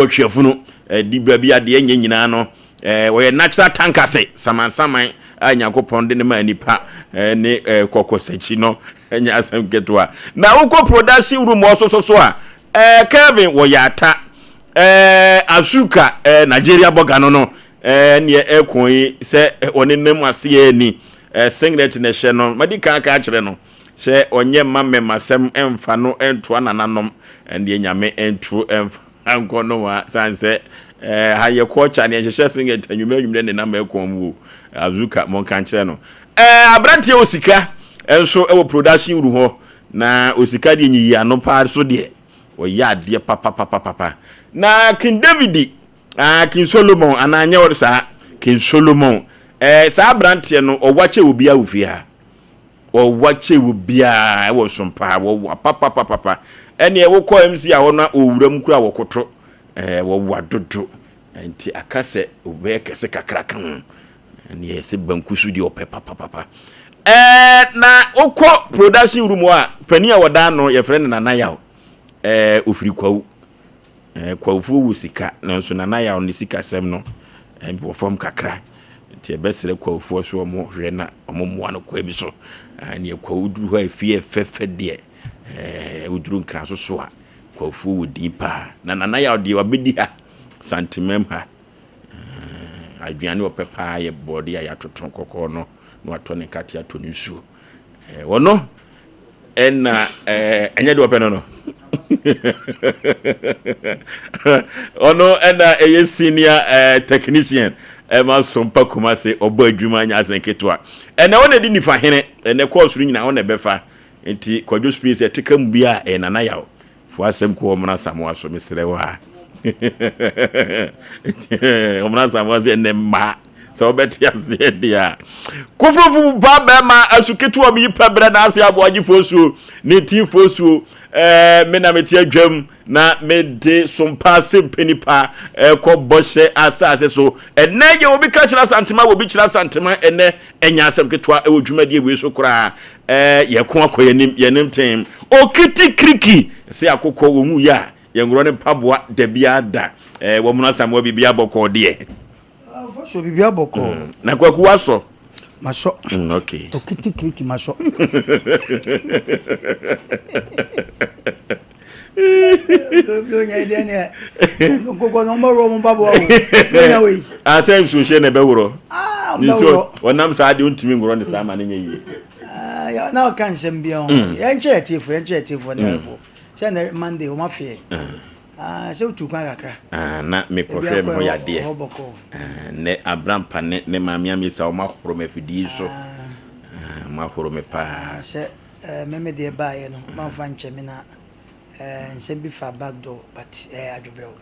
Ɔtweafunu, di baabi a deɛ ɛnyɛ nyinaa no, wɔyɛ natural tankase, samansaman a Nyankopɔn de no maa nipa ne kɔkɔsakyi no, ɛnyɛ asɛm ketewa. Na wokɔ production room hɔ so so a, Kelvin wɔyɛ ata, Azuka, Nigeria bɔga no no, neɛ ɛko yi sɛ ɔne nam aseɛ ni, singlet na ɛhyɛ no, madi kan aka akyerɛ no sɛ ɔnyɛ mma mmɛmasɛm mfa no ntoa nananom, ɛndeɛ Nyame nto mfa Ankɔ nohoa sane sɛ eh, ha yɛ culture ne yɛnhyehyɛ singlet anwummerɛ anwummerɛ ne nam ɛkɔn mu o. Azuka monka nkyerɛ no. Eh, aberanteɛ Osika nso wɔ production room hɔ na Osika deɛ nyiyi ano paa so deɛ ɔyɛ adeɛ papapapapa. Na King David, ah, King Solomon anaa nyɛ ɔde saa King Solomon eh, saa aberanteɛ no ɔwa kyɛ obiara wɔ fie ha. Wɔwa kyɛ wɔ biara ɛwɔ som paa wɔwa papapapapa ɛneɛ wokɔ MC a hɔ na ɔwura mu kura wɔkoto ɛɛ wɔwa dodo nti aka sɛ ɔbɛyɛ kɛse kakra ka ho ɛneɛ sɛ banku so deɛ ɔpɛ papapapa ɛɛ na wokɔ production room hɔ a panin a wɔda ano yɛfrɛ no Nana Yaw ɛɛ ofiri Kwawu Eh, Kwawufoɔ wɔ sika, nanso Nana Yaw ne sikasɛm no wɔ fam kakra. Nti ɛbɛsrɛ Kwawufoɔ so wɔn hwɛ na wɔn mmoa no kwa bi so. Ah, neɛ Kwawu duru hɔ a efie ɛfɛfɛ deɛ, eh, woduru Nkraso so a, Kwawufoɔ wɔ din paa. Na Nana Yaw deɛ wabɛdi ha, Santemam ha. Eh, aduane ɔpɛ paa yɛ bɔɔde a yɛatoto kɔkɔɔ no, na watɔ ne nkate atɔ ne nsuo. Eh, ɔno ɛna eh, ɛnyɛ deɛ ɔpɛ no no ɔno ɛna ɛyɛ senior eh, technician ɛma sompa kuma se ɔbɔ adwuma nyɛ asɛn ketewa ɛnɛ ɔna ɛdi nifa hene ɛnɛ kɔɔso no nyinaa ɔna ɛbɛfa nti kwadwo space ɛte ka mu bi a ɛyɛ nana yaw Fo asɛm kɔ Ɔmena Asamoah so mesrɛ wo a. Ɔmena Asamoah sɛ ɛnɛ mmaa sɛ wobɛte aseɛ deɛ a. Kofofo ba bɛrima asu ketewa mu yi pɛ berɛ na ase aboagyefoɔ suo ne ntinfoɔ suo. Ɛɛ me na mete adwam na mede sompa asɛmpɛ nipa ɛkɔ bɔhyɛ asase so. Ɛnɛ yɛ obi ka kyerɛ Asantema obi kyerɛ Asantema ɛnɛ ɛnyɛ asɛm ketewa ɛwɔ dwumadie wei so koraa. Ɛɛ yɛko akɔ yɛn anim tem. Okiti kiriki sɛ akokɔ wɔn wu yɛ a yɛnworɔ ne mpaboa da biara da. Ɛɛ wɔn asamoa biribi abɔkɔɔ deɛ. So biribi abɔkɔɔ. Mm. Na kwaku wasɔ. Masɔ. Mm, okay. Okiti kiriki masɔ. Asɛ nsuo hyɛ na ɛbɛworɔ. Nsuo ɔnam saa deɛ ɔntumi nworɔ ne saa ma ne nyɛ yie. Na ɔka nsɛm bi ho. Yɛnkyɛ atiefo, yɛnkyɛ atiefo ne ɛfo. Sɛ na Monday wɔn afeɛ. Sɛ wotu kwan kakra. Na mekɔhwɛ me ho yadeɛ. Nɛ Abrampa ne ne maame Amisa wɔn ahoro me afidie so. Wɔn ahoro me paa. Sɛ Eh me me deɛ baayɛ no mamfa nkyɛ me na eh nsɛm bi fa back door but eh adwobrɛw.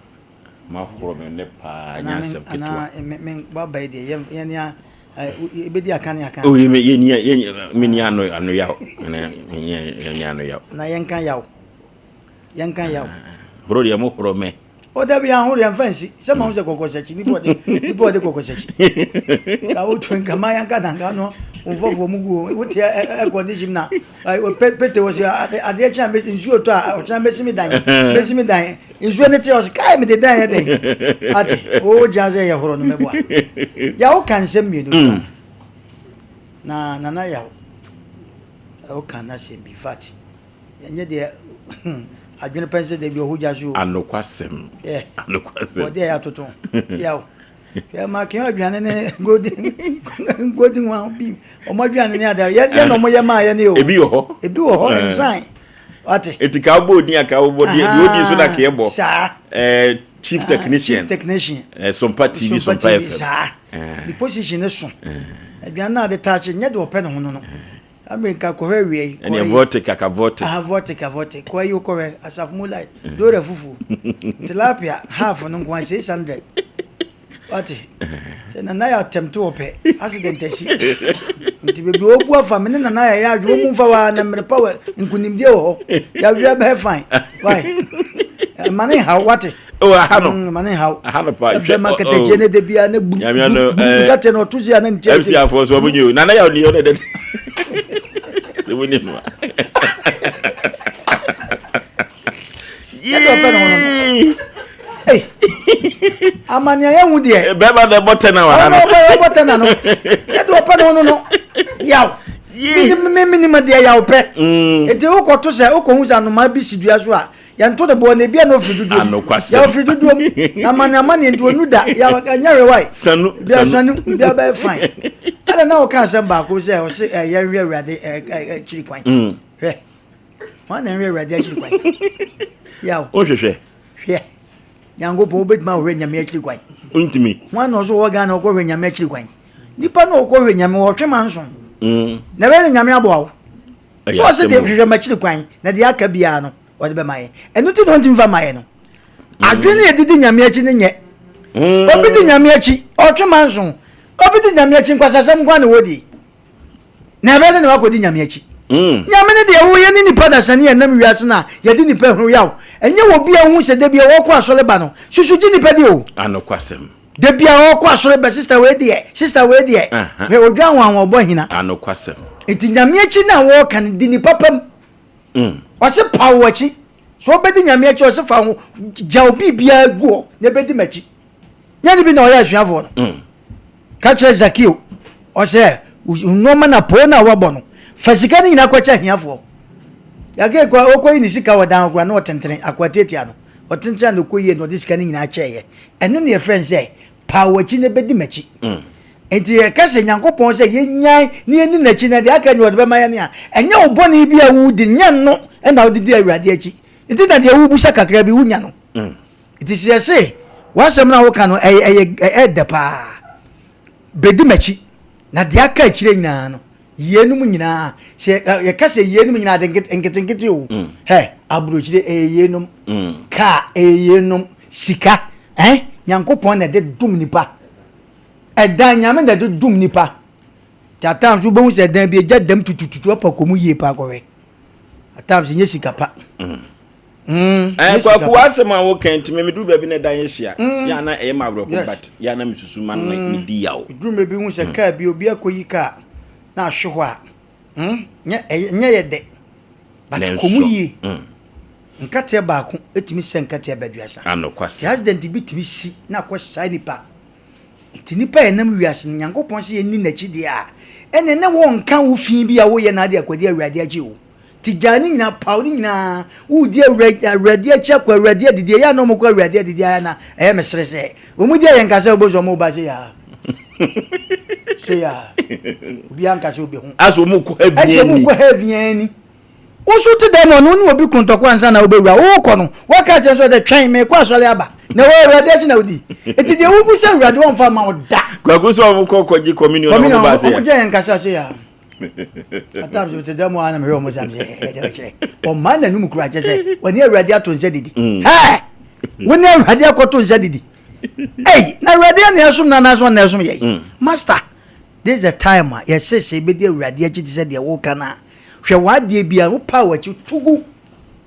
Mahoro me nne paa nyɛ asɛm ketewa. Anaa me me waba yi deɛ yɛn yɛn ya eh ebedi aka ne aka. Oh yɛ yɛ ni yɛ me ni ano ano yaw yɛ yɛ ni ano yaw. Na yɛn ka yaw yɛn ka yaw. Horo deɛ mo horo me. O dabi yɛn ahoro yɛn fa nsi sɛ ma ho sɛ kɔkɔsakyi nipa ɔde nipa ɔde kɔkɔsakyi ka o tu nka ma yɛn ka na nka no nfɔfoɔ mu gu o te air condition na pete wɔ sɛ adeɛ kyɛn bɛ nsuo tɔ a ɔkyɛn bɛsi mi dan bɛsi mi dan nsuo ne te ɔsɛ kae mi de dan yɛ dɛn ate o gyina sɛ yɛ horo no mɛboa yawo ka nsɛm mmienu mm. na nana yawo ɔka n'asɛm bi fat Ɛnyɛ deɛ adwene pɛ sɛ dabi ɔho gya so. Anokwasɛm. Yeah. Anokwasɛm. Ɔde ɛyɛ atoto. Yaw. Hwɛ ma kɛn aduane ne golden golden one bi. Ɔmo aduane ne ada. Yɛ yɛ na ɔmo yɛ maa yɛ ne o. Ebi wɔ hɔ. Ebi wɔ hɔ nsan. Wate. Eti ka bɔ odin aka bɔ deɛ deɛ odi so na kɛɛ bɔ. Saa. Ɛɛ chief technician. Chief technician. Ɛɛ Sompa TV Sompa FM. Saa. The position ne so. Aduane na ade taakye nyɛ de ɔpɛ ne ho no no. Ame nka kɔhwɛ awia yi. Ɛnna vortic aka vortic. Aha vortic a vortic. Kɔ ayi kɔhwɛ asafo mu light. Dora fufu. Tilapia half no nko 600. Wate. Sɛ nana yɛ atɛm to ɔpɛ accident asi. Nti bebi obu afa me ne nana yɛ yɛ adwo mu mfa wa na mmere pa wɔ nkunimdie wɔ hɔ. Yɛawia bɛyɛ fine. Why? Ma ne haw wate. Oh, aha no. Mm, ma ne haw. Aha no pa. Hwɛ ma kɛtɛgye ne de bia ne buru. Nyame no. Eh. Kɛtɛ no ɔto si a ne ntia. MC afo so ɔmo nyi o. Nana yaw ni ɔno de. Ɔmo ni no. Yee. Hey. Amanneɛ yɛ hu deɛ. Bɛrima na ɛbɔ tɛna wɔ ha no. Ɔno ɔbɔ tɛna no. Yɛ de ɔpɛ no no no. Yaw. Menim deɛ yaw pɛ. Nti wokɔto sɛ wokɔhu sɛ anomaa bi si dua so a yɛnto ne boɔ na ebia na ɔfiri dodoɔ mu. Yɛ ɔfiri dodoɔ mu. Na amane amane nti ɔnu da. Yɛ ɛnyɛ hwɛ wae. Sanu. Bia sanu. Bia bɛyɛ fine. Ɛna na ɔka asɛm baako sɛ ɔse yɛnhwɛ Awurade akyiri kwan. Hwɛ. Hwan na nhwɛ Awurade akyiri kwan? Yaw. Wohwehwɛ. Hwɛ. Nyankopɔn wobɛtumi ahwehwɛ Nyame akyiri kwan? Wontumi. Hwan na ɔso wɔ Ghana ɔkɔhwɛ Nyame akyiri kwan? Nipa na ɔkɔhwɛ Nyame ɔtwe manso. Na ɛbɛyɛ ne Nyame aboa wo. So ɔse deɛ hwehwɛ m'akyiri kwan na deɛ aka biara no ɔde bɛma yɛ. Ɛno ti na ɔntumi fa ma yɛ no. Adwene yɛ didi Nyame akyi ne nyɛ. Obi di Nyame akyi ɔtwe manso. Obi di Nyame akyi nkwasasɛm nko na wɔdi. Na ɛbɛyɛ dɛ na wakɔdi Nyame akyi. Nyame ne deɛ woyɛ ne nipa dasani a ɛnam wiase no a yɛde nipa hunu yaw. Ɛnyɛ wɔ bi a wohu sɛ da bi a wɔkɔ asɔre ba no susu gye nipa di o. Anokwasɛm. Da bi a ɔkɔ asɔre ba sista wei deɛ sista wei deɛ hwɛ odwa ho ahoɔbɔ hina. Anokwasɛm. Nti Nyame akyi no a wɔka no di nipa pam. Ɔse paw w'akyi. So wobɛdi Nyame akyi ɔse fa ho gya obi biara gu hɔ na ɛbɛdi m'akyi. Nyɛ ne bi na ɔyɛ asuafoɔ no. Ka kyerɛ Zakeo ɔsɛ nneɛma na poo na wabɔ no fa sika no nyinaa kɔkyɛ ahiafoɔ. Zakeo kɔ ɔkɔyi ne sika wɔ dan hɔ koraa na ɔtentene akoa tiatia no ɔtentene a na ɔkɔ yie na ɔde sika no nyinaa kyɛɛyɛ. Ɛno na yɛfrɛ no sɛ pa w'akyi na bɛdi m'akyi. Nti yɛka sɛ Nyankopɔn sɛ yɛnyan na yɛni n'akyi na deɛ aka nyɛ ɔde bɛma yɛn a ɛnyɛ wo bɔne bi a wodi nyɛ no na wode di Awurade akyi. Nti na deɛ wobusa kakra bi wonya no. Nti sɛ yɛse w'asɛm no a woka no ɛyɛ ɛyɛ ɛyɛ dɛ paa, bɛdi m'akyi, na deɛ aka akyire nyinaa no, yeinom nyinaa, sɛ yɛka sɛ yeinom nyinaa ade nketenkete o, mm. hɛ, aburokyire ɛyɛ yeinom, mm. kaa ɛyɛ yeinom, sika, eh, Nyankopɔn na ɛde dom nipa. Ɛdan Nyame na ɛde dom nipa. At times wobɛhu sɛ ɛdan bi agya dam tutututu apa kɔ mu yie paa kɔhwɛ. At times nyɛ sika pa. Mm. Mm, eh, kwaku w'asɛm a woka nti me meduru baabi na ɛdan ahyia mm. yɛ ana ɛyɛ ma awerɛho but yɛ ana mesusu ma no mm. medi yaw duru baabi hu sɛ mm. kaa bi obi akɔyi kaa na ahwe hɔ a mm, nyɛ yɛ dɛ but kɔ mu yie mm. nkateɛ baako ɛtumi sɛ nkateɛ bɛduasa nti accident bi tumi si na akɔ saa nipa nti nipa yɛ nam wiase no nyankopɔn sɛ yɛnni n'akyi deɛ a ɛne ne wɔnka wo fi bi a woyɛ na ade akɔdi awurade akyi o Nti gyaa ne nyinaa, paw ne nyinaa. Woredi Awurade akyi akɔ Awurade adidi. Ɛyɛ a na wɔkɔ Awurade adidi ayɛ na ɛyɛ me sere sɛ wɔn di ayɛ nka sɛ wobɛhu sɛ wɔn ba sɛ yaa. Sɛ yaa. Obiara nka sɛ obehu. Asɛ wɔn kɔ heaven ani. Asɛ wɔn kɔ heaven ani. Woso te dɛm ɔno ne obi ko ntɔkwa ansa na wobɛwura. Wokɔ no, waka kyerɛ sɛ ɔdɛ twɛn mekɔ asɔre aba. Na wɔ Awurade akyi na wodi. Eti deɛ wobu sɛ Awurade wɔmfa ma wo da. Kwaku sɛ wɔn kɔ kɔgye communion na wɔn ba sɛ. Wɔn gye yɛn nkasa sɛ yaa. At times mete dɛm a na mehwɛ wɔn sɛ mesɛ ɛdɛ bɛkyerɛ ɔmaa n'anum kura kyɛ sɛ wɔne awurade ato nsa didi mm. hɛ wɔne awurade akɔto nsa didi ei na awurade ɛna ɛsom na anaasɛ ɔna ɛsom yɛ mm. master this is the time a yɛsɛ sɛ ebɛdi awurade akyi te sɛ deɛ woka no a hwɛ w'adeɛ bi a wopa w'akyi tugu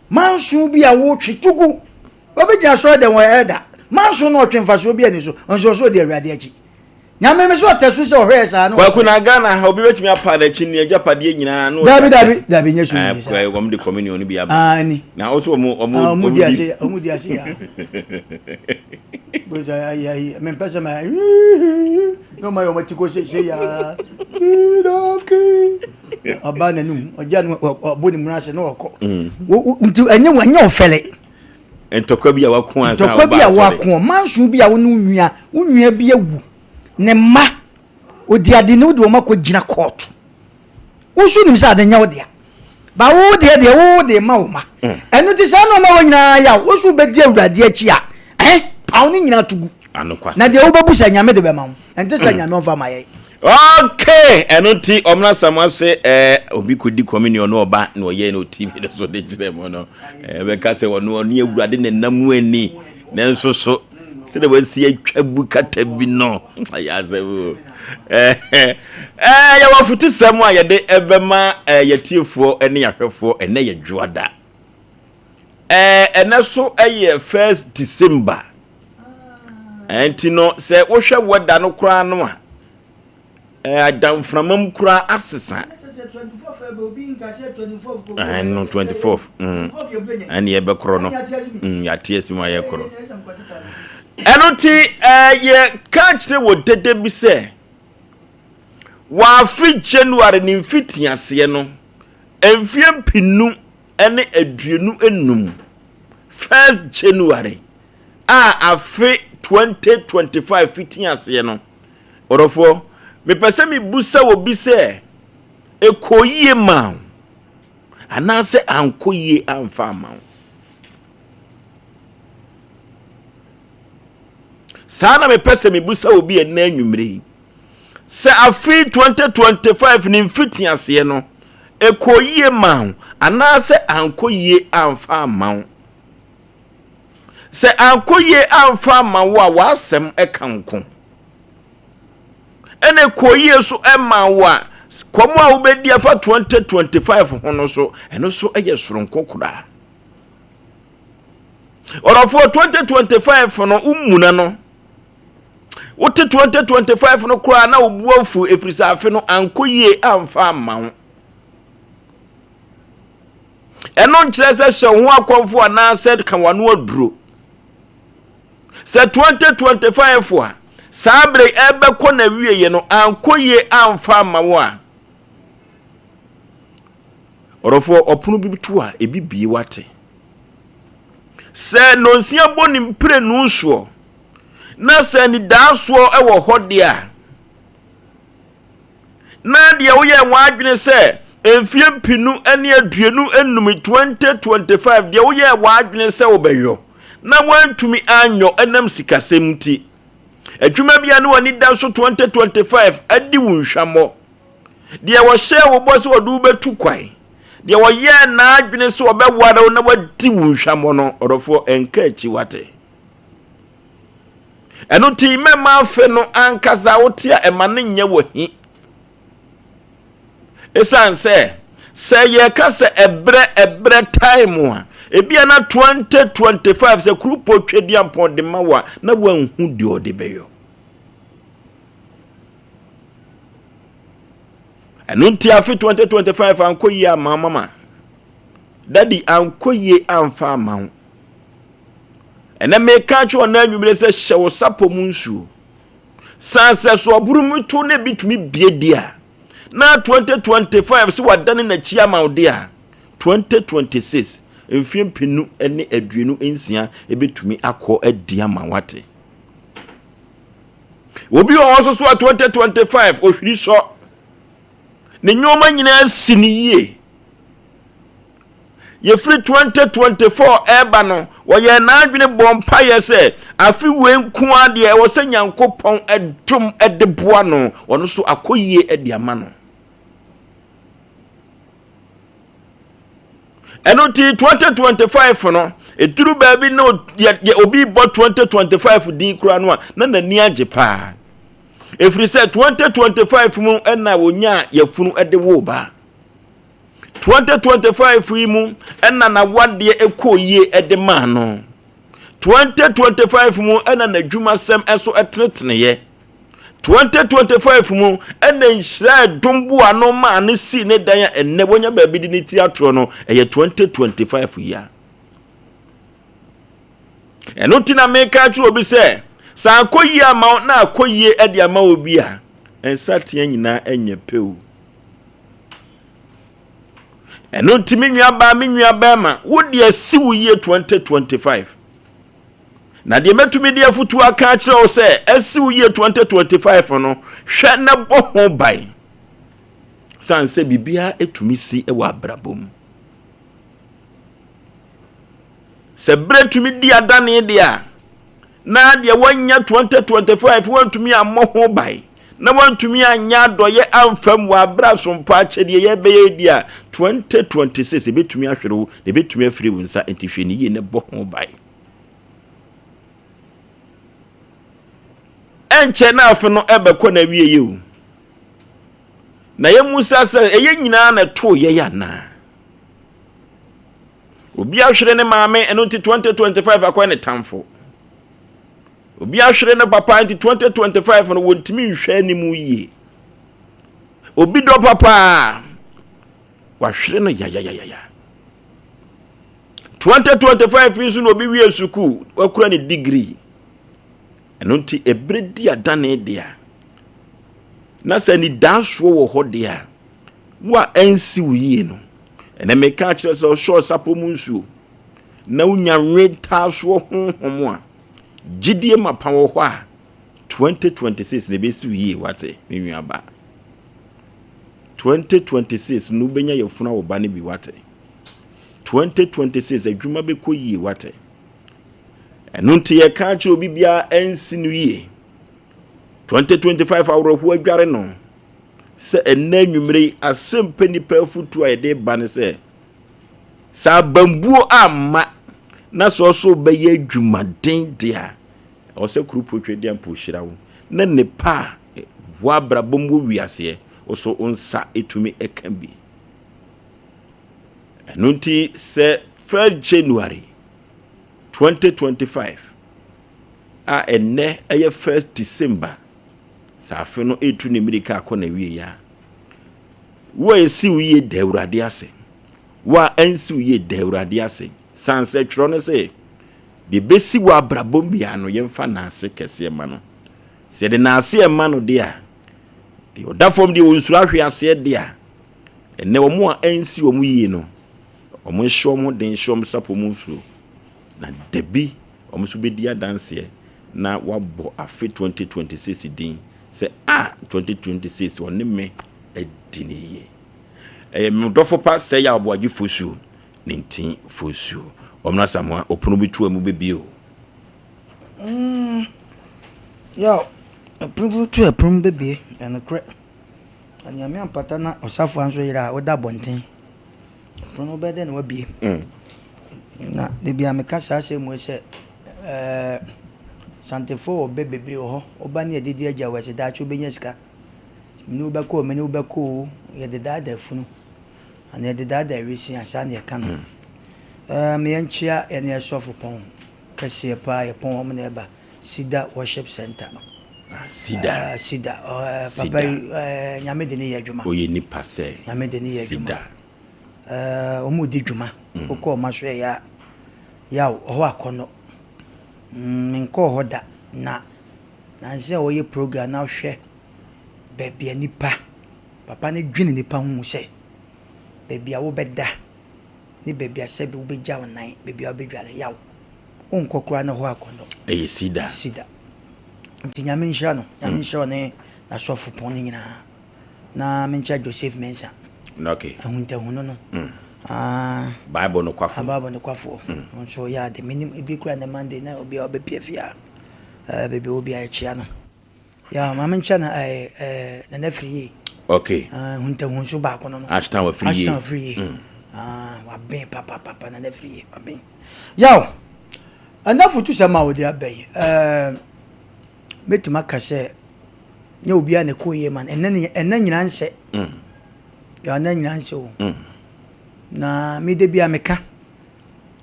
manso bi a wotwe tugu obɛgyina sɔrɔ dɛm wɔ ɛda manso na ɔtwe mfasoɔ bi ani so nso ɔsɛ ɔdi awurade akyi Nyame me so ɔtɛ so sɛ ɔhwɛɛ saa na Kwaku na Ghana ha obi bɛtumi apa n'akyi ne agyapadeɛ nyinaa na Dabi dabi dabi nyɛ so yi saa. Wɔn de communion no bi aba. Ah ni. Na ɔso wɔn wɔn ah, wɔn di ase wɔn di ase ya. Bosa ayi ayi me mpɛ sɛ ma na ɔma yɛ wɔn ti ko se se ya. Ɔba n'anum ɔgya no ɔbɔ ne mu ase na ɔkɔ. Nti ɛnyɛ ɛnyɛ ɔfɛlɛ. Ntɔkwa bi a wako ansa Ntɔkwa bi a wako, manso bi a wo ne wo nua, wo nua bi awu, ne mma, odi ade ne wode wɔn akɔ gyina kɔɔto. Wo nso nim sɛ ade nyɛ wo dea. Ba wo deɛ deɛ wo de ma wo ma. Mm. Ɛno ti saa nneɛma wɔ nyinaa yaw, wo nso wobɛdi awurade akyi a, eh, paw ne nyinaa to gu. Na deɛ wobɛbu sɛ nyame de bɛma wo. Ɛnte sɛ mm. nyame ɔmfa ma yɛn. Okay, ɛno nti ɔmena Samoa se ɛɛ obi kɔdi communion no ɔba na ɔyɛ no TV no so de kyerɛ mu no ɛbɛka sɛ ɔno ɔne awurade ne nam mu ani nanso so sɛdeɛ wasi atwa bu kata bi no ayɛ asɛm o ɛɛ yɛwɔ afotusɛm a yɛde ɛbɛma ɛɛ yɛtiefoɔ ne yɛahwɛfoɔ ɛnɛ yɛ dwoada ɛɛ ɛnɛ so ɛyɛ first December Ɛnti no, sɛ wohwɛ wɛda no koraa no a, ada mframa mu koraa asesa. Ɛno 24 mm, ɛne yɛbɛkorɔ no mm, yɛate asi mu a yɛkorɔ. Ɛno nti, yɛka kyerɛ wɔ dede bi sɛ, wɔafe January ne mfitiaseɛ no, mfeɛ 2025, 1st January a afe 2025 fiti aseɛ no, ɔdɔfoɔ, mepɛ sɛ mebusa wɔ bi sɛ, ɛkɔ yie ma wo anaasɛ ankɔ yie amfa ama wo? Saa na mepɛ sɛ mebusa obi ɛnnɛ anwummere yi. Sɛ afe 2025 ne mfitiaseɛ no, ɛkɔɔ yie maa wo anaasɛ ankɔ yie amfa amma wo? Sɛ ankɔ yie amfa amma wo a, w'asɛm ka nko. Ɛna ɛkɔɔ yie so ɛmaa wo a, kɔm a wobɛdi afa 2025 ho no so, ɛno so yɛ soronko koraa. Ɔdɔfoɔ 2025 no womuna no wote 2025 no koraa na wobu afu ɛfiri sɛ afe no ankɔ yie amfa amma wo. Ɛno nkyerɛ sɛ hyɛ wo ho akɔmfo anaasɛ ka w'ano aduro. Sɛ 2025 a saa bere ɛbɛkɔ na wieɛ no ankɔ yie amfa amma wo a, Ɔdɔfoɔ, ɔpono bi to a, ebi bie wate. Sɛ nonsia bɔ ne mprenu soɔ, na sɛ anidaasoɔ wɔ hɔ deɛ a, na deɛ woyɛ w'adwene sɛ mfeɛ 2025, 2025, deɛ woyɛ w'adwene sɛ wobɛyɔ, na woantumi anyɔ ɛnam sikasɛm nti. Adwuma bi a ne w'ani da so 2025 adi wo nhwammɔ. Deɛ ɔhyɛɛ wo bɔ sɛ ɔde wo bɛtu kwan, deɛ ɔyɛɛ n'adwene sɛ ɔbɛware wo na wadi wo nhwammɔ no, ɔdɔfoɔ, ɛnka akyi wate. Ɛno nti mɛma afe no ankasa wote a ɛma no nyɛ wɔ hi. Ɛsiane sɛ sɛ yɛka sɛ ɛberɛ ɛberɛ time a, ebia na 2025 sɛ kurupɔ twɛdiampɔn de ma wo a na wanhu deɛ ɔde bɛyɔ. Ɛno nti afe 2025 ankɔ yie amma mama. Daddy ankɔ yie amfa amma wo. Ɛnɛ meka kyerɛ ɔna anwummere sɛ hyɛ wo sapɔ mu nsuo. San sɛ so ɔboro mu to na ebi tumi bie di a. Na 2025 sɛ wadane n'akyi ama wo de a, 2026 mfeɛ 2026 ebetumi akɔ adi ama wate. Obi wɔ hɔ nso so a 2025 ohwiri sɔ. Ne nneɛma nyinaa si ne yie. Yɛfiri 2024 ɛreba no, wɔyɛ n'adwene bɔ mpaeɛ sɛ afe wei nko ara deɛ ɛwɔ sɛ Nyankopɔn ɛdom ɛde boa no, ɔno nso akɔ yie ɛde ama no. Ɛno nti 2025 no, ɛduru baabi na obi bɔ 2025 din koraa no a, na n'ani agye paa. Ɛfiri sɛ 2025 mu ɛna wɔnyaa yafunu de woo ba. 2025 yi mu ɛna n'awadeɛ ɛkɔɔ yie de maa no. 2025 mu ɛna n'adwumasɛm ɛso ɛteneteneeɛ. 2025 mu ɛna nhyira ɛdom boa no maa no sii ne dan a ɛnnɛ wanya baabi de ne ti atoɔ no, ɛyɛ 2025 yi a. Ɛno nti na meka akyerɛ obi sɛ, sɛ ankɔ yie ama wo na akɔ yie de ama obi a, nsateaa nyinaa nyɛ pɛ o. Ɛno nti me nua baa, me nua bɛrima, wo deɛ si wo yie 2025. Na deɛ mɛtumi de afotuo aka akyerɛ wo sɛ asi wo yie 2025 no, hwɛ na bɔ ho ban. Sane sɛ biribiara tumi si wɔ abrabɔ mu. Sɛ berɛ tumi di adane deɛ a, na deɛ wanya 2025 wantumi ammɔ ho ban na wantumi anyɛ adɔyɛ amfa mu wɔ aberɛ asompa akyɛdeɛ yɛbɛyɛ di a, 2026 ɛbɛtumi ahwere wo na ɛbɛtumi afiri wo nsa, nti hwɛ ne yie na bɔ ho ban. Ɛnkyɛ na afe no ɛbɛkɔ na awie yɛ o. Na yɛmmusa sɛ ɛyɛ nyinaa na ɛtoo yɛn anaa? Obi ahwere ne maame, ɛno nti 2025 akɔyɛ ne tamfo. Obi ahwere ne papa nti 2025 no wɔntumi nhwɛ anim yie. Obi dɔ papa wahwere no yayayaya. 2025 yi nso na obi wie sukuu wakura ne degree. Ɛno nti, ɛberɛ di adane deɛ a, na sɛ anidaasoɔ wɔ hɔ deɛ a, wo a ɛnsi wo yie no, ɛnɛ meka akyerɛ sɛ ɔhyɛ ɔsapɔ mu nsuo na wonya nwetaasoɔ honhom a, gyidie mapa wɔ hɔ a, 2026 na ɛbɛsi wo yie wate, me nuabaa. 2026 no wobɛnya yɛfunu a wo ba no bi wate. 2026 adwuma bɛkɔ yie wate. Ɛno nti yɛka akyerɛ obi biara ɛnsi no yie. 2025 awerɛhoɔ adware no sɛ ɛnnɛ anwummere yi asɛmpɛ nipa afutuo a yɛde ba ne sɛ sɛ abambuo amma na sɛ ɔso bɛyɛ adwumaden deɛ a ɛwɔ sɛ kuro potwe deɛ mpo hyira wo na nipa a wɔ abrabɔ mu wɔ wiaseɛ wo so wo nsa ɛtumi ɛka bi. Ɛno nti sɛ 1 January 2025 a ɛnnɛ ɛyɛ 1 December sɛ afe no ɛretu ne mmirika akɔ n'awieeɛ a, wo a ɛsi wo yie da Awurade ase. Wo a ɛnsi wo yie da Awurade ase. San sɛ twerɛ no sɛ, deɛ ɛbɛsi wɔ abrabɔ mu biara no, yɛmfa n'ase kɛseɛ ma no. Sɛ yɛde n'ase ɛma no deɛ a, deɛ ɔda fam deɛ ɔnsuro ahwe aseɛ deɛ a, ɛnnɛ wɔn a ɛnsi wɔn yie no, wɔn nhyɛ wɔn ho den, nhyɛ wɔn sapɔ mu nsuo. Na dabi, wɔn nso bɛdi adanseɛ na wɔabɔ afe 2026 din sɛ a 2026 ɔne me adi ne yie. Ɛyɛ me dɔfo pa sɛ yɛ aboagye fosuo ne ntin fosuo. Ɔmena Samoa, ɔpono bi to a mu bɛbie o. Mm, yaw, ɛpono bi to a ɛpono bɛbie, ɛnokorɛ. Na Nyame ampata na ɔsafoa nso yera a, woda abɔnten. Ɛpono no wobɛyɛ dɛn na wabie? Mm. Na da bi a meka saa asɛm wei sɛ ɛɛ Santefoɔ wɔ bɛ bebree wɔ hɔ. Woba ne yɛde di agya wɔ ɛsɛ daakye wobɛnya sika. Mene wobɛkɔ o, mene wobɛkɔ o, yɛde daadaa funu. Anaa yɛde daadaa awisia, saa na yɛka no. Mm. Ɛɛ meyɛnkyea yɛne ɛsɔfo pɔn kɛseɛ paa yɛpɔn wɔn na ɛba. Cedar Worship Center. Ah, Cedar. Uh, Cedar. Uh, papa yi, uh, Nyame de ne yɛ adwuma. Oye nipa sɛ. Nyame de ne yɛ adwuma. Cedar. Uh, wɔn di dwuma. Mm. Wokɔ wɔn aso yɛ yaw ɔhɔ akɔnɔ. Mm, menkɔɔ hɔ da na nansi a wɔyɛ program na hwɛ baabi a nipa papa no dwene nipa ho sɛ baabi a wobɛda ne baabi a sɛbi wobɛgya wo nan baabi a wobɛdware yaw. Wonkɔ koraa na hɔ akɔnnɔ. Ɛyɛ sida. Sida. Nti Nyame nhyira no. Nyame nhyira ɔne n'asɔfo pɔn no nyinaa. Na menkyia Joseph Mensah. Okay. Ahuntahunu no. Mm. Ah, Bible no kwafo. Bible no kwafoɔ. Mm. Nso yɛ ade. Menim ebi kura ne Monday na obi a ɔbɛpia fie a. Eh, baabi obi a ɛkyia no. Ya maame nkyia na eh eh Nana Afriyie. Okay. Ah, huntahun so baako no no. Ashton Afriyie. Ashton Afriyie. Mm. Ah, waben papa papa Nana Afriyie waben. Yaw, ɛnna afotusɛm a wɔde aba yi, ɛɛ mɛtumi aka sɛ nyɛ obiara na ɛkɔ yie ma no. Ɛnna ɛnna nyinaa nsɛ. Mm. Yaw, ɛnna nyinaa nsɛ o. Mm. Na me de bia meka,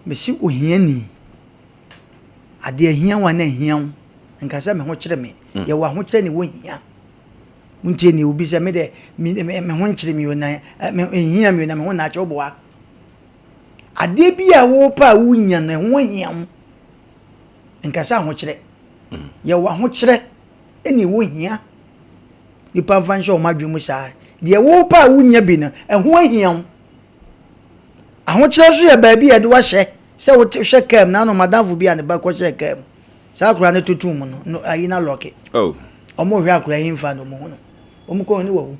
mesi ohiani. Adeɛ ahia wo a na ahia wo. Nka sɛ me ho kyerɛ me. Mm. Yɛwɔ ahokyerɛ ne wɔ hia. Wontie ne obi sɛ me de me me ho nkyerɛ me o na me ehia me o na me ho na akyɛ woboa. Adeɛ bi a wopɛ a wonya no, ɛho ahia wo. Nka sɛ ahokyerɛ. Mm. Yɛwɔ ahokyerɛ ɛna ɛwɔ hia. Nipa mfa nhyɛ wɔn adwene mu saa. Deɛ wopɛ a wonya bi no, ɛho ahia wo. Ahokyerɛ nso yɛ baabi a yɛde wahyɛ sɛ wohyɛ kaa mu na ano madamfo bi a ne ba kɔhyɛ kaa mu. Saa akwadaa no tutu mu no, no ayi na lɔke. Oh. Wɔn hwɛ akwadaa yi mfa na wɔn hu no. Wɔn kɔn ne wawu.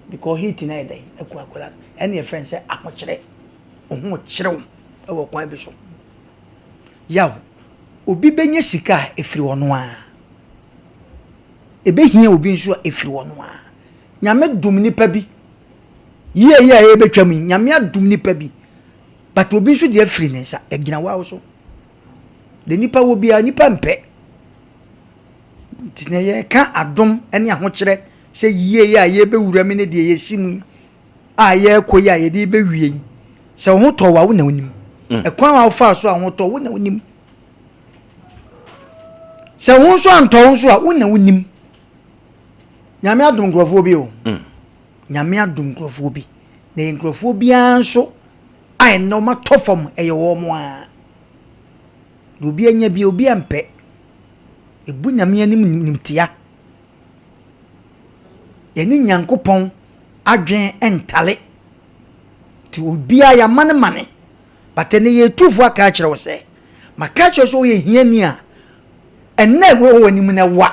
Because heat na yɛ dɛn ɛku akwadaa no. Ɛne yɛfrɛ no sɛ ahokyerɛ. Wo ho kyerɛ wo wɔ kwan bi so. Yaw, obi bɛnya sika a ɛfiri ɔno ara. Ɛbɛhia obi nso a ɛfiri ɔno ara. Nyame dom nipa bi. Yie yie a yɛbɛtwa mu yi, Nyame adom nipa bi. But obi nso deɛ afiri ne nsa, ɛgyina wawo so. De nipa wɔ biara, nipa mpɛ. Nti na yɛka adom ne ahokyerɛ sɛ yie yi a yɛbɛwura mu ne deɛ yɛsi mu yi a yɛrekɔ yi a yɛde bɛwie yi, sɛ wo ho tɔ wo a, wo na wonim. Mm. Ɛkwan a wofaa so a wo ho tɔ wo na wonim. Sɛ wo nso antɔ wo nso a, wo na wonim. Nyame adom nkurɔfoɔ bi o. Mm. Nyame adom nkurɔfoɔ bi. Na ɛyɛ nkurɔfoɔ biara nso a ɛnɛ wɔatɔ fam ɛyɛ wɔn a. Deɛ obi anya bi, obi ampɛ. Yɛbu Nyame anim nimtia. Yɛne Nyankopɔn adwene ntale. Nti obiara yɛamanemane. But ɛnɛ yɛtu fo aka akyerɛ wo sɛ, maka akyerɛ wo sɛ woyɛ hiani a, ɛnna ɛwɔ w'anim no ɛwa.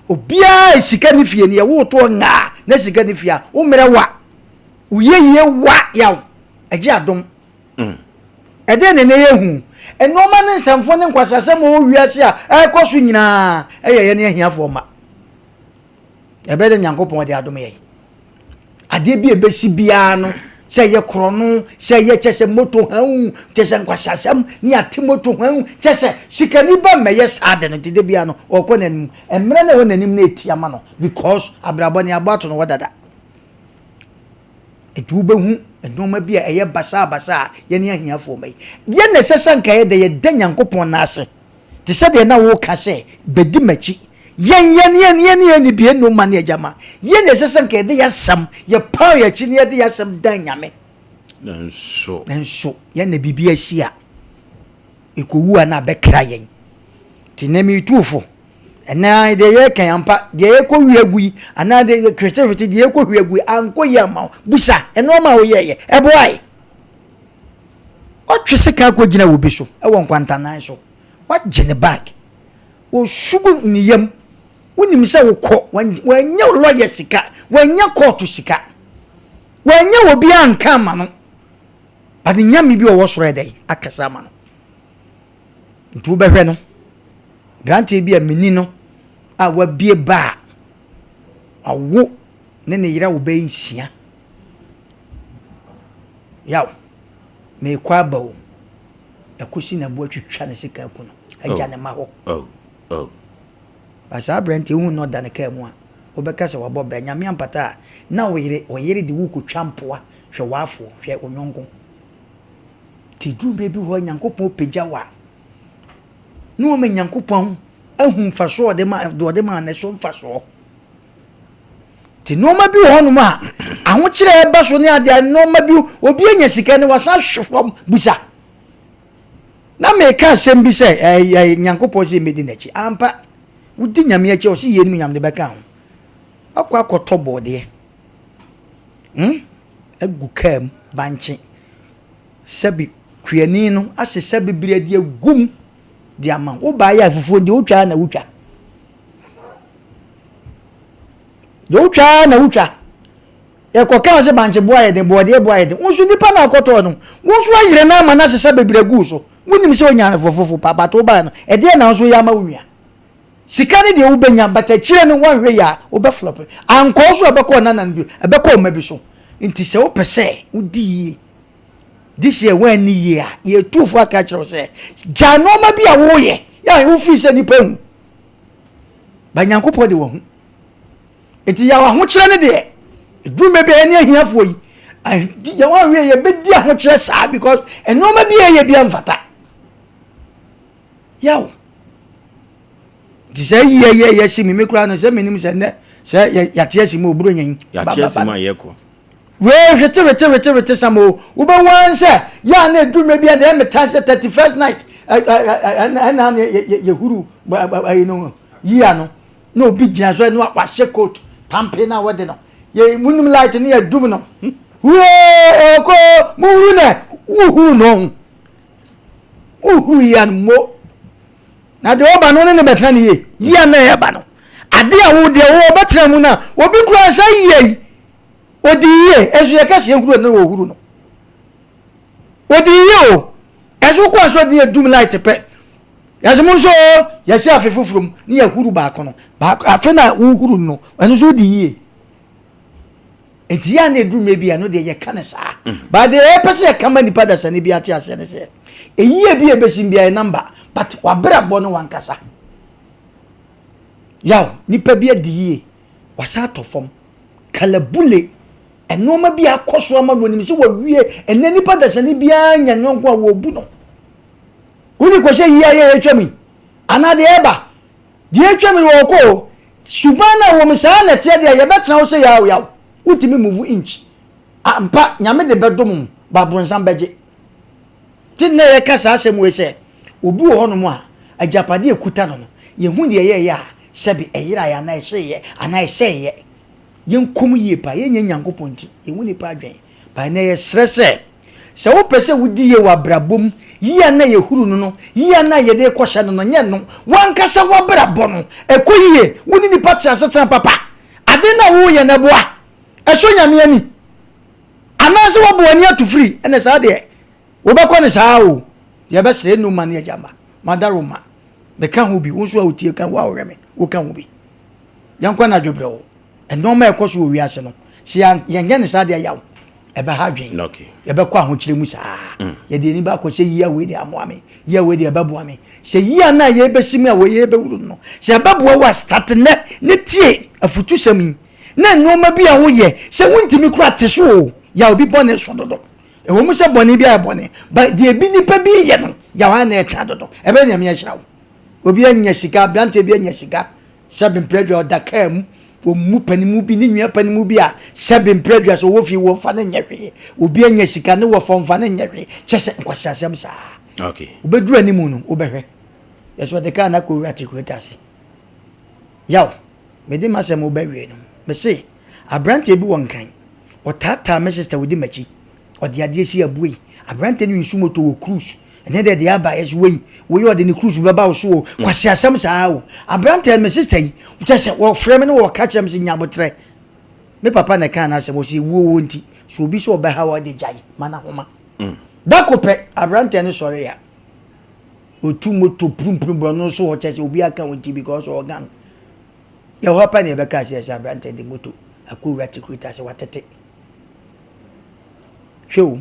Obiara sika ne fie no yɛwo toɔ ngaa na sika ne fie a, wo mmerɛ wa. Wo yɛyie wa yaw. Ɛgye adom. Ɛdeɛn na ɛnɛ yɛhu? Nnoɔma ne nsɛmfo ne nkwaseasɛm a ɛwɔ wiase a ɛrekɔ so nyinaa ɛyɛ yɛne ahiafoɔ mma. Ɛbɛyɛ dɛ Nyankopɔn de adom yɛn. Adeɛ bi a ɛbɛsi biara no, sɛ ɛyɛ korɔno, sɛ ɛyɛ kyɛ sɛ moto hɛn, kyɛ sɛ nkwaseasɛm ne ate moto hɛn, kyɛ sɛ sikani ba mmɛyɛ saa de no, nti da biara no ɔrekɔ n'anim. Mmerɛ no a ɛwɔ n'anim no ɛtia ma no because abrabɔ no yɛabɔ ato no hɔ dada. Enti wobɛhu nnoɔma bi a ɛyɛ basabasa a yɛne ahiafoɔ mma yi. Deɛ na ɛsɛ sɛ anka yɛda yɛda Nyankopɔn nan ase, te sɛ deɛ na woka sɛ, Bɛdi m'akyi. Yɛn, yɛn, yɛn, yɛn, yɛn ne bie no ma ne agya ma. Yɛn na ɛsɛ sɛ anka yɛde yɛn asɛm, yɛpaw yɛn akyi na yɛde yɛn asɛm dan Nyame. Nanso. Nanso, yɛn na biribi asi a, ɛkɔwu a na abɛkra yɛn. Nti nnɛ meretu wo fo. Ɛnɛ deɛ yɛreka yi ampa, deɛ yɛkɔhwie agu yi, anaa deɛ hwetehwete deɛ yɛkɔhwie agu yi, ankɔ yie amma wo. Bisa, nneɛma a woyɛeɛ, ɛboae? Ɔtwe sika akɔgyina obi so wɔ nkwantanan so, wagye ne bag, ɔsu gu ne yam. Wonim sɛ wokɔ, wanya lɔya sika, wanya kɔɔto sika, wanya obi anka ama no, but nyame bi ɔwɔ soro ɛdɛn akasa ama no. Nti wobɛhwɛ no, aberanteɛ bi a meni no a wabie ba a wawo ne ne yere a wɔbɛyɛ nsia. Yaw, meekɔ aba o. Ɛkɔsi na aboa twitwa ne sika aku no, agya ne ma hɔ. Oh, oh. Ba saa aberanteɛ wohu no ɔda ne kaa mu a, wobɛka sɛ wabɔ bra. Nyame ampata a, na wo yere, wo yere de wo kɔtwa mpoa. Hwɛ w'afoɔ, hwɛ wo yɔnko. Nti ɛduru mmerɛ bi hɔ a Nyankopɔn pagya wo a, na wama Nyankopɔn ahu mfasoɔ ɔde ma deɛ ɔde maa no so mfasoɔ. Nti nneɛma bi wɔ hɔnom a ahokyerɛ ɛba so ne adeɛ nneɛma bi obi anya sika ne wasan hwe fam bisa. Na meka asɛm bi sɛ ɛyɛ Nyankopɔn sɛ mmɛdi n'akyi. Ampa, wodi Nyame akyi a ɔse yeinom Nyame de bɛka ho. Akɔ akɔtɔ bɔɔdeɛ. Hmm? Agu kaa mu bankye. Sɛbi kuani no asesa bebree de agu mu de ama wo. Wobaeɛ a fufuo deɛ wotwa na wotwa. Deɛ wotwa na wotwa. Yɛkɔkaa sɛ bankye boa yɛ den, bɔɔdeɛ boa yɛ den. Wo nso nipa na akɔtɔɔ no, wo nso ayere no ama no asesa bebree agu so. Wonim sɛ onya no fofofo pa, but wobaeɛ no, ɛdeɛ na wo nso woyɛ ama wo nua. Sika no deɛ wobɛnya but akyire no woanhwɛ yie a wobɛ flop. Ankɔ wo so a ɛbɛkɔ ɔnana no bi, ɛbɛkɔ ɔma bi so. Nti sɛ wopɛ sɛ wodi yie this year woanni yie a, yɛtu fo aka akyerɛ wo sɛ gya nneɛma bi a woyɛ yɛ a wofii sɛ nnipa hu. Ba Nyankopɔn de wahu. Nti yɛ ahokyerɛ no deɛ ɛduru mɛ bi a yɛne ahiafoɔ yi yɛn ahwɛ yɛbɛdi ahokyerɛ saa because nneɛma bi a ɛyɛ bi amfata. Yaw. Nti sɛ yɛ yɛ yɛ si mi mi koraa no sɛ menim sɛ nnɛ sɛ yɛate asi mu oburo yɛn. Yɛate asi mu a yɛkɔ. Wei hwete hwete hwete hwete sam o wobɛhu ara sɛ yɛ a na ɛduru mmerɛ bi a deɛ metan sɛ 31st night ɛna ne yɛhuru ayi no yia no na obi gyina so na wahyɛ coat pampe na wɔde no yɛ munim light ne yɛdum no huree ɔkɔ muhuru nɛ wohuru no ho Wohuru yia no mo. Na deɛ ɔba no ne ne bɛtena ne yie. Yia na ɛba no. Ade a wo deɛ wo ɔbɛtena mu na obi kura nsa yie yi. Odi yie nso yɛka sɛ yɛhuru no wɔhuru no. Odi yie o. Ɛnso kɔ aso de yɛ dum light pɛ. Yɛsɛ mo nso yɛsi afe foforɔ mu ne yɛhuru baako no. Baako afe na wohuru no ɛno nso odi yie. Enti yɛ a na ɛduru mmerɛ bi a ɛno deɛ yɛka no saa. Mm. But deɛ yɛpɛ sɛ yɛka ma nipa dasani bi ate aseɛ ne sɛ ɛyie bi a ɛbɛsim biara ɛnam ba but wabrabɔ no wankasa. Yaw nipa bi adi yie wasan atɔ fam kalabule nneɛma bi akɔ so ama no onim sɛ wawie ɛnɛ nipa dasani biara nya nyɔnko a wɔbu no. Wode kɔhyɛ yie a yɛ yɛtwa mu yi anaa deɛ ɛba Deɛ atwam no ɔɔkɔ o. Suban no a ɛwɔ mu saa na ɛteɛ deɛ yɛbɛtena hɔ sɛ yaw yaw. Wontumi move inch. Ampa Nyame de bɛdom wo but bronsam bɛgye. Nti na yɛka saa asɛm wei sɛ obi wɔ hɔnom a Agyapadeɛ a ɛkuta no no, yɛhu deɛ ɛyɛeɛ a, sɛbe ɛyeraeɛ anaa ɛhyeeɛ anaa ɛsɛeɛ. Yɛnkɔ mu yie paa. Yɛnyɛ Nyankopɔn nti, yɛnhu nnipa adwene. But ɛnnɛ yɛsrɛ sɛ, sɛ wopɛ sɛ wodi yie wɔ abrabɔ mu, yie a na yɛhuru no no, yie a na yɛde rekɔhyɛ no no, nyɛ no. W'ankasa w'abrabɔ no, ɛkɔ yie. Wo ne nnipa te asetena papa. Ade no a woreyɛ no, ɛboa? Ɛsɔ Nyame ani? Anaasɛ woabɔ w'ani ato firi? Ɛnna saa deɛ, wobɛkɔ no saa o. Yɛbɛsrɛ ɛnnu mma ne agya mma. Madaroma, meka ho bi. Wo nso a wotie ka, wo a wohwɛ me, woka ho bi. Yɛnkɔ anadwo berɛ o. Nneɛma a ɛkɔ so wɔ wiase no, sɛ yɛnyɛ no saa deɛ yaw, ɛbɛha adwene. Yɛbɛkɔ ahokyerɛ mu saa. Mm. Yɛde ani baakɔ sɛ yia wei deɛ amoa me, yia wei deɛ ɛbɛboa me. Sɛ yia no a yɛbɛsi mu a wei yɛbɛwuru no, sɛ ɛbɛboa wo a start nnɛ ne tie afutusɛm yi. Na nneɛma bi a woyɛ sɛ wontumi kora te so o, yaw bi bɔne so dodo. Ɛwɔ mu sɛ bɔne bi ayɛ bɔne, but deɛ ebi nipa bi yɛ no, yaw ayɛ na ɛtra dodo. Ɛbɛyɛ Nyame ahyira wo. Obi anya sika, aberanteɛ bi anya sika, sɛbe mprɛdua ɔda kaa mu, ɔmmu panimu bi, ne nua panimu bi a sɛbe mprɛdua sɛ ɔwɔ fie wɔmfa no nyɛ hwee. Obi anya sika ne wɔfa ɔmfa no nyɛ hwee. Kyɛ sɛ nkwaseasɛm saa. Okay. Wobɛduru anim no, wobɛhwɛ. Yɛsɛ ɔde kaa no akɔ wura te kuro ase. Yaw, mede m'asɛm wobɛwie no. Mese, aberanteɛ bi wɔ Nkran, ɔtaataa me sister ɔdi m'akyi. Ɔde adeɛ si abuei. Aberanteɛ no use moto wɔ cruise. Ɛnɛ deɛ deɛ aba yɛsɛ wei wei ɔde ne cruise bɛba wo so o. Mm. Kwasi asɛm saa o. Aberanteɛ me sister yi kyɛ sɛ wɔfrɛ me ne wɔka kyerɛ me sɛ nya abotrɛ. Me papa na ɛkaa n'asɛm ɔsɛ ewuo wɔ nti so obi sɛ ɔbɛha wɔ de gyae ma n'ahoma. Mm. Dako pɛ aberanteɛ no sɔre a otu moto purumpuru borɔno so hɔ kyɛ sɛ obi aka wɔn ti because ɔwɔ gang. Yɛ hɔ pɛ na yɛbɛka sɛ sɛ aberanteɛ de moto akɔwura tikurita sɛ watete. Hwɛ o,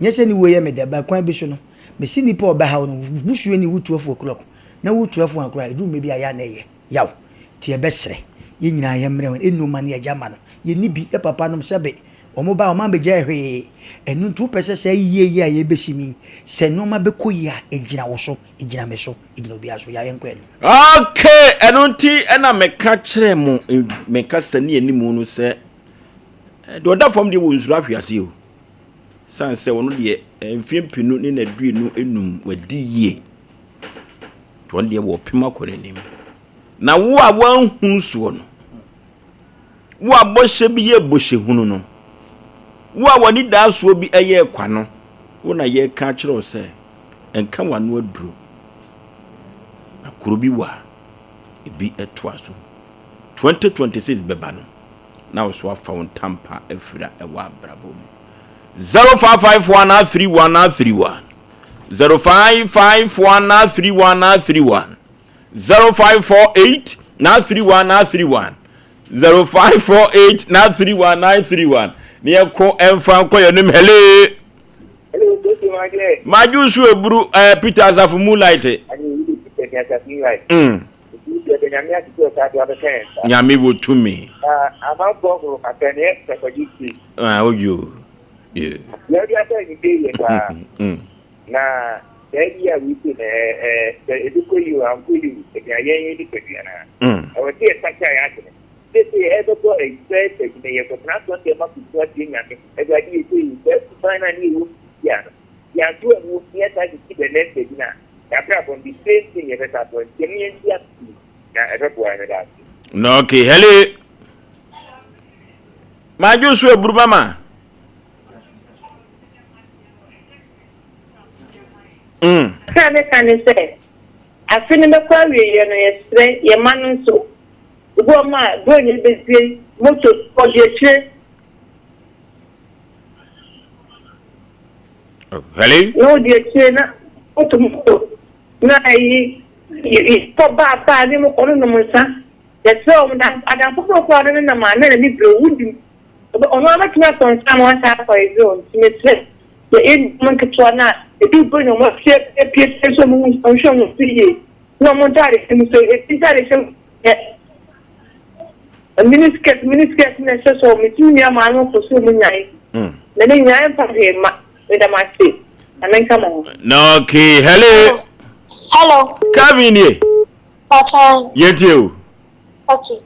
nyɛ sɛ ne wuo yɛ me dɛ, but kwan bi so no, mese nipa a ɔbɛhaw no, wo suani wo 12 o'clock, na wo 12 one koraa, ɛduru mmerɛ bi a yɛ a na ɛyɛ yaw. Nti yɛbɛsrɛ, yɛn nyinaa yɛmmrɛ wɔn, ɛnnu mma ne agya mma no, yɛnni bi, yɛ papa nom sɛbe, wɔn ba a wɔn ambɛgyae hwee. Ɛno nti wopɛ sɛ saa yie yi a yɛbɛsi mu yi, sɛ nnoɔma bɛkɔ yie a, ɛgyina wo so, ɛgyina me so, ɛgyina obiara so. Yɛ a yɛnkɔ anim. Okay, ɛno nti ɛna meka kyerɛ mo me kasa ne anim no sɛ Deɛ ɔda fam deɛ wɔnsuro ahweaseɛ o. Sane sɛ ɔno deɛ mfeɛ mpenu ne n'aduonu enum wadi yie. Nti ɔno deɛ wɔpem akɔ n'anim. Na wo a woanhunu soɔ no, wo a bɔhyɛ bi yɛ bɔhyɛ hunu no, wo a w'anidaasoɔ bi yɛ kwa no, wo na yɛreka akyerɛ wo sɛ, nka w'ano aduro. Na kuro bi wɔ a, ebi toa so. 2026 bɛba no, na wo so afa wo ntampa afira wɔ abrabɔ mu. 0551 31 31 0551 31 31 0548 31 31 0548 31 31 ne yɛko ɛmfa nkɔ yɛn anim hele madwo nso eburu eh, Peter Asafo Moonlight mm. Nyame wɔ tumi. Ah, oyo. Yeah. Mm. Na saa yi a wei na sɛ ebi kɔ yi o ankɔ yi o ɛgyina yɛn yɛn nipadua no a ɛwɔ sɛ yɛsakyera yɛn adwene sese ɛbɛkɔ ayi sɛ adwuma yɛkɔtena asɔn dɛm akɔsu atie nyame awurade yɛ sɛ yi saa suban no a ne yɛwɔ mu sisi a no yɛanto anwu ne yɛsan sisi the next adwuma a Y'abrabɔ no the same thing yɛbɛsa atoa nti ɛno yɛnti ase yie na ɛbɛboa yɛn meda ase. Na okay hello. Madwo so aburu mama. Mm. Sɛ meka ne sɛ afe no bɛkɔ awieɛ no yɛsrɛ yɛn mma no nso obi wɔ hɔ a buronya bɛsie moto ɔde akyire. Hello. Na odi akyire na moto moto na ayi kɔ baa baa ne mu kɔ no nom nsa. Yɛsrɛ wɔn da adamfo bi wɔ hɔ a ɔne no nam a na n'ani bere wo di. Ɔno ara bɛtumi atɔ nsa ama wasan akɔ Israel nti mesrɛ yɛ yɛn nuanom nketewa no a ebi bere na wɔn apue apue pue nso wɔn nhwɛ wɔn so yie na wɔn ntaade hyɛ mu so ebi ntaade hyɛ mu yɛ Mini skirt mini skirt na ɛhyɛ so me ti nua maa no kɔ so mu nyan na ne nyinaa mfa hwee mma meda mo ase na menka mo ho. Na okay hello. Hello. Calvin nie. Pachan. Yɛntie o. Okay.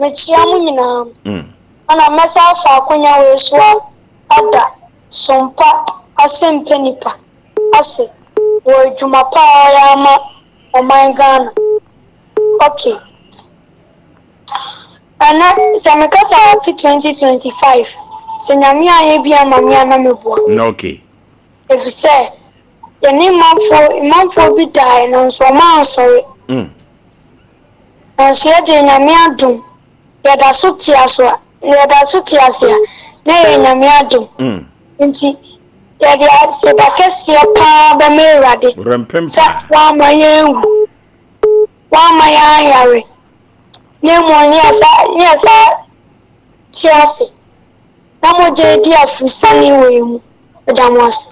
Mekyia mo nyinaa. Mm. Ɛna mɛsa afa akonya wei so ada sompa asɛmpɛ nipa ase wɔ adwuma pa a ɔyɛ ama. ɔman Ghana. Okay. Ɛnɛ sɛ meka sɛ afe 2025 sɛ Nyame anyɛ bi ama me a na meboa. Okay. Efisɛ yɛne manfoɔ manfoɔ bi daeɛ nanso wɔn ansɔre. Nanso yɛ deɛ Nyame adom yɛda so te aso a yɛda so te ase a na ɛyɛ Nyame adom. Nti yɛde aseda kɛseɛ paa bɛma Awurade sɛ wamma yɛanwu, wamma yɛanyare na mmom ne yɛsa te ase. Na mogya redi aforosiane wɔ yɛn mu. Meda mo ase.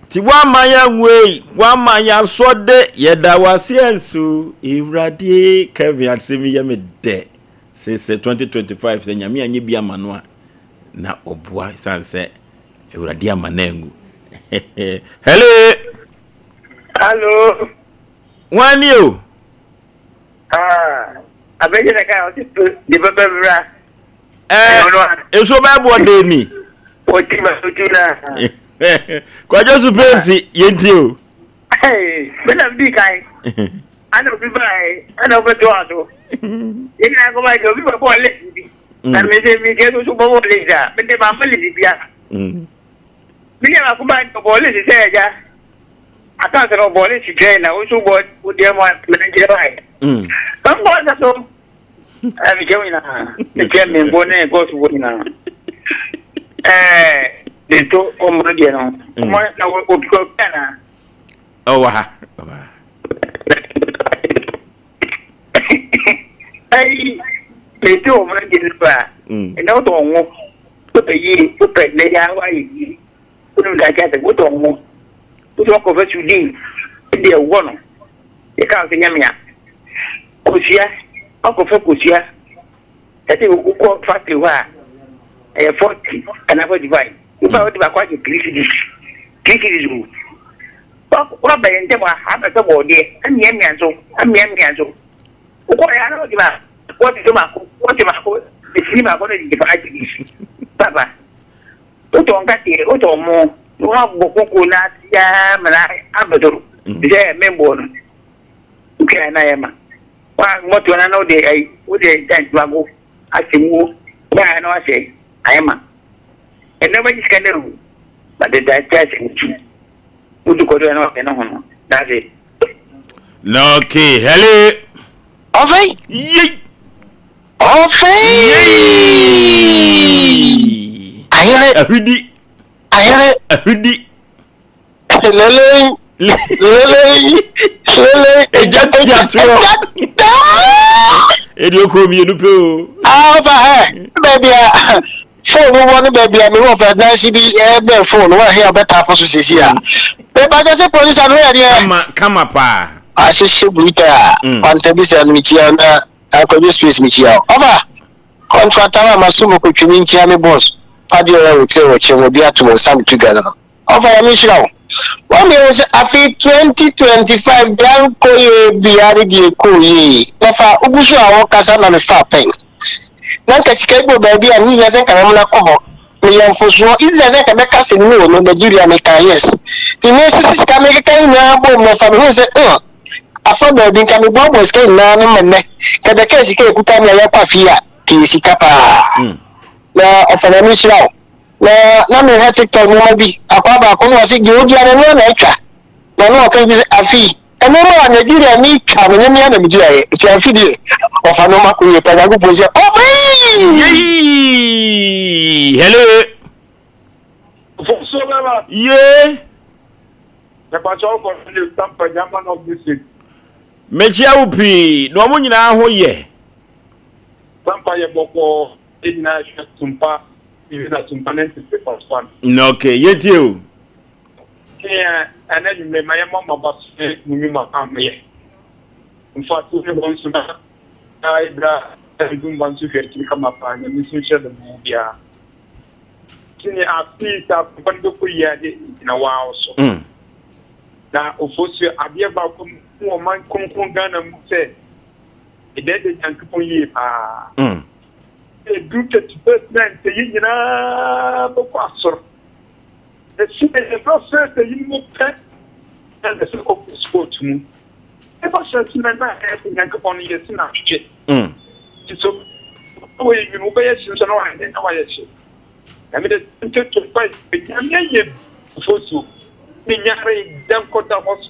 Nti woama yɛanwu ei, woama yɛasɔ de, yɛda wo ase nso Ewurade. Kevin asɛm yi yɛ me dɛ. Sese 2025 sɛ Nyame anyɛ bi ama no a na ɔboa san sɛ Ewurade ama no anwu. Hello. Hello. Wan ni o? Ah, abɛgye na kan ɔsi de bɛbɛ bra. Ɛɛ, nsuo bɛɛ bɔ den ni. Oti ma oti na. Kwadwo so pesi yɛn ti o. Bɛ na bi kan. Ana obi ba yi, ana obi to aso. Yɛn nyinaa kɔ ba yi, obi bɛ bɔ lesi bi. Na mi sɛ mi kɛ soso bɔ bɔ lesi a, mi de ma ma lesi bia. Mi yɛ baako ba yi, bɔ lesi sɛ ɛgya. Akansi no bɔ lesi twɛn na osu bɔ odiɛ mu a, mɛ nkyerɛ ba yi. Mbɔ nsa so. Ɛɛ mekyɛ wo nyinaa. Mekyɛ me mbo ne gɔs wo nyinaa. Ɛɛ de to ɔmo no deɛ no. Ɔmo na obi kɔ obi ana. Ɔwɔ ha. Ɔwɔ ha. Ɛyi de to ɔmo no deɛ no ba. Ɛnna wotɔ ɔmo wopɛ yie wopɛ ne ya wayɛ yie. Wonim da kyɛ sɛ wotɔ ɔmo wotɔ akɔfɛ sudin deɛ wɔ no. Yɛka sɛ nyamea. Kosua, ɔkɔfa kosua, ɛsɛ wokɔ factory hɔ a, ɛyɛ 40 anaa 45. Woba wode baako agye 3 cedis. 3 cedis o. Woaba yɛn ntam a, abɛtɔ bɔɔdeɛ, amiamia nso, amiamia nso. Wokɔ yɛ ana wode baako, wɔte so baako, wɔte baako, esini baako no de 5 cedis. Papa, wotɔ nkateɛ, wotɔ mo, na woabɔ koko na ase ara ma na abɛtɔ. Te sɛ memboɔ no. Wotwa na yɛ ma. Wa mɔto na na wode ayi wode ntomago ahyɛ mu wa na wahyɛ ayɛ ma. Ɛnna wobɛgye sika no awu. But the that kyɛ wo ti. Wodi kɔdo na wapɛ ne ho no. That's it. Na okay, hello. Ɔfei. Yei. Ɔfei. Yei. Ahene. Ahwidi. Ahene. Ahwidi. Lele. Lele. Lele. Egya tia toɔ. Edi okuro mmienu pɛ o. Aba hɛ baabi a fone wɔ ne baabi a mewɔ fɛ dansi bi ɛbɛn fone wɔ ahɛ a ɔbɛta afɔ so sisi a. Bɛba kɛ sɛ polisi ano yɛ deɛ. Kama kama paa. Ahyehyɛ buta a kwanta bi sɛ no mekyia na akɔdwo space mekyia. Ɔba kɔntrata a maso mu kɔtwi me nkyia me boss. Padeɛ ɔyɛ wo tiri wɔ kyɛm obi ato mo nsa metu gya no. Ɔfa Nyame nhyira wo. Wama ehu sɛ afe 2025 deɛ ankɔ yie biara ne deɛ ɛkɔɔ yie. Na fa wogu so a wokasa na mefaa pɛn. Na nka sika bi wɔ baabi a mehia sɛ nka mɛmona kɔ hɔ. Meyɛ mfosoɔ. Instead sɛ nka mɛka sɛ no no Nigeria mekaa yes. Nti mesese sika mekeka nyinaa bom na fa mehuu sɛ mm afa baabi nka meboaboa sika nyinaa no ma nnɛ. Nka bɛkaa sika a ɛkuta me a yɛkɔ afe yi a kɛyɛ sika paa. Na ɔfa Nyame nhyira wo. Na na mehwɛ TikTok nneɛma bi, akwaa baako na ɔse deɛ odua no ɛno ara na atwa. Na na ɔka bi sɛ afe yi nneɛma a Nigeria ni twa no nyɛ me ara na meduaeɛ nti afe deɛ ɔfa nneɛma kɔ yie pa Nyankopɔn sɛ ɔbɛyi. Yei! Hello! Mfomsoɔ bɛba. Yee! Mepakyɛ wo kɔ ne Tampa Gyama North District. Mekyia wo pii na wɔn nyinaa ho yɛ. Tampa yɛ bɔkɔɔ. Yɛn nyinaa hwɛ Tumpa TV na Tumpa 93.1. Na okay, yɛntie o. Nea ɛna anwummere ma yɛmmɔ mo aba so ne mo nnwuma a moyɛ. Mfaso ne hɔ nso na na ebira Dumba nso hwɛ akyiri kama paa Nyame nso nhyira no mu biara. Sini afe sɛ akɔmpa no bɛkɔ yie ade gyina waa wo so. Na Ofosu adeɛ baako mu wɔ man kronkron Ghana mu sɛ Ɛdɛɛdɛ Nyankopɔn yie paa. Ɛduru 31st night sɛ yɛn nyinaa bɛkɔ asɔr. Ɛsi yɛbrɛ first ayi no mu pɛ na ɛsɛ kɔ sport mu. Ɛba hyɛ so na na ɛyɛ sɛ Nyankopɔn no yɛ se na atwetwe. Nti sɛ wɔyɛ nwunu wobɛyɛ hye nso na wayɛ dɛn na wayɛ hye. Na mede 2025 Nyame ayɛ fosuo ne nyare da nkɔda hɔ so.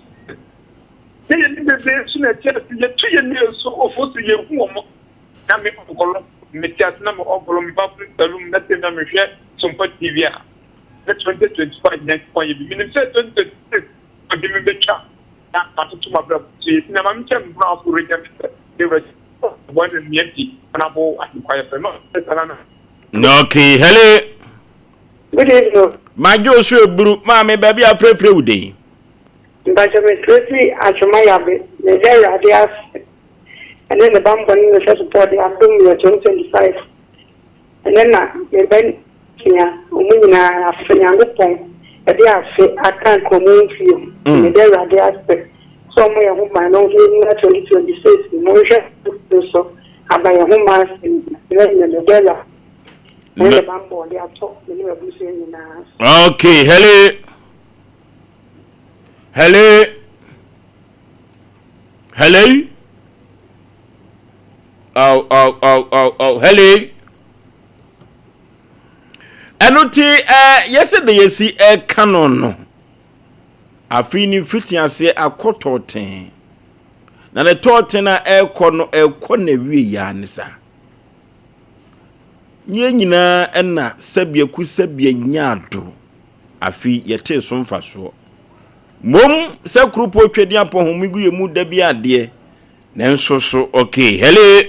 Na yɛne bebree nso na ɛte ase yɛto yɛn nua nso ofosuo yɛhu wɔn na me ɔgɔlɔ mete ase na me ɔgɔlɔ me ba salum na sɛ na mehwɛ Sompa TV a na 2025 Nyankopɔn yɛ bi menim sɛ 2026 ɔde me bɛtwa na matoto m'abrabɔ so yie. Nti na ma menkyɛ me borɔfo regya me sɛ Dawura bɔ ne mmea nti ɔnabo ahenkwa yɛ fɛ ma sɛ na na okay hello. Good evening. Madwo so eburu maame baabi a frɛfrɛ wo den. Mpakyɛ mesrɛ fi Atwoma Yabe meda Awurade ase ɛne ne banbɔ ne ne hwɛso pa ɔde adom yɛ 2025 Ɛnnɛ na me mma nsia, wɔn nyinaa afe, Nyankopɔn de afe aka nka wɔn mfie ho. Nti meda Awurade ase sɛ ɔmo yɛn ho ban na ɔmfa yɛn nwura 2026 mu. Monhwɛ nso aba yɛn ho ma asɛm bi. Ɛnnɛ deɛ meda Awurade ne ne banbɔ a ɔde ato me ne m'abusua nyinaa so. Okay, hello. Hello. Hello. Oh, oh, oh, oh, oh, hello. Ɛno ti ɛɛ yɛsɛ de yɛsi ɛka no no. Afei ne mfiti aseɛ akɔ tɔɔten. Na ne tɔɔten a ɛrekɔ no ɛrekɔ na wie yaa ne saa. Yɛn nyinaa ɛna sɛbea ku sɛbea nyaado. Afei yɛtee so mfasoɔ. Mmom sɛ kuropɔ twɛdi apɔ ho gu yɛ mu da bi adeɛ. Nanso so okay. Hello.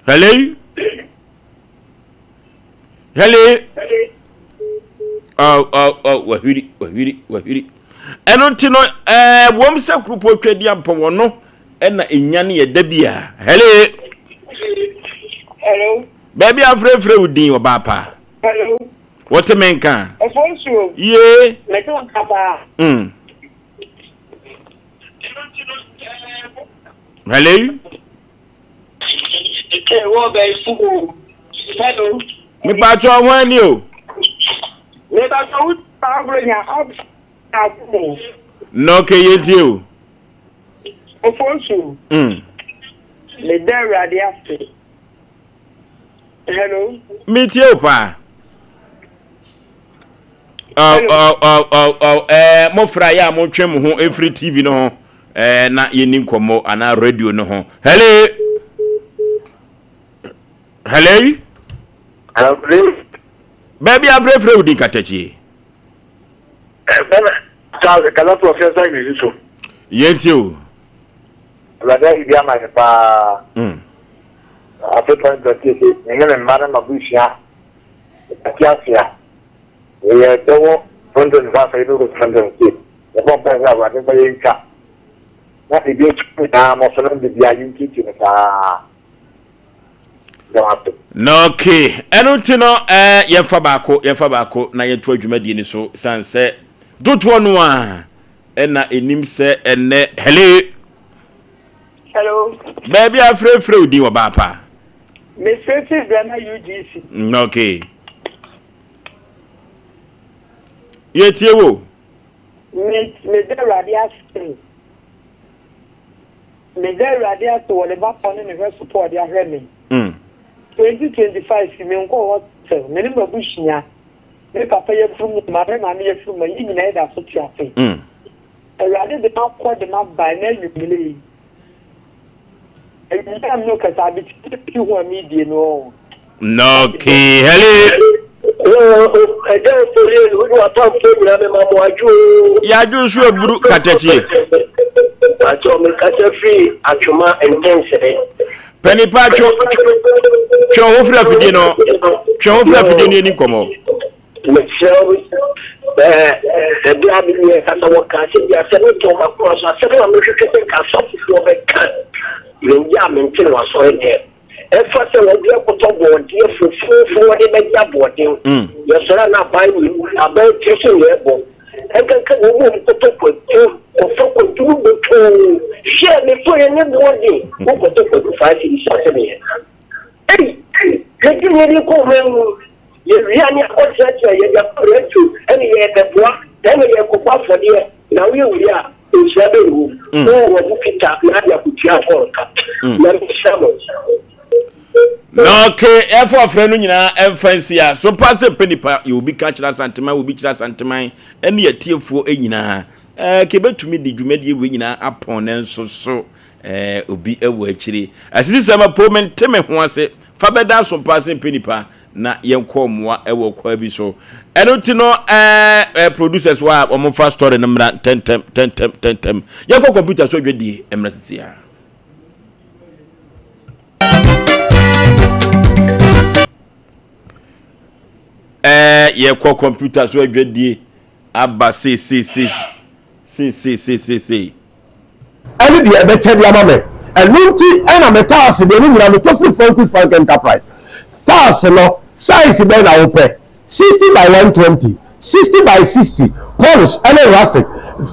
Hello. Hello. Oh, oh, oh, wahwiri, wahwiri, wahwiri. Ɛno nti no, ɛɛ wɔm sɛ kuropɔ twa di ampɔn wɔn no ɛna enya ne yɛ da bi a. Hello. Hello. Baabi afrɛfrɛ wo din ɔbaa paa. Hello. Wɔte me nka. Ɛfɔ nsuo. Yee. Mɛte wo nka paa. Hello. Hello. Mepatwa ho ani o. Mepatwa wo agro nya ab. Na okay yɛntie o. Ofonsu. Meda Awurade ase. Hello. Metie o paa. Oh, oh, oh, oh, oh. Eh, mofra yɛ a motwe mo ho mfiri TV no ho eh, na yɛni nkɔmmɔ anaa radio no ho. Hello. Hello. Hello. Baabi afrɛfrɛ wo din katakyie. Yɛntie o. Awurade ayɛ bi ama yɛn paa. Afe 2026, me ne me mma ne m'abusua yɛte ase a, yɛyɛ bɛwɔ 2025 a yɛbɛkɔ 2026. Yɛbɔ mpae sɛ Awurade mfa yɛn ntwa na ebi akyi nyinaa mmɔ so na da biara yɛntiatia no saa. Meda wo ase. Na okay, ɛno nti no eh, yɛmfa baako yɛmfa baako na yɛnto adwumadie no so sane sɛ dodoɔ no a ɛna ɛnim sɛ ɛnɛ hello. Hello. Baabi a frɛfrɛ wo din wɔ baa paa. Mefrɛfrɛ Ghana UGC. Okay. Yɛtie wo. Me meda Awurade ase. Meda Awurade ase wɔ ne ba pa ne ne hwɛso pa ɔde ahwɛ me. 2025 menkɔɔ hospital me ne m'abusua me papa yafunu mu ma me maame yafunu mu yɛn nyinaa yɛda so te ase. Awurade de makɔ de maba ɛnɛ anwummere yi. Anwummere a mene kasa abɛti fi ho a meredie no ɔ. Okay, hello. Ɛdɛ mfoni wo ne w'atamfoɔ nyinaa mema mo adwo o. Yɛadwo nso aburu katakyie. Pakyɛ mekasa firi Atwoma ntɛnsere. Panipa twe twe ho firi afidie no twe ho firi afidie no yɛni nkɔmmɔ. Mesrɛ wo ɛberɛ a me nua kasa wɔka asɛm bi asɛm no tɔɔ m'akoma so asɛm a mehwehwɛ sɛ nka asɔfofoɔ bɛka yɛn yɛ a mente no asɔre dɛm ɛfa sɛ wɔde akɔtɔ bɔɔdeɛ fofoofo wɔde bɛgye aboɔden mm. yɛsɔre a na aban aban tiri so na ɛbɔ ɛnkanka wɔn mu kɔtɔ kwadu kɔfa kwadu no bɔtoo hwɛ me fo yɛ ne boɔden wokɔtɔ kwadu faa si asɛm yɛ Ei! Yɛde yɛn ani kɔ ɔman mu, yɛwia ne akɔkyerɛkyerɛ, yɛde akɔ radio, ɛne yɛrebɛboa, ɛne yɛrekɔbɔ afɔdeɛ, na woyɛ wei a, Nhyira bɛn wom? Wo wɔ mo Peter na ade akotua Paul ka. Nyame nhyira mo. Na okay, ɛfɔ ɔfrɛ no nyinaa ɛmfa nsi a so mpa sɛ mpɛ nipa yɛ obi ka kyerɛ Asanteman, obi kyerɛ Asanteman ɛne atiefoɔ nyinaa. Ɛɛ kebɛtumi de dwumadie wei nyinaa apɔn ne nso so ɛɛ obi ɛwɔ akyire. Asisi sɛ ma po mente me ho ase fa bɛda so mpa sɛ mpɛ nipa na yɛnkɔ mmoa wɔ kwaa bi so. Ɛno nti no ɛɛ eh, producers wɔ a wɔn fa story no mmra ntɛntɛm ntɛntɛm ntɛntɛm. Yɛnkɔ computer so adwadie mmra sisi a. Ɛɛ yɛkɔ computer so adwadie aba seeseesei seeseeseesei. Ɛne deɛ ɛbɛkyɛ de ama me. Ɛno nti na me tiles deɛ ne nyinaa metɔ firi Frankie Frank Enterprise. Tiles no, size bɛn na wopɛ? 60 by 120, 60 by 60, polish ɛne rustic,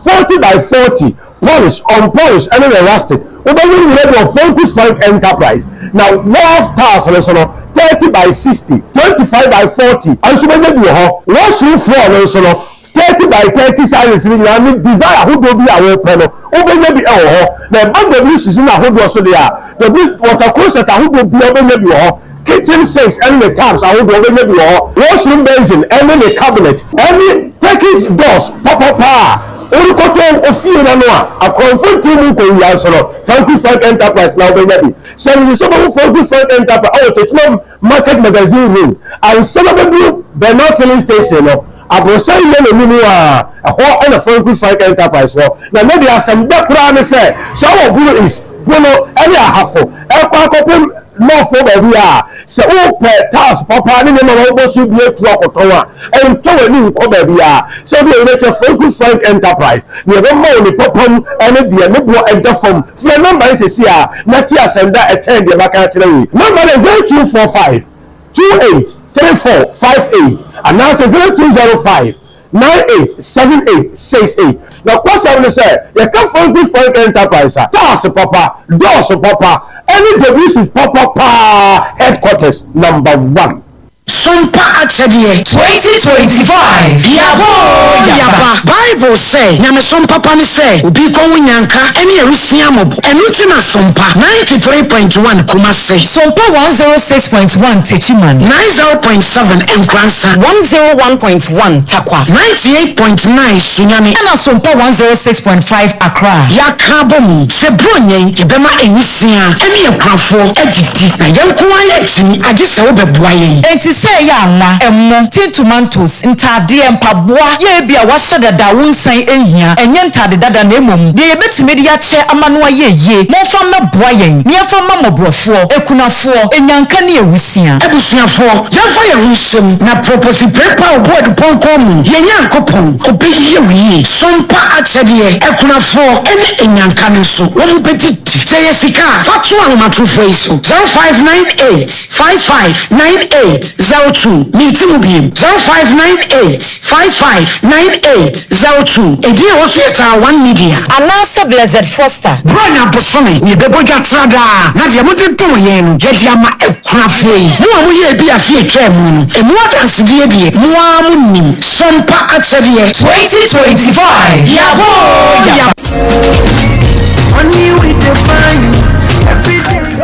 40 by 40, polish, unpolish ɛne ne rustic. Wobɛnya ne nyinaa bi wɔ Frankie Frank Enterprise. Na wall tiles no nso no, 30 by 60, 25 by 40 nso wobɛnya bi wɔ hɔ. Washroom floor no nso no, 30 by 30 sizes no nyinaa ne design ahodoɔ bi a wopɛ no, wobɛnya bi wɔ hɔ. Na ɛba WCs no ahodoɔ so deɛ a, W water closet ahodoɔ biara wobɛnya bi wɔ hɔ, kitchen sinks ne ne taps ahodoɔ wobɛnya bi wɔ hɔ, washroom basin ne ne cabinet, ne Turkish doors papapa a worekɔtɔ wo fie no ano a akorɔmfo ntew mu nkɔwia nso no, Franku Frank Enterprise na wobɛnya bi. Hyɛ no nso sɛ wobɛhu Franku Frank Enterprise wɔ Techiman Market Magazine Road, ansa na wobɛduru Bernard Filling Station no, Aborosan yɛ n'anim a, ɛhɔ na Franku Frank Enterprise wɔ. Na ne deɛ asɛm dɛ koraa ne sɛ, sɛ wowɔ Bono East, Bono ne Ahafo ɛkɔ akɔpem North hɔ baabi a, sɛ wopɛ tiles papa ne nneɛma ma wobɔ so bi atu akɔtɔn a, ɛntɔ w'ani nkɔ baabiara. Sɛ wode w'ani bɛkyerɛ Franku Frank Enterprise, nea ɛbɛma wo ne papa mu ne deɛ ne boɔ ɛda fam. Frɛ nɔmba yi seesei ara na te asɛm da a ɛkyɛn deɛ maka akyerɛ wo yi. Nɔmba no yɛ 0245 28 34 58 anaasɛ 0205 98 78 68. Nokwasɛm ne sɛ, yɛka Franco Frank Enterprise a, cars papa, doors papa, ɛne WC papa paa headquarters number one. Sompa akyɛdeɛ. 2025 Yaba oo yaba. Bible sɛ, Nyamesom papa ne sɛ obi rekɔ ho nyanka ne awisia mmɔbɔ. Ɛno nti na Sompa 93.1 Kumasi. Sompa 106.1 Techiman. 90.7 Nkoransa. 101.1 Tarkwa. 98.9 Sunyani. Ɛna Sompa 106.5 Accra. Yɛaka abom sɛ Buronya yi yɛbɛma awisia ne akunafoɔ adidi. Na yɛn nko ara yɛntumi, agye sɛ wobɛboa yɛn. Enti sɛ ɛyɛ anwa, ɛmo, tin tomatoes, ntaadeɛ, mpaboa, yɛ ebia wɔahyɛ dada a wonsan nhia, ɛnyɛ ntaade dada na mmom deɛ yɛbɛtumi de akyɛ ama no ayɛ yie, momfa mmɛboa yɛn na yɛmfa mma mmɔborɔfoɔ, akunafoɔ, anyanka ne awusia. Abusuafoɔ, yɛmfa yɛn ho nhyɛ mu, na prɔpɔsi prɛko a ɔbɔ adupɔnkɔ mu, yɛn Nyankopɔn, ɔbɛyɛ wo yie. Sompa akyɛdeɛ, akunafoɔ ne anyanka no nso, wɔbɛdidi. Sɛ ɛyɛ sika a, fa to ahomatorofoɔ yi so, 0598 55 98 02. Meti mu biem, 0598 55 98 02. Edin a ɛwɔ so yɛ Taa One Media. Anaasɛ Blessed Foster. Buronya bosome na yɛbɛbɔ dwa tra daa, na deɛ mode dom yɛn no, yɛde ama akunafoɔ yi. Mo a moyɛɛ bi afe a ɛtwaa mu no, ɛmu adansedie deɛ, mo ara monim. Sompa akyɛdeɛ. 2025 Yaba oo yaba.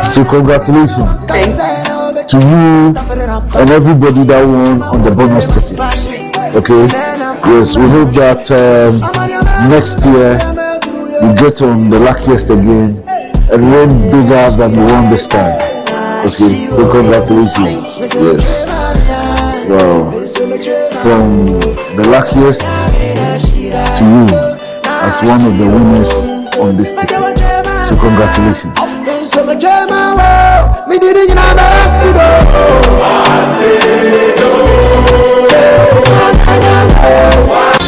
So congratulations to you and everybody that won on the bonus ticket. Okay? Yes, we hope that um, next year you get on the luckiest again and win bigger than you won this time. Okay, so congratulations. Yes. Well, from the luckiest to you as one of the winners on this ticket. So congratulations.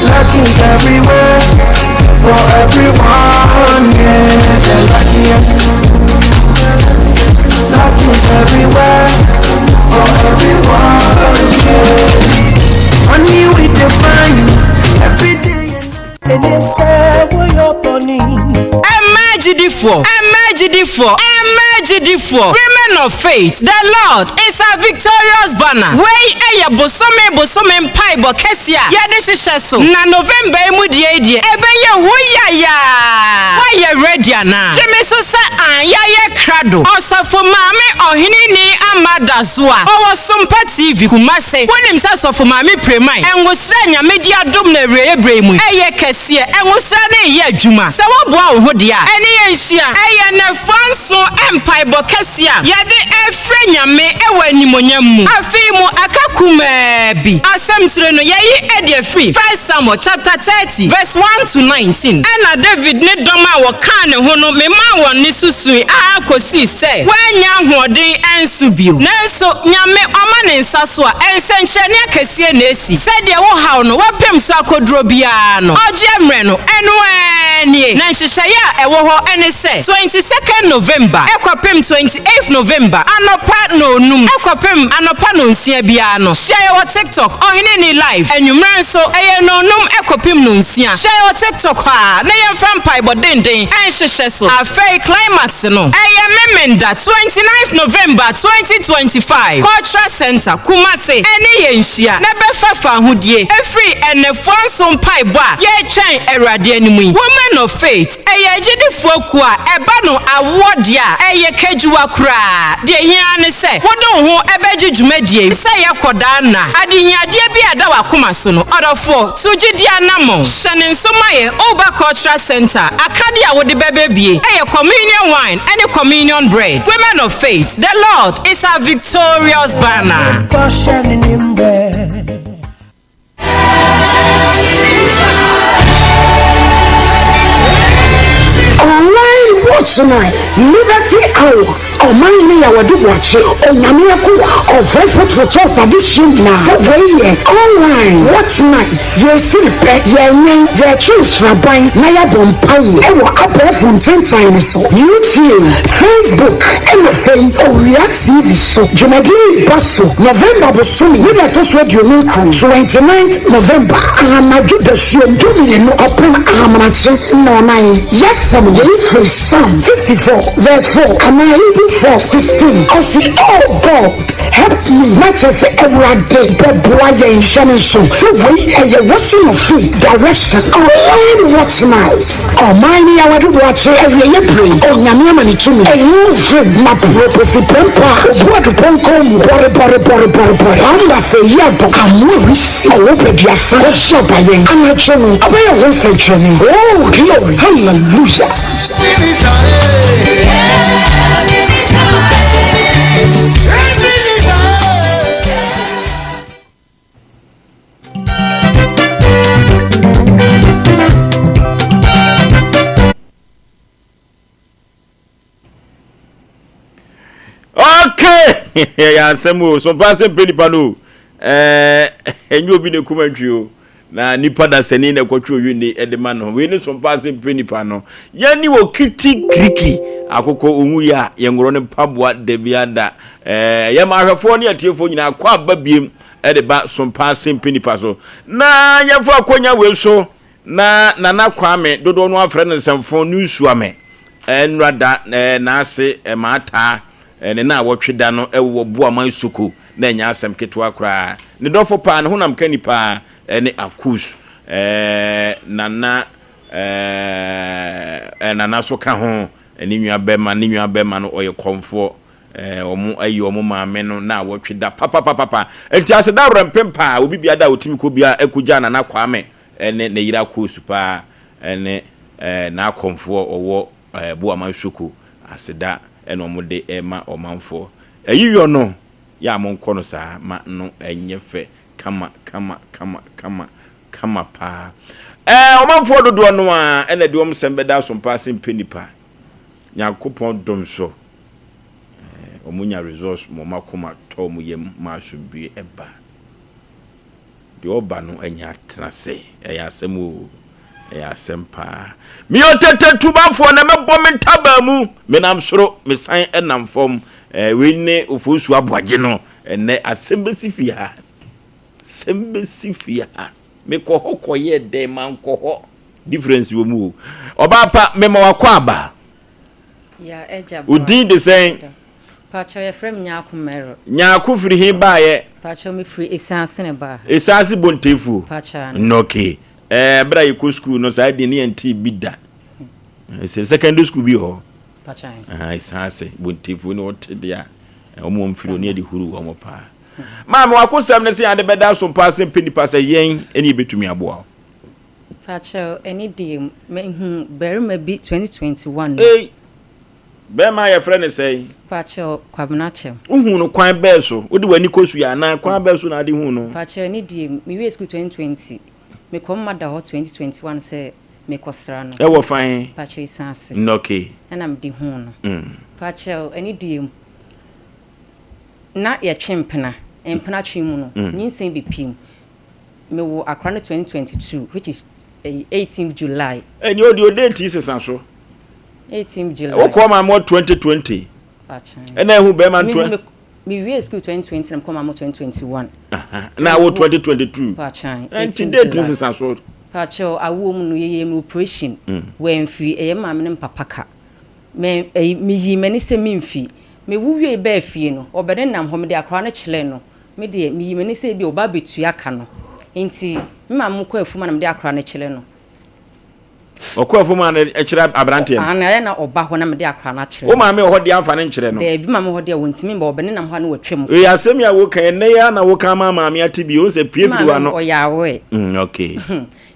Luck is everywhere for everyone, yeah, the luckiest. Luck is everywhere for everyone, yeah. Money we define every day. Ɛmmaa agyidifoɔ! Ɛmmaa agyidifoɔ! agyidifoɔ, mmaa agyidifoɔ, Women of Faith, The Lord is our victorious banner. Wei yɛ bosome bosome mpaebɔ kɛseɛ a yɛde hyehyɛ so. Na November yi mu deɛ yi deɛ, ɛbɛyɛ hu yayaa! Woayɛ ready anaa? Gye me so sɛ aane, yɛayɛ krado. Ɔsɔfo Maame Ɔheneni Ama Dazoa, ɔwɔ Sompa TV, Kumase. Wonim sɛ Sɔfo Maame Preman, Ngosra a Nyame de adom no awieeɛ berɛ yi mu yi, ɛyɛ kɛseɛ. Ngosra no reyɛ adwuma. Sɛ woaboa wo ho deɛ a, ɛne yɛn nhyia. Ɛyɛ nnafua nson mpaebɔ kɛseɛ a yɛde refrɛ Nyame wɔ animuonyam mu. Afe yi mu aka kumaa bi. Asɛm tire no, yɛayi adi afiri First Samuel chapter 30 verse 1 to 19. Ɛnna Dawid ne dɔm a wɔkaa ne ho no memaa wɔn nne so sui ara kosii sɛ wɔannya ahoɔden ansu bio. Nanso Nyame ɔma ne nsa so a, nsɛnkyerɛnne akɛseɛ na esi. Sɛdeɛ wo haw no wapem so akoduro biara no, ɔgyeɛ mmerɛ no, ɛno ara nie. Na nhyehyɛeɛ a ɛwɔ hɔ ne sɛ, 22nd November kɔpem 28th November anɔpa nnɔnnum kɔpem anɔpa nnɔnsia biara no, hyia yɛ wɔ TikTok, Ɔhene Ni Live. Anwummerɛ nso, ɛyɛ nnɔnnum kɔpem nnɔnsia. Hyia yɛ wɔ TikTok hɔ ara na yɛmfa mpaebɔ denden nhyehyɛ so. Afei climax no, ɛyɛ Memenda 29th November 2025, Cultural Centre, Kumasi, ɛne yɛn nhyia na bɛfa fahodie ɛfiri ɛnnɛfoa nso mpaebɔ a yɛretwɛn Awurade anim yi. Women of Faith, ɛyɛ agyidifoɔ kuo a ɛba no awoɔ deɛ a, ɛyɛ kadwuwa koraa. Deɛ ɛhia ara ne sɛ wode wo ho bɛgye dwumadie yi sɛ yɛkɔ daa nna. Adehiadeɛ bi a ɛda w'akoma so no, ɔdɔfoɔ, tu gyidie anammɔn. Hyɛ ne nso ma yɛn Oba Cultural Centre. Akadeɛ a wode bɛba bie yɛ Communion Wine ne Communion Bread. Women of Faith, the Lord is our victorious banner. Online Watch Night, Liberty Hour, Ɔman Hene Yawadu Boakye, Onyame Akoa, Ɔfrɛfo Trotɔt Adesua nyinaa sɛ wei yɛ Online Watch Night, Yɛresiri pɛ, yɛrewɛn, yɛretwe nsraban na yɛabɔ mpaeɛ wɔ abɛɛfo ntentan no so, YouTube, Facebook ɛna afei Owia TV so. Dwumadi yi reba so November bosome ne da ɛtɔ so 29, 29th November, anadwo dasuom dumienu kɔpem ahamanakye nnɔnnan. Yɛasɛm yei firi Psalm 54 verse 4 anaa Hebrew 4 16. Ɔse, Oh God, help me, na kyerɛ sɛ Awurade bɛboa yɛn. Hyɛ no nso sɛ wei ɛyɛ washing of feet direction. Online watch night. Ɔman no Yawade Boakye awieɛ bere yi, Onyame ama ne tumi ɛyi vim ma proposi prɛmpɛ a obu adupɔnkɔ mu bɔre bɔre bɔre bɔre bɔre Kwamba sɛ yi adɔ amoa wisi ɔwɔ bɛduasa kɔkye ɔba yɛn anadwo no ɔbɛyɛ ho nsɛnkyerɛnne Oh glory hallelujah. Okay, ɛyɛ asɛm o so mpa asɛm pɛ nipa no o ɛɛ ɛnyɛ obi na ekuma ntwi o na nipa dasani na ɛkɔtwe owi ne ɛde ma no wei ne so mpa asɛm pɛ nipa no yɛn ni wɔ kiti kiriki akokɔ ohun yɛ a yɛn ngorɔ ne mpaboa dabi ada ɛɛ yɛn ma ahwɛfoɔ ne atiefoɔ nyinaa kɔ aba biem de ba Sompa Sempe nipa so. Na yɛmfa akwanya wei so na Nana Kwame, dodoɔ no afrɛ no Nsɛmfo Nusuame, nnura da n'ase maataa ne naawɔtwe da no wɔ Boaman Soko, na ɛnyɛ asɛm ketewa koraa. Ne dɔfo paa, ne honam kani paa ne Akus Nana, Nana so ka ho, ne nua bɛma, ne nua bɛma no ɔyɛ kɔmfoɔ. Eh, wɔn ayi wɔn maame no naawɔtwe da papapapapa. Nti aseda werɛmpem paa, obi bia da a otumi kɔ bia ɛkɔgya Nana Kwame ne ne yere akoosu paa ne eh, n'akɔmfoɔ ɔwɔ eh, Boaman Soko aseda ɛna wɔn de ɛma ɔmanfoɔ. Ayiyɔ no yɛ a monkɔ no saa ma no ɛnyɛ fɛ kama kama kama kama kama paa. Eh, ɔmanfoɔ dodoɔ no a ɛna de wɔn nsɛm bɛda asompa ase mpɛ nipa. Nyankopɔn dom so. Wɔn nya results ma wɔn akoma tɔ wɔn yam ma asomdwie ba. Deɛ ɔba no anya atena ase. Ɛyɛ asɛm o. Ɛyɛ asɛm paa. Meyɛ ɔtete tubafoɔ na mɛbɔ me ntabaa mu. Menam soro, mesan nam fam. Wei ne Ofosu Aboagye no. Ɛnnɛ asɛm bɛsi fie ha. Asɛm bɛsi fie ha. Mekɔ hɔ kɔyɛɛ dɛn? Mankɔ hɔ. Difference wɔ mu o. Ɔbaa pa, mema wakɔ aba. Ya agya Wo din de sɛn? Pakyɛw yɛfrɛ me Nyarko Mary. Nyarko firi he baeɛ? Pakyɛw me firi Esaase na ɛbaa ha. Esaase Bontefuo? Pakyɛw ane. Nɔke. Ɛɛ berɛ a yɛkɔ sukuu no saa din no yɛntee bi da. Sɛ secondary school bi wɔ hɔ? Pakyɛw ane. Aha, Esaase Bontefuo ne wɔte deɛ a wɔn wɔn firi hɔ ne yɛde huru wɔn paa. Maame wakosɛm ne sɛ ade bɛda so paa sɛ mpɛ nipa sɛ yɛn ɛne yɛbɛtumi aboa wo. Pakyɛw ɛne deɛ mehu barima bi 2021 mu. Ei! Bɛrima a yɛfrɛ no sɛn? Pakyɛw Kwabena Kyɛm. Wohuu no kwan bɛɛ so? Wode w'ani kɔ sua anaa kwan bɛɛ so na wode huu no? Pakyɛw ɛne deɛ mewie sukuu 2020 mekɔ mma da hɔ 2021 sɛ mekɔ sra no. Ɛwɔ fa he? Pakyɛw Esaase. Nnɔkee. Ɛna mede huu no. Pakyɛw ɛne deɛ na yɛtwe mpena, mpena twe mu no nyinsɛn bɛpiem. Me wo akora no 2022 which is 18th July. Ɛni o di o date yi sesa so. 18th July. Wo kɔ ma mo 2020. Ɛna ehu bɛrima nto. Me wie school 2020 na me kɔ ma mo 2021. Na wo 2022. Pakyan. Ɛnti date yi sesa so. Pakyɛw awoɔ mu no yɛyɛ me operation. Wɛnfiri ɛyɛ maame ne mpapa ka. Me ɛyi me yii m'ani sɛ menfi. Me wo wie bɛɛ fie no ɔbɛne nam hɔ me de akora no kyerɛ no. Me deɛ, meyi m'ani sɛ ebia ɔba abɛtua ka no. Enti, me maame kɔ afuom a na mede akora no kyerɛ no. Ɔkɔ afuom a na ɛkyerɛ aberanteɛ no? Aane, ayɛ na ɔba hɔ na mede akora no akyerɛ no. Wo maame wɔ hɔ deɛ amfa no nkyerɛ no? Daabi, me maame wɔ hɔ deɛ ɔntumi mba, ɔbɛnenam hɔ a na watwam kɔ. Wei asɛm yi a woka yi, ɛnnɛ yi ara na woka ama maame ate bi, wohu sɛ pue firi w'ano. Me maame ɔyɛ aware. Mm, okay.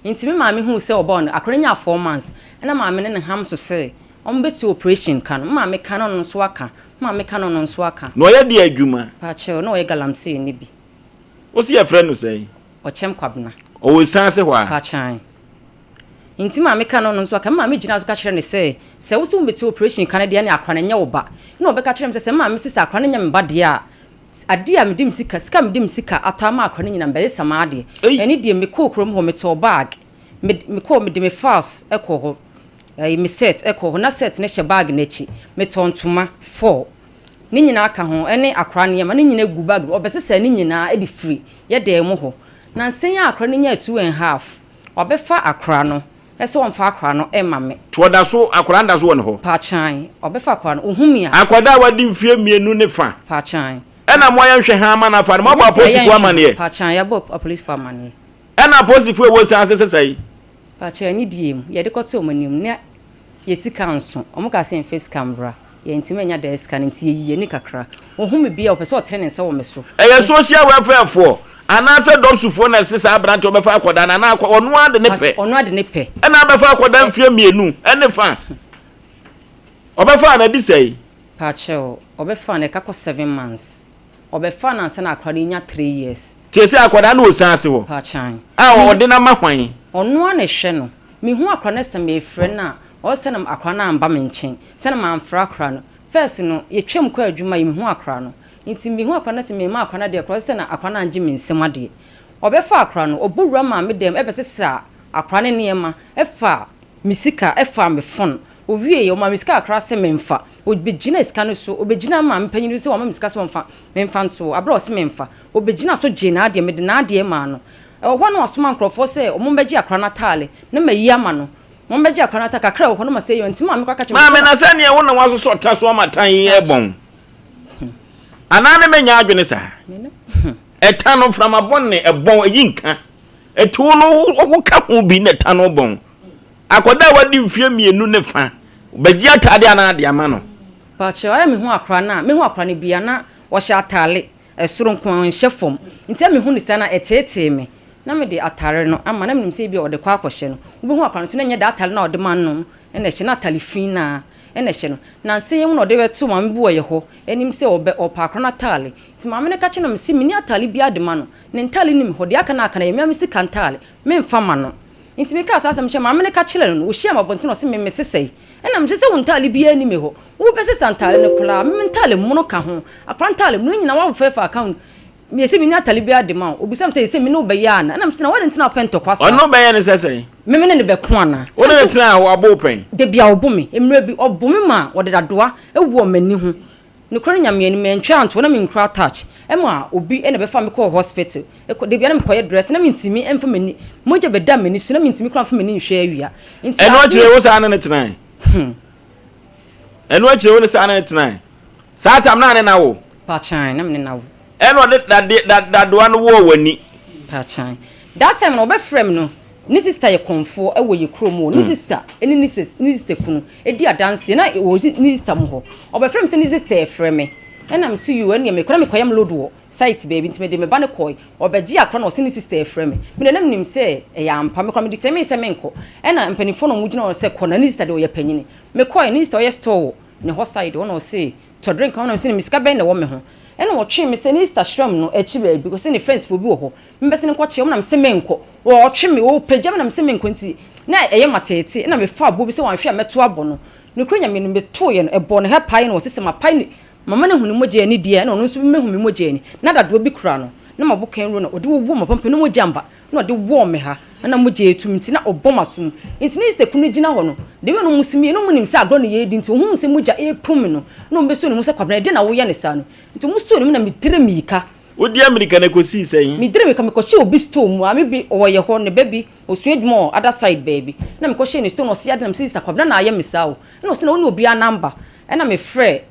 Enti me maame huu sɛ ɔba hɔ no, akora no nyaa four months, ɛna maame ne no ham so sɛ wɔbɛtua operation ka no. Me maame ka na ɔno nso aka, Maame ka no no nso aka. Na ɔyɛ deɛ adwuma? Pakyɛw, na ɔyɛ galamsey no bi. Wo se yɛfrɛ no sɛn? Ɔkyɛm Kwabena. Ɔwɔ Esaase hɔ a? Pakyan. Nti maame ka no no nso aka. Me maame gyinaa so ka kyerɛɛ no sɛ, sɛ wo se wobɛtua operation ka no deɛ ɛne akora no nyɛ wo ba. Ɛna ɔbɛka kyerɛɛ me sɛ, sɛ me maame se sɛ akora no nyɛ me ba deɛ a, adeɛ a mede me sika, sika a mede me sika atɔ ama akora no nyinaa mebɛsesa m'adeɛ. Ɛne deɛ mekɔɔ kurom hɔ metɔɔ bag. Me mekɔɔ mede me files kɔɔ hɔ, ɛyi me set kɔɔ hɔ, na set no hyɛ bag no akyi. Metɔɔ ntoma four, ne nyinaa ka ho, ɛne akora nneɛma, ne nyinaa gu bag mu. Ɔbɛsesaa ne nyinaa de firi yɛ dan mu hɔ. Nansa yi ara akora no nyaa two and half, wabɛfa akora no sɛ ɔmfa akora no mma me. Nti ɔda so, akora no da so wɔ ne hɔ? Paakyan, ɔbɛfa akora no, ɔhu me a. Akwadaa a wadi mfeɛ mmienu ne fa. Paakyan. Ɛna moayɛ nhwɛhaa ama no afa no, moabɔ Ɛnyɛ sɛ yɛayɛ apolisifoɔ amaneɛ? nhwɛ, paakyan, yɛabɔ apolisifoɔ amaneɛ. Ɛna apolisifo a ɛwɔ asiane ase sesɛe. Pakyɛ anidie mu, yɛde kɔto wɔn anim na yɛ sika nso, wɔn kaa sɛ yɛnfa sika mbra, yɛntumi annya daa sika no nti yɛyi yɛn ani kakra. Ɔhu me bia ɔpɛ sɛ ɔtene ne nsa wɔ me so. Ɛyɛ social welfare foɔ anaasɛ dɔpsu foɔ na ɛse saa aberanteɛ ɔbɛfa akɔdaa no anaa ɔno ara de ne pɛ. Ɔno ara de ne pɛ. Ɛna abɛfa akɔdaa mfeɛ mmienu ɛne fa. Ɔbɛfaa no adi sɛe? Pakyɛw, ɔbɛfaa no ɛka kɔ 7 months. Ɔbɛfaa no ansa na akwadaa no renya three years. Tie sɛ akwadaa no wɔ sua ase hɔ Paakyan. a ɔde no ama hwan? Ɔno ara na ɛhwɛ no. Mehu akwadaa no sɛ merefrɛ no a, ɔse sɛ na akwadaa no amba me nkyɛn, sɛ na mamfrɛ akwadaa no. First no, yɛtwam kɔ adwuma yi, mehu akwadaa no. Nti mehu akwadaa no sɛ merema akwadaa no adeɛ koraa, ɔse sɛ na akwadaa no angye me nsam adeɛ. Ɔbɛfa akwadaa no, ɔbɔ wura maame dɛm bɛsesa akwadaa no nneɛma, fa me sika, fa me phone. Ɔwieeɛ, ɔmaa me sika kakra sɛ memfa. Ɔbɛgyinaa sika no so, ɔbɛgyinaa maame panin no so sɛ wama me sika sɛ ɔmfa, memfa nto hɔ. Aberɛ a ɔse memfa, ɔbɛgyinaa so gyee n'adeɛ, mede n'adeɛ maa no. Ɛwɔ hɔ a na wasoma nkurɔfoɔ sɛ wɔmmɛgye akwadaa no ataade na mayi ama no. Wɔmmɛgye akwadaa no ataade, kakra a ɛwɔ hɔ no masɛ yɛ, nti maame koraa ka kyerɛɛ me sɛ Maame, na. na sɛdeɛ wo na woasosɔ ta so ama tan yi rebɔn, anaa ne mɛnya adwene saa? Ɛta no, mframa bɔne, ɛbɔn, ɛyi nka. Ɛti wo no, woka ho bi na ɛta no bɔn. Akwadaa a wadi mfeɛ mmienu ne fa, bɛgye ataade anaa ade ama no. Pakyɛw ayɛ mehu akora no a mehu akora no bia na ɔhyɛ ataale ɛsoro nko ara ɔnhyɛ fam nti a mehu no saa na ɛteetee me na mede ataare no ama na menim sɛ ebia ɔde kɔ akɔhyɛ no wobɛhu akora no nso na ɛnyɛ daa ataale no a ɔde ma no na ɛhyɛ na ataale fi no ara na ɛhyɛ no nansa yi mu na ɔde bɛto maame bi wɔ yɛ hɔ anim sɛ ɔbɛ ɔpɛ akora no ataale nti maame no ka kyerɛ no mese menni ataale biara de ma no ne ntaale nim hɔ deɛ aka no aka no ɛyɛ me ara me sika ntaale memfa ma no Nti mekaa saa asɛm kyerɛɛ maame no ka kyerɛɛ no no, ɔhyiaa me abɔnten na ɔse me mesesɛe. Ɛna mese sɛ wo ntaale biara nni me hɔ, wobɛsesa ntaale no koraa, me me ntaale mono ka ho, akora ntaale mono nyinaa woafɛɛfɛ aka ho, mese menni ataale biara de ma wo. Ɔbisa me sɛ sɛ me ne wo bɛyɛ ana? Ɛna mese na woadɛn nti na wopɛ ntɔkwa saa? Ɔne wo bɛyɛ ne sɛ sɛn? Me me ne no bɛko ana? Wo ne no tenaa hɔ, ɔbo wo pɛn? Dabi a ɔbo me, mmerɛ bi ɔbo me ma ɔde dadoa wɔ m'ani ho. Nokorɛ Nyame anim mantwa anto na menkura touch ɛma obi na bɛfa me kɔɔ hospital ɛkɔ dabia na mekɔyɛ dress na mentimi mfa m'ani mogya bɛda m'ani so na mentimi koraa mfa m'ani nhwɛ awia nti Ɛno ase akyire wo saa ne no tenae? Hmm. Ɛno akyire wo ne saa ne no tenae? Saa tam na ne na wo? Pakyan, na me ne na wo. Ɛna ɔde dade da dadoa no wɔɔ w'ani. Pakyan. That time no ɔbɛfrɛ me no, ne sister yɛ kɔmfoɔ wɔ yɛ kurom hɔ. Ne sister ne ne sis ne sister kunu di adanseɛ na wɔ ne sister mo hɔ. Ɔbɛfrɛ me sɛ ne sister refrɛ me. Ɛna me se yoo ɛneɛ mekɔ na mekɔyam load wɔ site baabi nti mede me ba no kɔe. Ɔbɛgyee akora na ɔse ne sister refrɛ me. Me deɛ na menim sɛ ɛyɛ ampa. Me koraa me determine sɛ menkɔ. Ɛna mpaninfoɔ na wɔgyina hɔ sɛ kɔ na ne sister deɛ ɔyɛ panyini. Mekɔe, ne sister ɔyɛ store wɔ ne hɔ side hɔ na ɔse tɔ drink ma me na mese no me sika bɛn na ɛwɔ me ho. Ɛna ɔtwee me sɛ ne sister sram no akyi baabi ɔse ne friends foɔ bi wɔ hɔ membɛse no nkɔkyea wɔn na mese menkɔ. Ɔtwe me, ɔpagya me na mese menkɔ nti na ɛyɛ mateetee ɛna mefaa boɔ bi sɛ wanhwɛ a mɛto abɔ no. Nokorɛ Nyame no metoeɛ no ɛbɔɔ ne ha paee na ɔse sɛ mapae ne mama no ahu ne mogya ani deɛ ɛna ɔno nso bɛhu me mogya ani. Na dadoɔ bi kura no na mabɔ kan wuro na ɔde wowɔ m'apampam na mogya mba. na ɔde wɔɔ me ha, na na mogya retu me nti na ɔbɔ m'asom. Nti na Esther kunu gyina hɔ no, the way na wɔn si me yɛ, na wɔn nim sɛ agorɔ na yɛredi nti wɔhuu sɛ mogya repu me no, na wɔn bɛsoo ne mu sɛ Kwabena ɛdeɛn na woyɛ no saa no. Nti wɔn soo ne mu na me dire mirika. Wodi amirika no ɛkɔsii sɛn? Me dire mirika, mekɔhyɛɛ obi store mu, maame bi ɔwɔ yɛ hɔ, ne ba bi, ɔsua adwuma wɔ other side baabi, na mekɔhyɛɛ ne store na ɔse adɛn na mese sister Kwabena na ayɛ me saa o, ɛna ɔse na wo ne obiara number, ɛna mefrɛɛ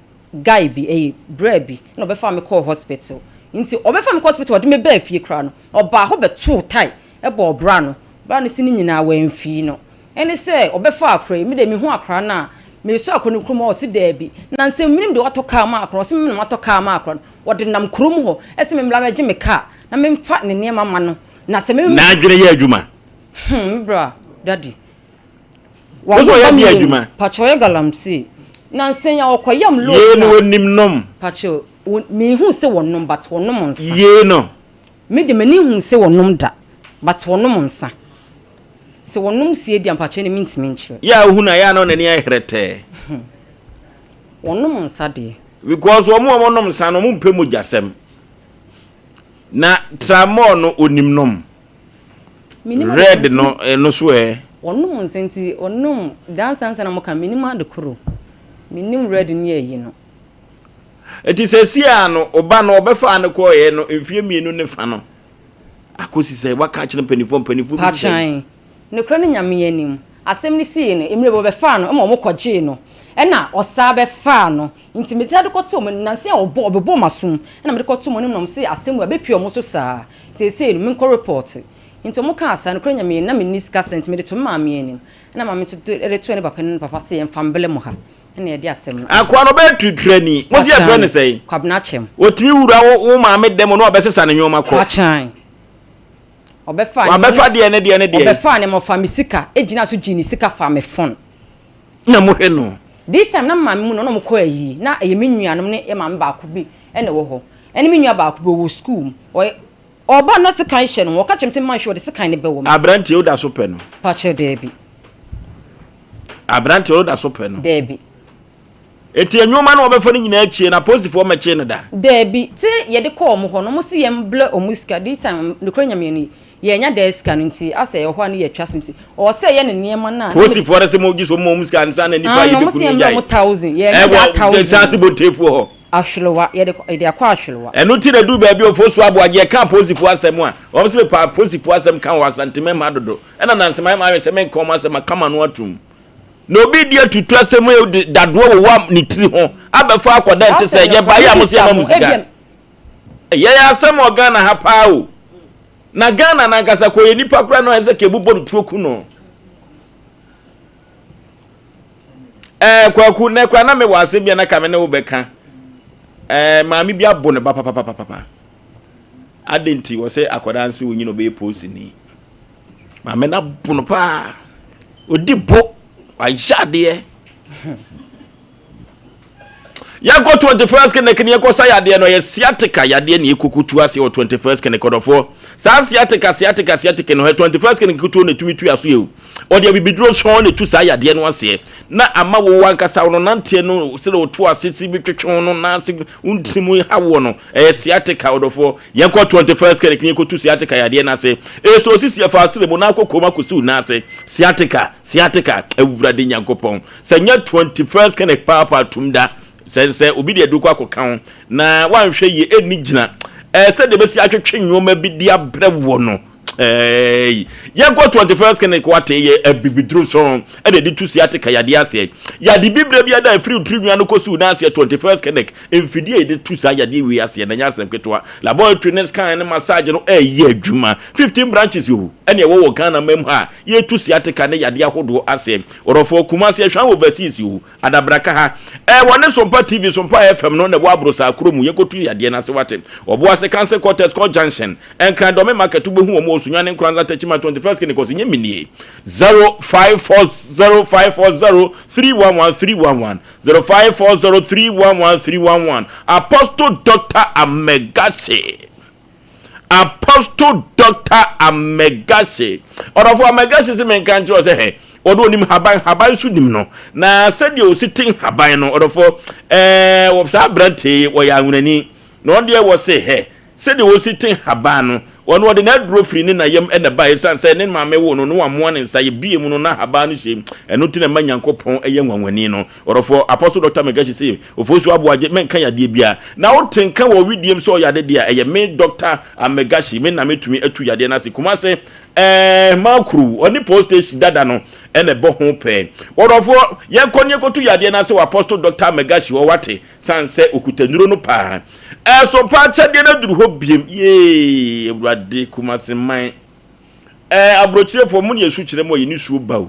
guy bi, ɛyi, braa bi, ɛna ɔbɛfaa me kɔɔ hospital. Nti ɔbɛfaa me kɔɔ hospital, ɔde me baa fie koraa no, ɔbaa hɔ bɛtoo tae bɔɔ bra no. Bra no se ne nyinaa wamfii no. Ɛne sɛ ɔbɛfaa akora yi, me deɛ mehu akora no a, mesɔ akora no kurom a ɔse daabi. Nansa menim deɛ watɔ kaa ma akora no, ɔse me na matɔ kaa ma akora no. Ɔde nam kurom hɔ se memmra mɛgye me kaa na memfa ne nneɛma ma no. Na sɛ me. N'adwene yɛ adwuma. Hmm, me bra, daddy. Wo sɛ ɔyɛ deɛ adwuma. Pakyɛ ɔyɛ galamsey. Nansa yi a ɔkɔ yam load Yei no ɔnim nom. Pakyɛ me hu sɛ wɔnom but wɔnom nsa. Yei no. Me de m'ani nhu sɛ wɔnom da but wɔnom nsa. Sɛ wɔnom sie deɛ mpakyɛ ne mentumi nkyerɛ. Yɛ a wohu no a yɛ a na n'ani ayɛ hɛrɛtɛɛ. Wɔnom nsa deɛ. Because wɔn a wɔnom nsa no wɔn mpɛ mogyasɛm. Na tramɔɔ no ɔnim nom. Red no ɛno so ɛ. Wɔnom nsa nti wɔnom daa nsa nsa na wɔka menim ade koro menim red ne ayi no. Eti sɛsi a no ɔba no ɔbɛfaa no kɔɔyɛ no mfie mmienu ne fa no akɔsi sɛ waka akyerɛ mpanimfoɔ mpanimfoɔ bi sɛ. Pakyan nokorɛ no Nyame anim asɛm no sii no mmerɛ bi ɔbɛfaa no ma wɔn kɔgyee no ɛna ɔsaa bɛfaa no nti mede ade kɔtoo wɔn anim nansa yi a ɔbɔ ɔbɛbɔɔ m'asom ɛna mede kɔtoo wɔn anim na wɔn se asɛm wei abɛpue wɔn so saa. Seesei no menkɔ report. Nti ɔmo kaa saa, nokorɛ Nyame na menni sika saa nti mede to me maame anim. Ɛna maame nso de to ne papa anim na papa se yɛmfa mblɛ mo ha. Ɛna yɛde asɛm no. Akoa no ɔbɛyɛ turuturani. Mo se yɛfrɛ no sɛn? Kwabena Akyem. Otumi wura wo wo maame dɛm na ɔbɛsesa ne nnoɔma kɔ. Kwakyan. Ɔbɛfaa nneɛma. Wabɛfa deɛ ne deɛ ne deɛ. Ɔbɛfaa nneɛma ɔfaa me sika gyinaa so gyee ne sika faa me phone. Na mo hwɛ no. This time na me maame mu no na ɔmo kɔ ayie na ɛyɛ me nuanom ne yɛ maame baako bi na ɛwɔ hɔ ɛne me nua baako bi ɔwɔ school mu ɔyɛ ɔba na sekan hyɛ no ho ɔka kyerɛ me sɛ mma nhwɛ ɔde sekan no bɛwɔ me. Abranteɛ wo da so pɛ no. Pakyɛ daabi. Abranteɛ wo da so pɛ no. Daabi. Eti nneɛma no ɔbɛfa no nyinaa akyie no apolisifoɔ mmɛkyee no da. Daabi, te yɛde kɔɔ ɔmo hɔ no ɔmo se yɛn blɛ ɔmo sika this time nokorɛ Nyame ni yɛnya daa sika no nti asɛ ɛwɔ hɔ a ne yɛtwa so nti ɔwɔ sɛ yɛ ne nneɛma no a na Polisifoɔ no se mo gye so mo ɔmo sika ansa na nipa Ah yi na ɔmo bɛku se no yɛn blɛ gyae ɔmo thousand yɛnya daa Ɛwɔ thousand Nsaase no. Bontefoɔ hɔ. Ahwerewa yɛde kɔ yɛde akɔ ahwerewa. Ɛno nti na ɛduru baabi a Ofosu Aboagye yɛka apolisifoɔ asɛm a wɔn se mepɛ apolisifoɔ asɛm ka wɔ Asanteman dodo ɛna Nanse mayɛ m'adwene sɛ menka wɔn asɛm maka m'ano atom. Na obi redi atutu asɛm yi de dadoɔ wowɔ ne tiri ho abɛfa akɔda nte sɛ yɛbaeɛ a mo sɛ yɛma mo sika. Yɛyɛ asɛm wɔ Ghana ha paa o. Na Ghana nankasa kɔ yɛ nipa koraa na ɔyɛ sɛ kɛbu bɔ no tuo ku no. Ɛɛ kwaku nɛ koraa na mewɔ asɛm bi a na ka me ne wo bɛka. Ɛɛ maame bi abo ne ba papapapapa. Adɛn nti wɔ sɛ akwadaa nso onyini ɔbɛyɛ polisini. Maame no abo no paa. Odi bo. Wayɛ adeɛ. Yɛnkɔ 21st clinic ne yɛnkɔ sa yadeɛ no ɛyɛ sciatica yadeɛ ne yɛkɔkɔtu aseɛ wɔ 21st clinic ɔdɔfoɔ. Saa sciatica sciatica sciatica no hɛ 21st clinic kutuo na ɛtumi tu aso yɛ o. Ɔde abibiduro sɔn na ɛtu saa yadeɛ no aseɛ na ama wo ankasa wo no nanteɛ no sɛdeɛ woto ase si bi twetwe wo no nan ase wo ntiri mu ha woɔ no ɛyɛ sciatica ɔdɔfoɔ. Yɛnkɔ 21st clinic ne yɛnkɔtu sciatica yadeɛ no ase. Ɛsɛ osisi ɛfa asere mu na akɔ kɔm akɔsi wo nan ase. Sciatica sciatica Awurade Nyankopɔn. Sɛ nyɛ 21st clinic paapaa tum da sɛ sɛ obi de aduru kɔ akɔka ho na wanhwɛ yie ɛnni gyina ɛɛ sɛdeɛ bɛsi atwetwe nneɛma bi de abrɛ wɔ no. Ɛɛi yɛnkɔ 21st clinic wate yɛ abibiduro sɔn ɛna ɛde tu sciatica yadeɛ aseɛ. Yade bibire bi ada ɛfiri tiri nwa no kɔsi wo nan aseɛ 21st clinic mfidie a yɛde tu saa yadeɛ wei aseɛ na ɛnyɛ asɛm ketewa. Laboratory ne scan ne massage no ɛyɛ adwuma. 15 branches o ɛna ɛwɔ wɔ Ghana mam ha a yɛtu sciatica ne yadeɛ ahodoɔ aseɛ. Ɔdɔfoɔ Kumasi Ahwan overseas o Adabraka ha. Ɛɛ wɔne Sompa TV, Sompa FM no na ɛwɔ Abrosaa kuro mu. Yɛnkɔtu yadeɛ no ase wate. Ɔboase Council Quarters kɔ Junction. Nkran Dɔme Market wobɛhu wɔn wɔ Sunyani Nkoranza Techiman 21st Clinic ɔse nyɛ me nie. 0540 540 311 311 0540 311 311 Apostle Doctor Amegase. Apostle Doctor Amegase. Ɔdɔfo Amegase se menka nkyerɛ wo sɛ hɛ, ɔde onim haban, haban nso nim no. Na sɛdeɛ osi te nhaban no, ɔdɔfo, ɛɛ, wɔ saa aberante yi, wɔyɛ anwonani. Na ɔno deɛ wɔ se hɛ, sɛdeɛ osi te nhaban no, ɔno ɔde n'aduro firi ne na yam na ɛbaeɛ, ɛsiane sɛ ne maame woo no, na wamoa ne nsa, yɛbue mu no na haban no hyɛ mu. Ɛno nti na ɛma Nyankopɔn yɛ nwanwani no. Ɔdɔfoɔ, Apostle Doctor Megashi se, Ofosu Aboagye, mɛnka yadeɛ biara. Na wote nka wɔ wedeɛm sɛ ɔyɛ ade deɛ a, ɛyɛ me Doctor Amegashi, me na mɛtumi atu yadeɛ no ase. Kumase, ɛɛ, Makuru, ɔne Police Station dada no na ɛbɔ ho pɛɛ. Ɔdɔfoɔ, yɛnkɔ ne yɛnkɔtu yadeɛ no ase wɔ Apostle Doctor Amegashi hɔ, wate, sane sɛ ɔkuta nnuro no paa. Ɛso paa kyɛdeɛ no aduru hɔ biem. Yee, Awurade, Kumase man. Ɛɛ, aburokyirefoɔ, mo ne yɛsu kyerɛ mo a, yɛn nisuo ba o.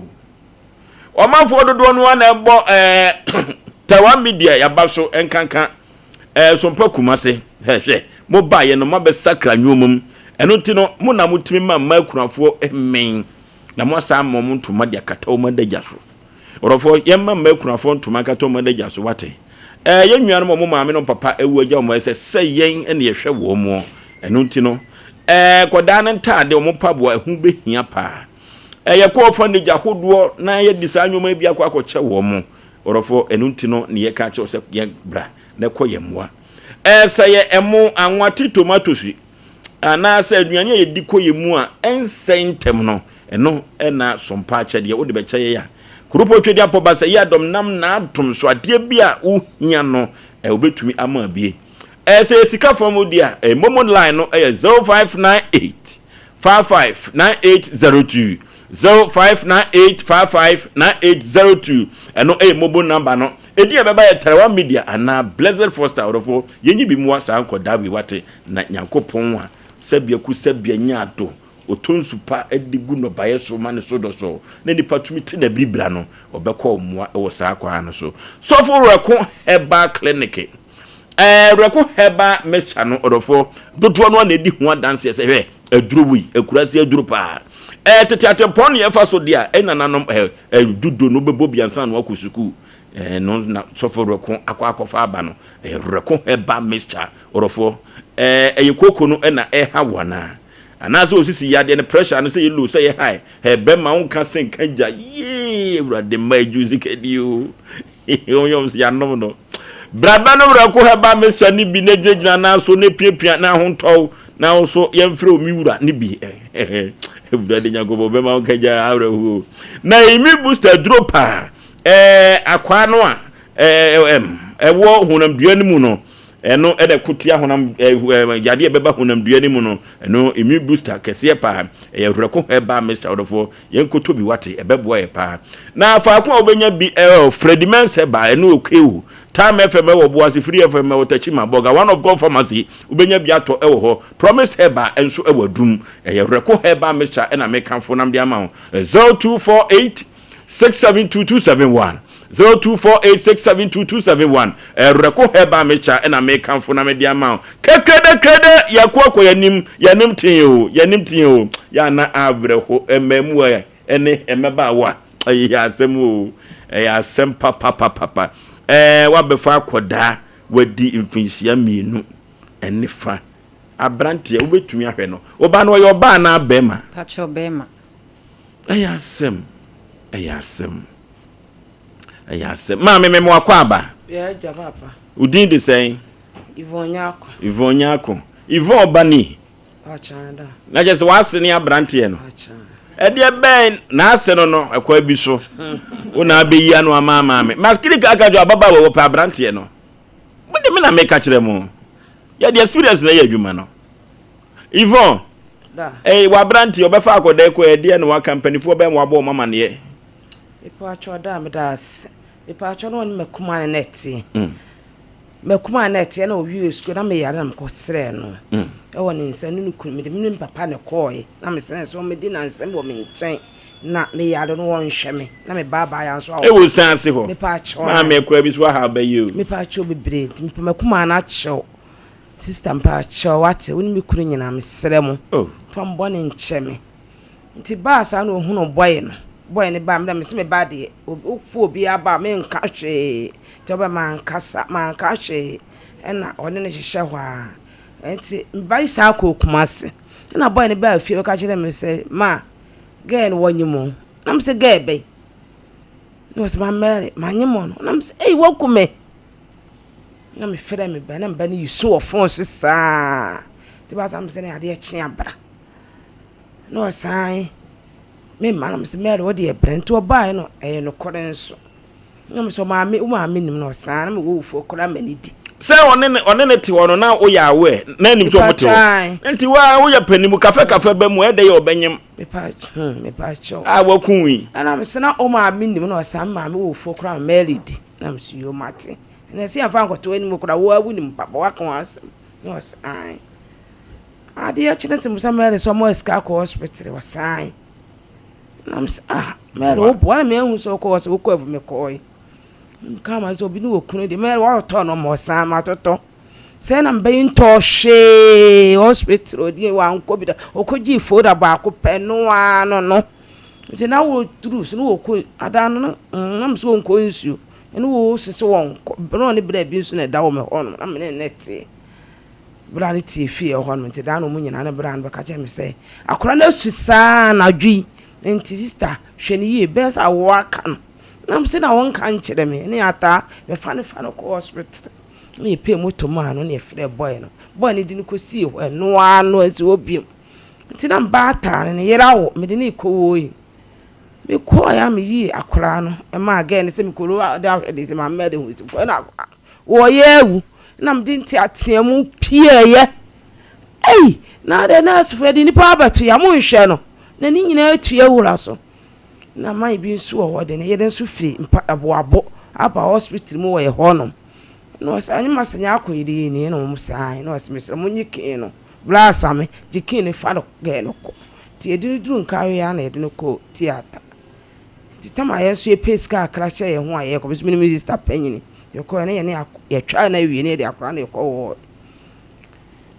Ɔmanfoɔ dodoɔ no ara na ɛbɔ ɛɛ Taiwan media yaba so nkanka ɛɛ Sompa Kumase. Hwɛ, mo baeɛ no moabɛsakra nneɛma mu. Ɛno nti no, mo na motumi ma mmaa akunafoɔ mmɛn na mo asan ama wɔn ntoma de akata wɔn adagya so. Ɔdɔfoɔ, yɛmma mmaa akunafoɔ ntoma nkata wɔn adagya so, wate? Ɛɛ yɛn nuanom a wɔn maame ne wɔn papa awu agya wɔn ɛsɛ sɛ yɛn na yɛhwɛ wɔn. Ɛno nti no, ɛɛ kɔdaa no ntaade, wɔn mpaboa, ɛho bɛhia paa. Yɛkɔ orphanage ahodoɔ na yɛde saa nneɛma yi bi akɔ akɔkyɛ wɔn mo. Ɔdɔfoɔ, ɛno nti no ne yɛka kyerɛ wo sɛ yɛn bra na ɛkɔ yɛn mmoa. Sɛ yɛ ɛmo, anwa, te tomatoes anaasɛ aduane a yɛdi kɔ yɛn mu a ɛnsɛe ntɛm no, ɛno na sompa akyɛdeɛ wode bɛkyɛ yɛn a. Kuropɔn Twedeampɔ ba sɛ yɛ adɔm nam n'adom so adeɛ bi a wohia no wobɛtumi ama abie. Sɛ yɛ sika fam deɛ a, momo line no yɛ 0598 55 9802 0598 55 9802 ɛno ɛyɛ mobile number no ɛdin a ɛbɛba yɛ Tarawa Media anaa Blessed Foster ɔdɔfoɔ yɛnyi bi mmoa saa nkɔdaa wei wate na Nyankopɔn a sɛbea ku sɛbea nya ado ɔtɔ nsu pa de gu nnɔbaeɛ so ma ne so dɔ so na nipa tumi te n'abiribira no ɔbɛkɔ mmoa wɔ saa kwan no so Sɔfo Werɛko Herbal Clinic Ɛɛ Werɛko Herbal Mixture no, ɔdɔfoɔ, dodoɔ no ara na ɛdi ho adanseɛ sɛ hwɛ, aduro wei, akuraase aduro paa. Ɛɛ tete atempɔn ne yɛfa so deɛ a, ɛnananom ɛɛ ɛdudo no bɛbɔ bi ansa na wakɔ sukuu. Ɛɛ no na sɔfo Werɛko akɔ akɔfa aba no. Ɛyɛ Werɛko Herbal Mixture, ɔdɔfoɔ. Ɛɛ ɛyɛ kooko no na ɛha wo anaa? Anaasɛ osisi yadeɛ no pressure no sɛ yɛ low sɛ yɛ high. Hɛ bɛma wo nka se nka gya. Yee, Awurade mma adwo sika di o. Wɔn sɛ yɛanom no. Braba no werɛ ko hɛba mesa no bi na gyinagyina nan so na piapia na ahontɔw na wo so yɛmfrɛ omi wura no bi. Awurade Nyankopɔn bɛma wo kagya awerɛhoɔ. Na emi booster duro paa. Ɛɛ akwaa no a ɛɛ ɛwɔ honamdua no mu no ɛno ɛna ɛko tia honam ɛɛ yadeɛ ɛbɛba honamdua no mu no ɛno immune booster kɛseɛ paa ɛyɛ werɛko herbal mixture ɔdɔfoɔ Yɛn kɔtɔ bi wate, ɛbɛboa yɛ paa. Na faako a wobɛnya bi ɛwɔ Freddie Mensah ba ɛne Okewu, Time FM ɛwɔ Boase, Free FM ɛwɔ Techiman, Bolga One of God Pharmacy wobɛnya bi atɔ ɛwɔ hɔ. Promise Herbal nso ɛwɔ Adum. Ɛyɛ Werɛko Herbal Mixture ɛna mekamfo nam de ama wo. 0248 672271 0248672271 Ɛwerɛko Herbal Mixture ɛna mekamfo na mede ama wo. Kekrede krede yɛko akɔ yɛnim yɛnim tee o yɛnim tee o yɛ ana awerɛho mmaamua ɛne mmabaawa ɛyɛ asɛm o ɛyɛ asɛm papapapapa ɛɛ wabɛfa akɔdaa wadi mfinhyia mmienu ɛne fa aberanteɛ wobɛtumi ahwɛ no ɔbaa no ɔyɛ ɔbaa anaa bɛrima? Pakyɛw bɛrima. Ɛyɛ asɛm ɛyɛ asɛm ɛyɛ asɛm maame mema wakɔ aba. Yɛ agya papa. Wo din de sɛn? Yvonne Nyarko. Yvonne Nyarko. Yvonne ɔba ni? Pakyɛw da. Na kyerɛ sɛ w'ase ne aberanteɛ no. Ɛdeɛ bɛn n'ase no no ɛkwan bi so. Wo na abɛyi ano ama ama me. Maskiri ka aka kyerɛ ababaawa wɔpɛ aberanteɛ no. Mo de me na meka kyerɛ mo. Yɛde experience na ɛyɛ adwuma no. Yvonne. Ɛyi w'aberanteɛ ɔbɛfa akɔda kɔ ɛdeɛ na waka mpanimfoɔ bɛn wabɔ wɔn amaneɛ. Mepatwɔ da meda ase. Mepatwɔ na ɔne makuma ne na ɛteɛ. Makuma na ɛteɛ na ɔwie sukuu na meyare na mekɔ srɛ no. Ɛwɔ ne nsa ne ne kunu mede me ne me papa na ɛkɔɔe na mesrɛ sɛ ɔmmɛdi nansɛm wɔ me nkyɛn na meyare no wɔnhwɛ me na me baa baa ya nso a Ɛwɔ san ase hɔ. Mepatwɔ. Maame akua bi so aha bɛyɛ o. Mepatwɔ bebree nti mepɛ makuma no akyɛw. Sister mpakyɛw wate wo ne me kunu nyinaa mesrɛ mo fa mo bɔne nkyɛ me nti baa saa na ohunu boy no boy no baa me dɛ mese me ba deɛ wofo obiara ba a menka hwee nti ɔbɛ mankasa manka hwee ɛna ɔne no hyehyɛ hɔ a nti me ba yi saa kɔɔ Kumasi ɛna boy no baa fie bɛka kyerɛ me sɛ ma girl no wɔnyem o na me sɛ girl bɛn na ɔsɛ ma Mary manyem no na me sɛ ei waku me Na mefrɛ me ba na me ba no yi su wɔ fon so saa nti ba saa mesɛ ne adeɛ kye abra na ɔsan me mma no mesɛ Mary wo deɛ brɛ nti ɔbaeɛ no ɛyɛ nokorɛ nso na mesɛ ɔmaame wo maame nim na ɔsan na mewɔ wufuo koraa ma ne di. Sɛ ɔne ne ɔne ne te hɔ no na woyɛ aware na anim sɛ ɔmo te hɔ nti wa woyɛ panimu kafe kafe ba mu ɛdɛ yɛ ɔbɛnyem mepa hmm mepa kyɛw a wakun yi. Ɛna mesɛ na ɔmaame nim na ɔsan me maame wɔ wufuo koraa ma Mary di na mesɛ yoo mate. Ɛna ɛsɛ yɛmfa nkɔto anim koraa, wo ara wonim papa, woaka ho asɛm. Na ɔse ae. Adeɛ kye no te sɛ Mary sɛ ɔma sika akɔ hospital, ɔsan. Na mesɛ ah, Mary wo boa na meahu sɛ wokɔ hɔ sɛ wokɔ avu mekɔe. Meka ma sɛ obi ne wɔ kunu deɛ, Mary woatotɔ no ma ɔsan matotɔ. Sɛ na mebɛyi ntɔɔ hwee hospital ɔdeɛ wankɔ bi da, ɔkɔgyee folder baako pɛ no ara no no. Nti na wɔduru so na wɔkɔ adan no no na mesɛ wɔnkɔ nsuo. Ɛne wo se sɛ wɔnkɔ. Na ɔne bra bi nso na ɛda wɔ me hɔ nom, na me ne no te. Bra no te fie hɔ nom, nti daa na wɔn nyinaa ne bra no bɛka kyerɛ me sɛ, akwadaa no asu saa anadwo yi, nti sista hwɛ no yie, bɛyɛ sɛ awoɔ aka no. Na me se na wɔnka nkyerɛ me, ne ataa bɛfa no fa no kɔ hospital. Na yɛpɛɛ moto maa no na yɛfrɛɛ boy no. Boy no de no kɔsii hɔ, ɛno ara no ansi hɔ bio. Nti na me ba ataa no, ne yere awo, mede no rekɔ wɔ yi. Mekɔɔe a meyii akwadaa no maa girl no sɛ mekɔro de ahwɛ de sɛ maame mɛde ho si kɔ na akwadaa no wɔyɛ awu na mede nteateamu pieeɛ. Ei na adɛn nɛɛsefoɔ yɛde nnipa abɛto yɛ a monhwɛ no na ne nyinaa atu awura so. Na man bi nso wɔ hɔ de ne yere nso firi mpa aboabo aba hospital mu wɔ yɛ hɔnom na ɔsɛ anyɛ ma sɛ nyɛ akɔ yere yi ni na wɔn saa na ɔsɛ mesrɛ mo nye kee no bla asame gye kee no fa no gɛɛ no kɔ. Nti yɛde no duruu Nkawie ara na yɛde no kɔɔ theatre. Nti tam a yɛn nso yɛpɛɛ sika kakra hyɛɛ yɛn ho a yɛrekɔ, me nso me ne me sista panyini, yɛkɔeɛ na yɛne ak yɛtwaa no awie na yɛde akwadaa no rekɔ ward.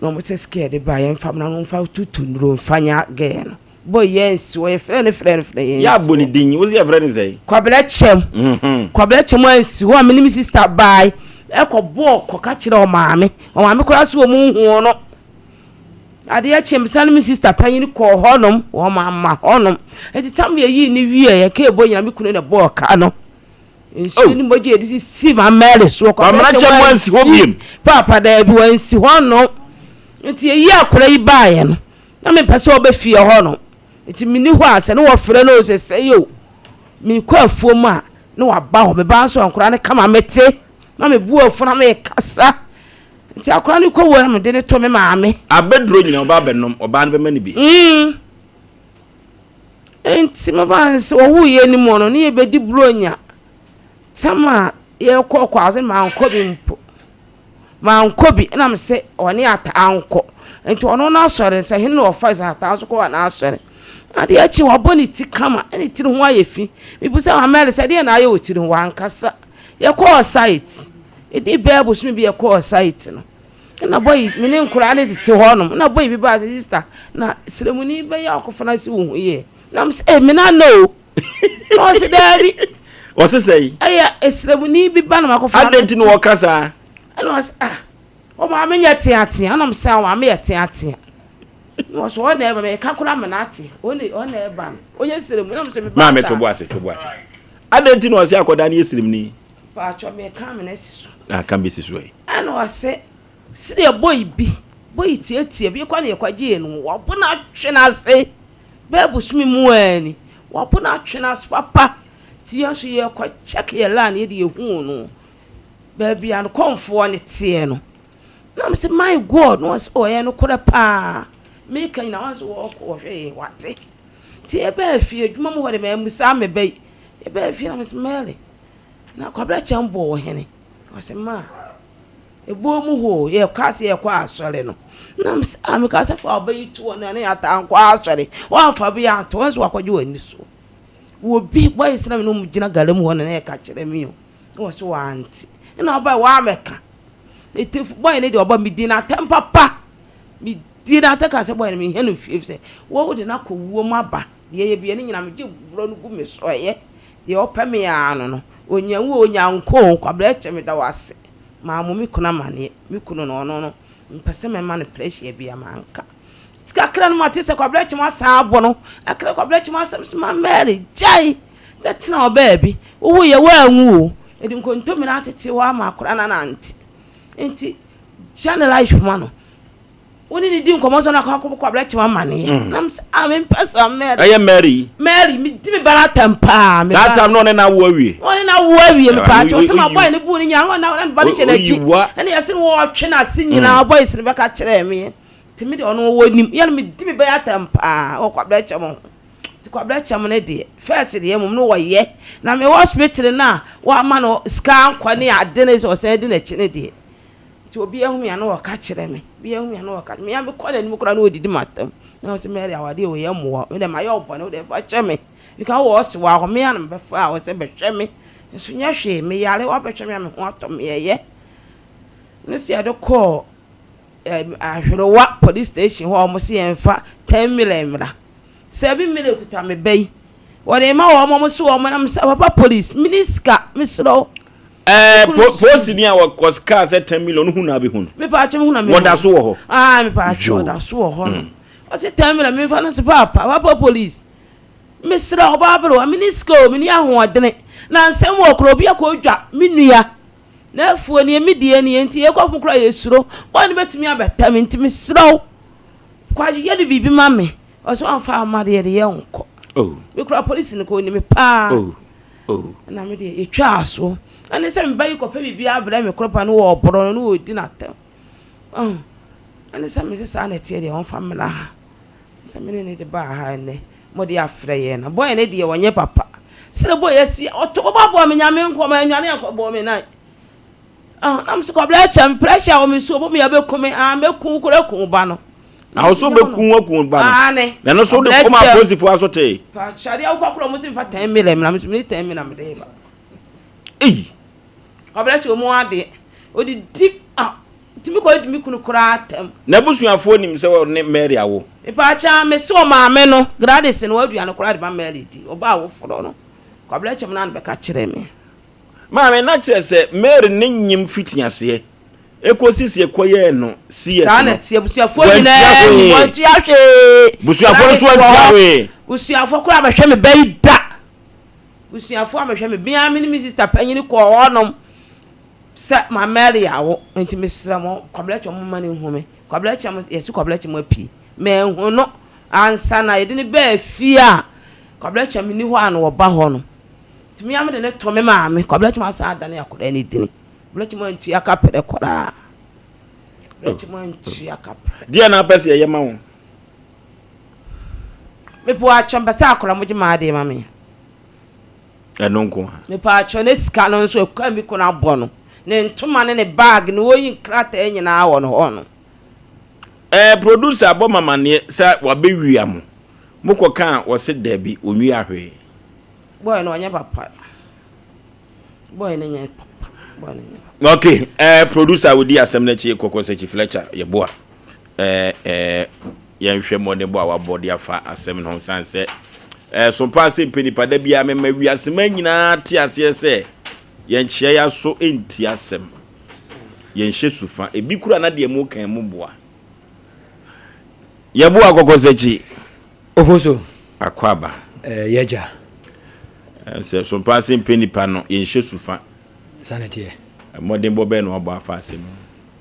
Na wɔn sɛ sika a yɛde baeɛ yɛmfa mmra na wɔmfa tutu nnuro mfa nya girl no. Boy yi ansi hɔ, yɛfrɛɛ no frɛɛ no frɛɛ no Yɛ yɛansi abɔ ne hɔ. din, wo se yɛfrɛ no sɛn? Kwabena Kyɛm. Kwabena Kyɛm ansi hɔ a me ne me sista baeɛ kɔbɔɔ kɔka kyerɛɛ ɔmaame. Ɔmaame koraa se wɔn nhuu no. Adeɛ kyee me sane me sista panyin kɔɔ hɔnom, wɔamma hɔnom. Enti tam yɛyii no wieeɛ, kɛɛbɔ nyina me kunu na ɛbɔɔ ka no. Nsuo oh. ne mogya yɛde sisi ma Mary soɔ. Kwamena kyɛ mo ansi hɔ biem. Paapa daabi wansi hɔ no. Nti yɛyi akora yi baeɛ no, na mepɛ sɛ ɔbɛ fie hɔ no. Nti menni hɔ a sɛ ne wɔfrɛ no sɛ sɛ yo, mekɔ afuom a na waba hɔ. Meba nso nkora no kama mete na mebu afu na mekasa. Nti akora no kɔ wuo na mede no to me maame. Abɛduro nyina ɔba abɛnom, ɔbaa no bɛma no bi. Mm. Nti mɛfa no sɛ ɔwoo yɛn no mu no, ne yɛbɛdi buronya. Tam a yɛkɔ kɔ ase mankɔ bi mpo. Mankɔ bi ɛna me sɛ ɔne ataa nkɔ. Nti ɔno n'asɔre sɛ hene na ɔfa sɛ ataa nso kɔ n'asɔre. Adeɛ akyi wabɔ ne ti kama ɛne tiri ho ayɛ fi. Mebusa Amel sɛ deɛ na ayɛ wɔ tiri ho wankasa. Yɛkɔɔ site. Ɛdii bɛyɛ bosome bi yɛkɔɔ site no, ɛna boy me ne nkoraa no tete hɔ nom, ɛna boy bi baa sɛ sister na sremuni bɛyɛ akɔfana si wo ho yie. Na me sɛ eh me na no o. Na ɔse daabi. Ɔse sɛ yi. Ɛyɛ esremuni bi ba na makɔfana. Adɛn nti na wɔka saa? Ɛna ɔse ah ɔmaame nyɛ teatea, ɛna me sɛ ɔmaame yɛ teatea. Na ɔse ɔna ɛba meka koraa me na ate, ɔna ɛba no ɔnyɛ sremuni na me sɛ me ba. Maame to bo ase to bo ase. Adɛn nti na ɔse akɔdaa no yɛ sremuni? Paatwɔ meka amena si so. Ah ka besi so ɛ. Ɛna ɔse sedeɛ boy bi boy tiatia bi kɔ na yɛkɔ gyee no wabo no atwe no ase bɛyɛ bosome mu aa ni wabo no atwe no ase papa nti yɛn nso yɛkɔ check yɛ line yɛde yɛhuu no baabi a no kɔmfoɔ no teɛ no na mese my God na ɔse oh ɛyɛ nokorɛ paa. Meka nyinaa wɔn nso wɔkɔ wɔhwɛ yɛn wate. Nti yɛbaa fie adwuma mu hɔ de mammusa me ba yi. Yɛbaa fie na mese Mary na Kwabena Kyɛm bɔɔ wo hene? Ɔse ma ɛbuo mu hɔ o yɛkɔ ase yɛkɔ asɔre no. Na mese ah meka sɛ fa ɔba yi to hɔ na ne yɛataa nkɔ asɔre. Woamfa bi anto hɔ nso wakɔgye w'ani so. Wɔ bi boys na me ne wɔn gyina gala mu hɔ na na yɛka kyerɛ me o. Na wɔse wante. Ɛna ɔbae wammɛka. Ɛtefo boy no deɛ ɔba medi no atɛm papa. Medie no atɛka sɛ boy no mehia no fie efisɛ wo de no akɔ wuo mu aba deɛ ɛyɛ bia ne nyina megye borɔ no gu me so ɛyɛ deɛ ɔpɛ me aa no no ɔnya wu o ɔnya nkwa o Kwabena kyɛ meda wo ase mammɔ me kunu amaneɛ me kunu no ɔno no mepɛ sɛ mɛma no pressure bia manka nti kakra no mate sɛ Kwabena kyɛ asan abɔ no akra Kwabena kyɛ asɛm so ma Mary gyae na tena wɔ baabi wowo yɛ woanwu o ɛde nkontomire atete hɔ ama akora no anante nti Gya ne life ma no. Wo ne ne di nkɔmmɔ sɛ ɔno akɔ akɔbɔ kwabra kyem amaneɛ. Mm. Na mesɛ ah mempɛ saa Mary. Ɛyɛ Mary. Mary medi me ba no atɛm paa. Saa tam no ɔne no awo awie. Ɔne no awo awie mepaa kyɛ ɔtɛm abɔe ne buu ne nyinaa na ne ba no hyɛ n'akyi. Ɛne yɛse no wɔtwe n'ase nyinaa mm. boys no bɛka kyerɛɛ me. Nti me deɛ ɔno ɔwɔ nim. Yɛ no medi me ba yi atɛm paa wɔ kwabra kyɛm ho. Nti kwabra kyɛm no deɛ first deɛ mmom no wɔyɛ. Na mewɔ hospital no a wɔama no sika ankɔ ne ade ne sɛ ɔsan di n'akyi no deɛ. Nti obi ahu me a na ɔka kyerɛ me, obi ahu me a na ɔka me a mekɔ n'anim koraa na ɔdidi m'atam. Na ɔsɛ Mary awadeɛ wei ɛmmoa wo, me deɛ mayɛ wo bɔne wo deɛ fa kyɛ me. Meka wowɔ ɔse wɔ hɔ me a na mebɛfaa wo sɛ bɛhwɛ me nso nyɛ hwee meyare woabɛhwɛ me a me ho atɔ me ɛyɛ. Ne sɛ yɛde kɔɔ eh, Ahwerewa police station hɔ a wɔn se yɛmfa 10 million mmra. Sɛ bi mmere kuta me ba yi wɔde ma wɔn wɔn so wɔn nam sɛ papa police mini sika mesrɛ wo. Ɛɛ po polisini a wɔkɔ kaa sɛ 10 million no hu na abɛhu no. Mepa akyɛ hu na mehu. Wɔda so wɔ hɔ. Ah mepa akyɛ wɔda so wɔ hɔ no. Ɔse 10 million memfa no sɛ papa papa police mesrɛ ɔbaa aberewa mini sika o mini ahoɔdene na nsɛm wɔ kora obi akɔ dwa me nua na afuo nie me deɛ nie nti yɛkɔ fo kora yɛsuro bɔne bɛtumi abɛta me nti mesrɛ wo Kwadwo yɛ no biribi ma me. Ɔsɛ ɔnfa ama deɛ de yɛ nkɔ. Oh. Me kura polisi no kɔ onim me paa. Oh. Oh. Na me deɛ yɛtwa aso. Ɛne sɛ me ba yi kɔpɛ biribi abrɛ me koro pa no wɔ ɔborɔ no ne wɔdi n'atɛm. Oh. Ɛne sɛ me sɛ saa na ɛteɛ deɛ ɔnfa mmra ha. Sɛ me ne ne de baa ha ɛnɛ mo de afrɛ yɛn na bɔyɛ ne deɛ ɔnyɛ papa. Sɛ bɔyɛ asi ɔto bɔbɔ me nyame nkɔ ma anwane ankɔ bɔ me nan. Ah, na mese kɔbla kyɛ me pressure wɔ me so obo me abɛku me ah mɛku wo kora ku wo ba no. Na wo so bɛku wo aku wo ba no. Aane. Na ɛno so wode kɔma apolisifoɔ aso tee. Pakyɛ adeɛ wokɔ korɔ mo se mfa 10 million na mese mene 10 million mede ba. Ei. Kɔbla kyɛ ɔmu adeɛ odidi ah tumi kɔ di me kunu koraa atɛm. N'abusuafoɔ nim sɛ ɔne Mary awo. Mepaakyɛ mese ɔmaame no Gladys no waduane koraa de ma Mary di ɔbaa awoforɔ no kɔbla kyɛ mo na no bɛka kyerɛ me. Maame, na kyerɛ sɛ Mary ne nyem fitiaseɛ ɛkɔsi sɛ yɛkɔyɛɛ no CS Saa no, na ɛteɛ, abusuafoɔ wantua nyinaa nim, hwee. wɔntua hwee. Busuafoɔ no nso Gladys wɔ antua hɔ. hwee. Busuafoɔ koraa ammɛhwɛ me ba yi da. Busuafoɔ ammɛhwɛ me. Me ara me ne me sista panyin kɔɔ hɔnom sɛ ma Mary awo. Nti mesrɛ mo, Kwabena Kyɛ momma no nhu me. Kwabena Kyɛ mo, yɛse Kwabena Kyɛ mo apue. Manhu no ansa na yɛde no baa fie a Kwabena Kyɛ menni hɔ a na wɔba hɔ no. Nti me ara mede no to me maame. Kwabena Kyem asan adane akwadaa no dini. Kwabena Kyem antua kaprɛ koraa. Kwabena Kyem antua kaprɛ. Deɛ na apɛ sɛ yɛyɛ ma wo? Mepɛ atwɔ mpɛ sɛ akwadaa mo gye m'adeɛ ma me. Ɛno nko a. Mepɛ atwɔ ne sika no nso ɛkwa mi kunu abɔ no. Ne ntoma ne ne bag ne wɔyi nkrataa nyinaa wɔ no hɔ no. Ɛɛ producer bɔ me amaneɛ sɛ wabɛwia mo. Mokɔ ka a wɔse dabi ɔnwia hwee. Boy no ɔnyɛ papa. Boy no nyɛ papa. Boy no nyɛ papa. Okay, eh, producer wodi asɛm no akyi kɔkɔ sɛ Fletcher yɛboa eh, eh, yɛnhwɛ mmɔdenbɔ a wabɔ de afa asɛm no ho san sɛ eh, so paa sɛ mpɛ nipa da biara mema wiasema nyinaa te aseɛ sɛ yɛnkyea yɛ aso nti asɛm yɛnhyɛ sufa ebi kura na deɛ mu kan mu boa yɛboa kɔkɔ sɛ kyi Ofoso. Akwaaba. Eh, yɛgya. Eh, sɛ sompa ase mpɛ nipa no, yɛnhyɛ sufa. Saa na ɛteɛ. Mmɔdenbɔ bɛn na wabɔ afa asɛm mu?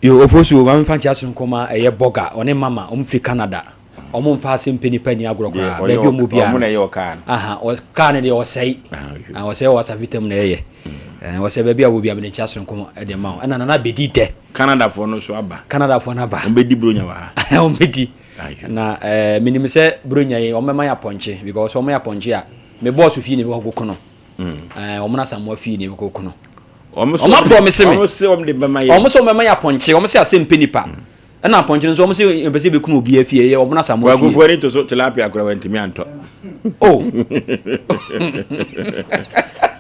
Yo, Ofosu, ma memfa nkyea sononko ma ɛyɛ Bɔga, ɔne Mama, wɔn firi Canada. Wɔn mfa ase mpɛ nipa nni agorɔ koraa. Baabi a wɔn wɔ biara no. Wɔn na ɛyɛ ɔkaa no. Aha, kaa no deɛ ɔsɛe. Ah, ɔsɛe wɔ asafo tam na ɛyɛ. Eh, ɔsɛe baabi a wɔ biara mede nkyea sononko de ma wo. Ɛna Nana bɛdi dɛ. Canadafoɔ no nso aba. Canadafoɔ no aba. Wɔn bɛdi buronya wɔ ha. Wɔn bɛdi. Na eh, menim sɛ Buronya yi wɔn bɛma yɛ apɔnkye because wɔn yɛ apɔnkye a me bɔɔso fie na ebi kɔkɔ no. Eh, wɔn na Asamoah fie na ebi kɔkɔ no. Wɔn aprɔmise me. Wɔn se wɔn de bɛma yɛ. Wɔn se wɔn bɛma yɛ apɔnkye. Wɔn se asɛm pɛ nipa. Ɛna apɔnkye no nso wɔn se mpɛ sɛ ebɛkum obiara fie ɛyɛ wɔn na Asamoah fie. Kwaku fo ani to so tilapia koraa wantumi antɔ. Oh.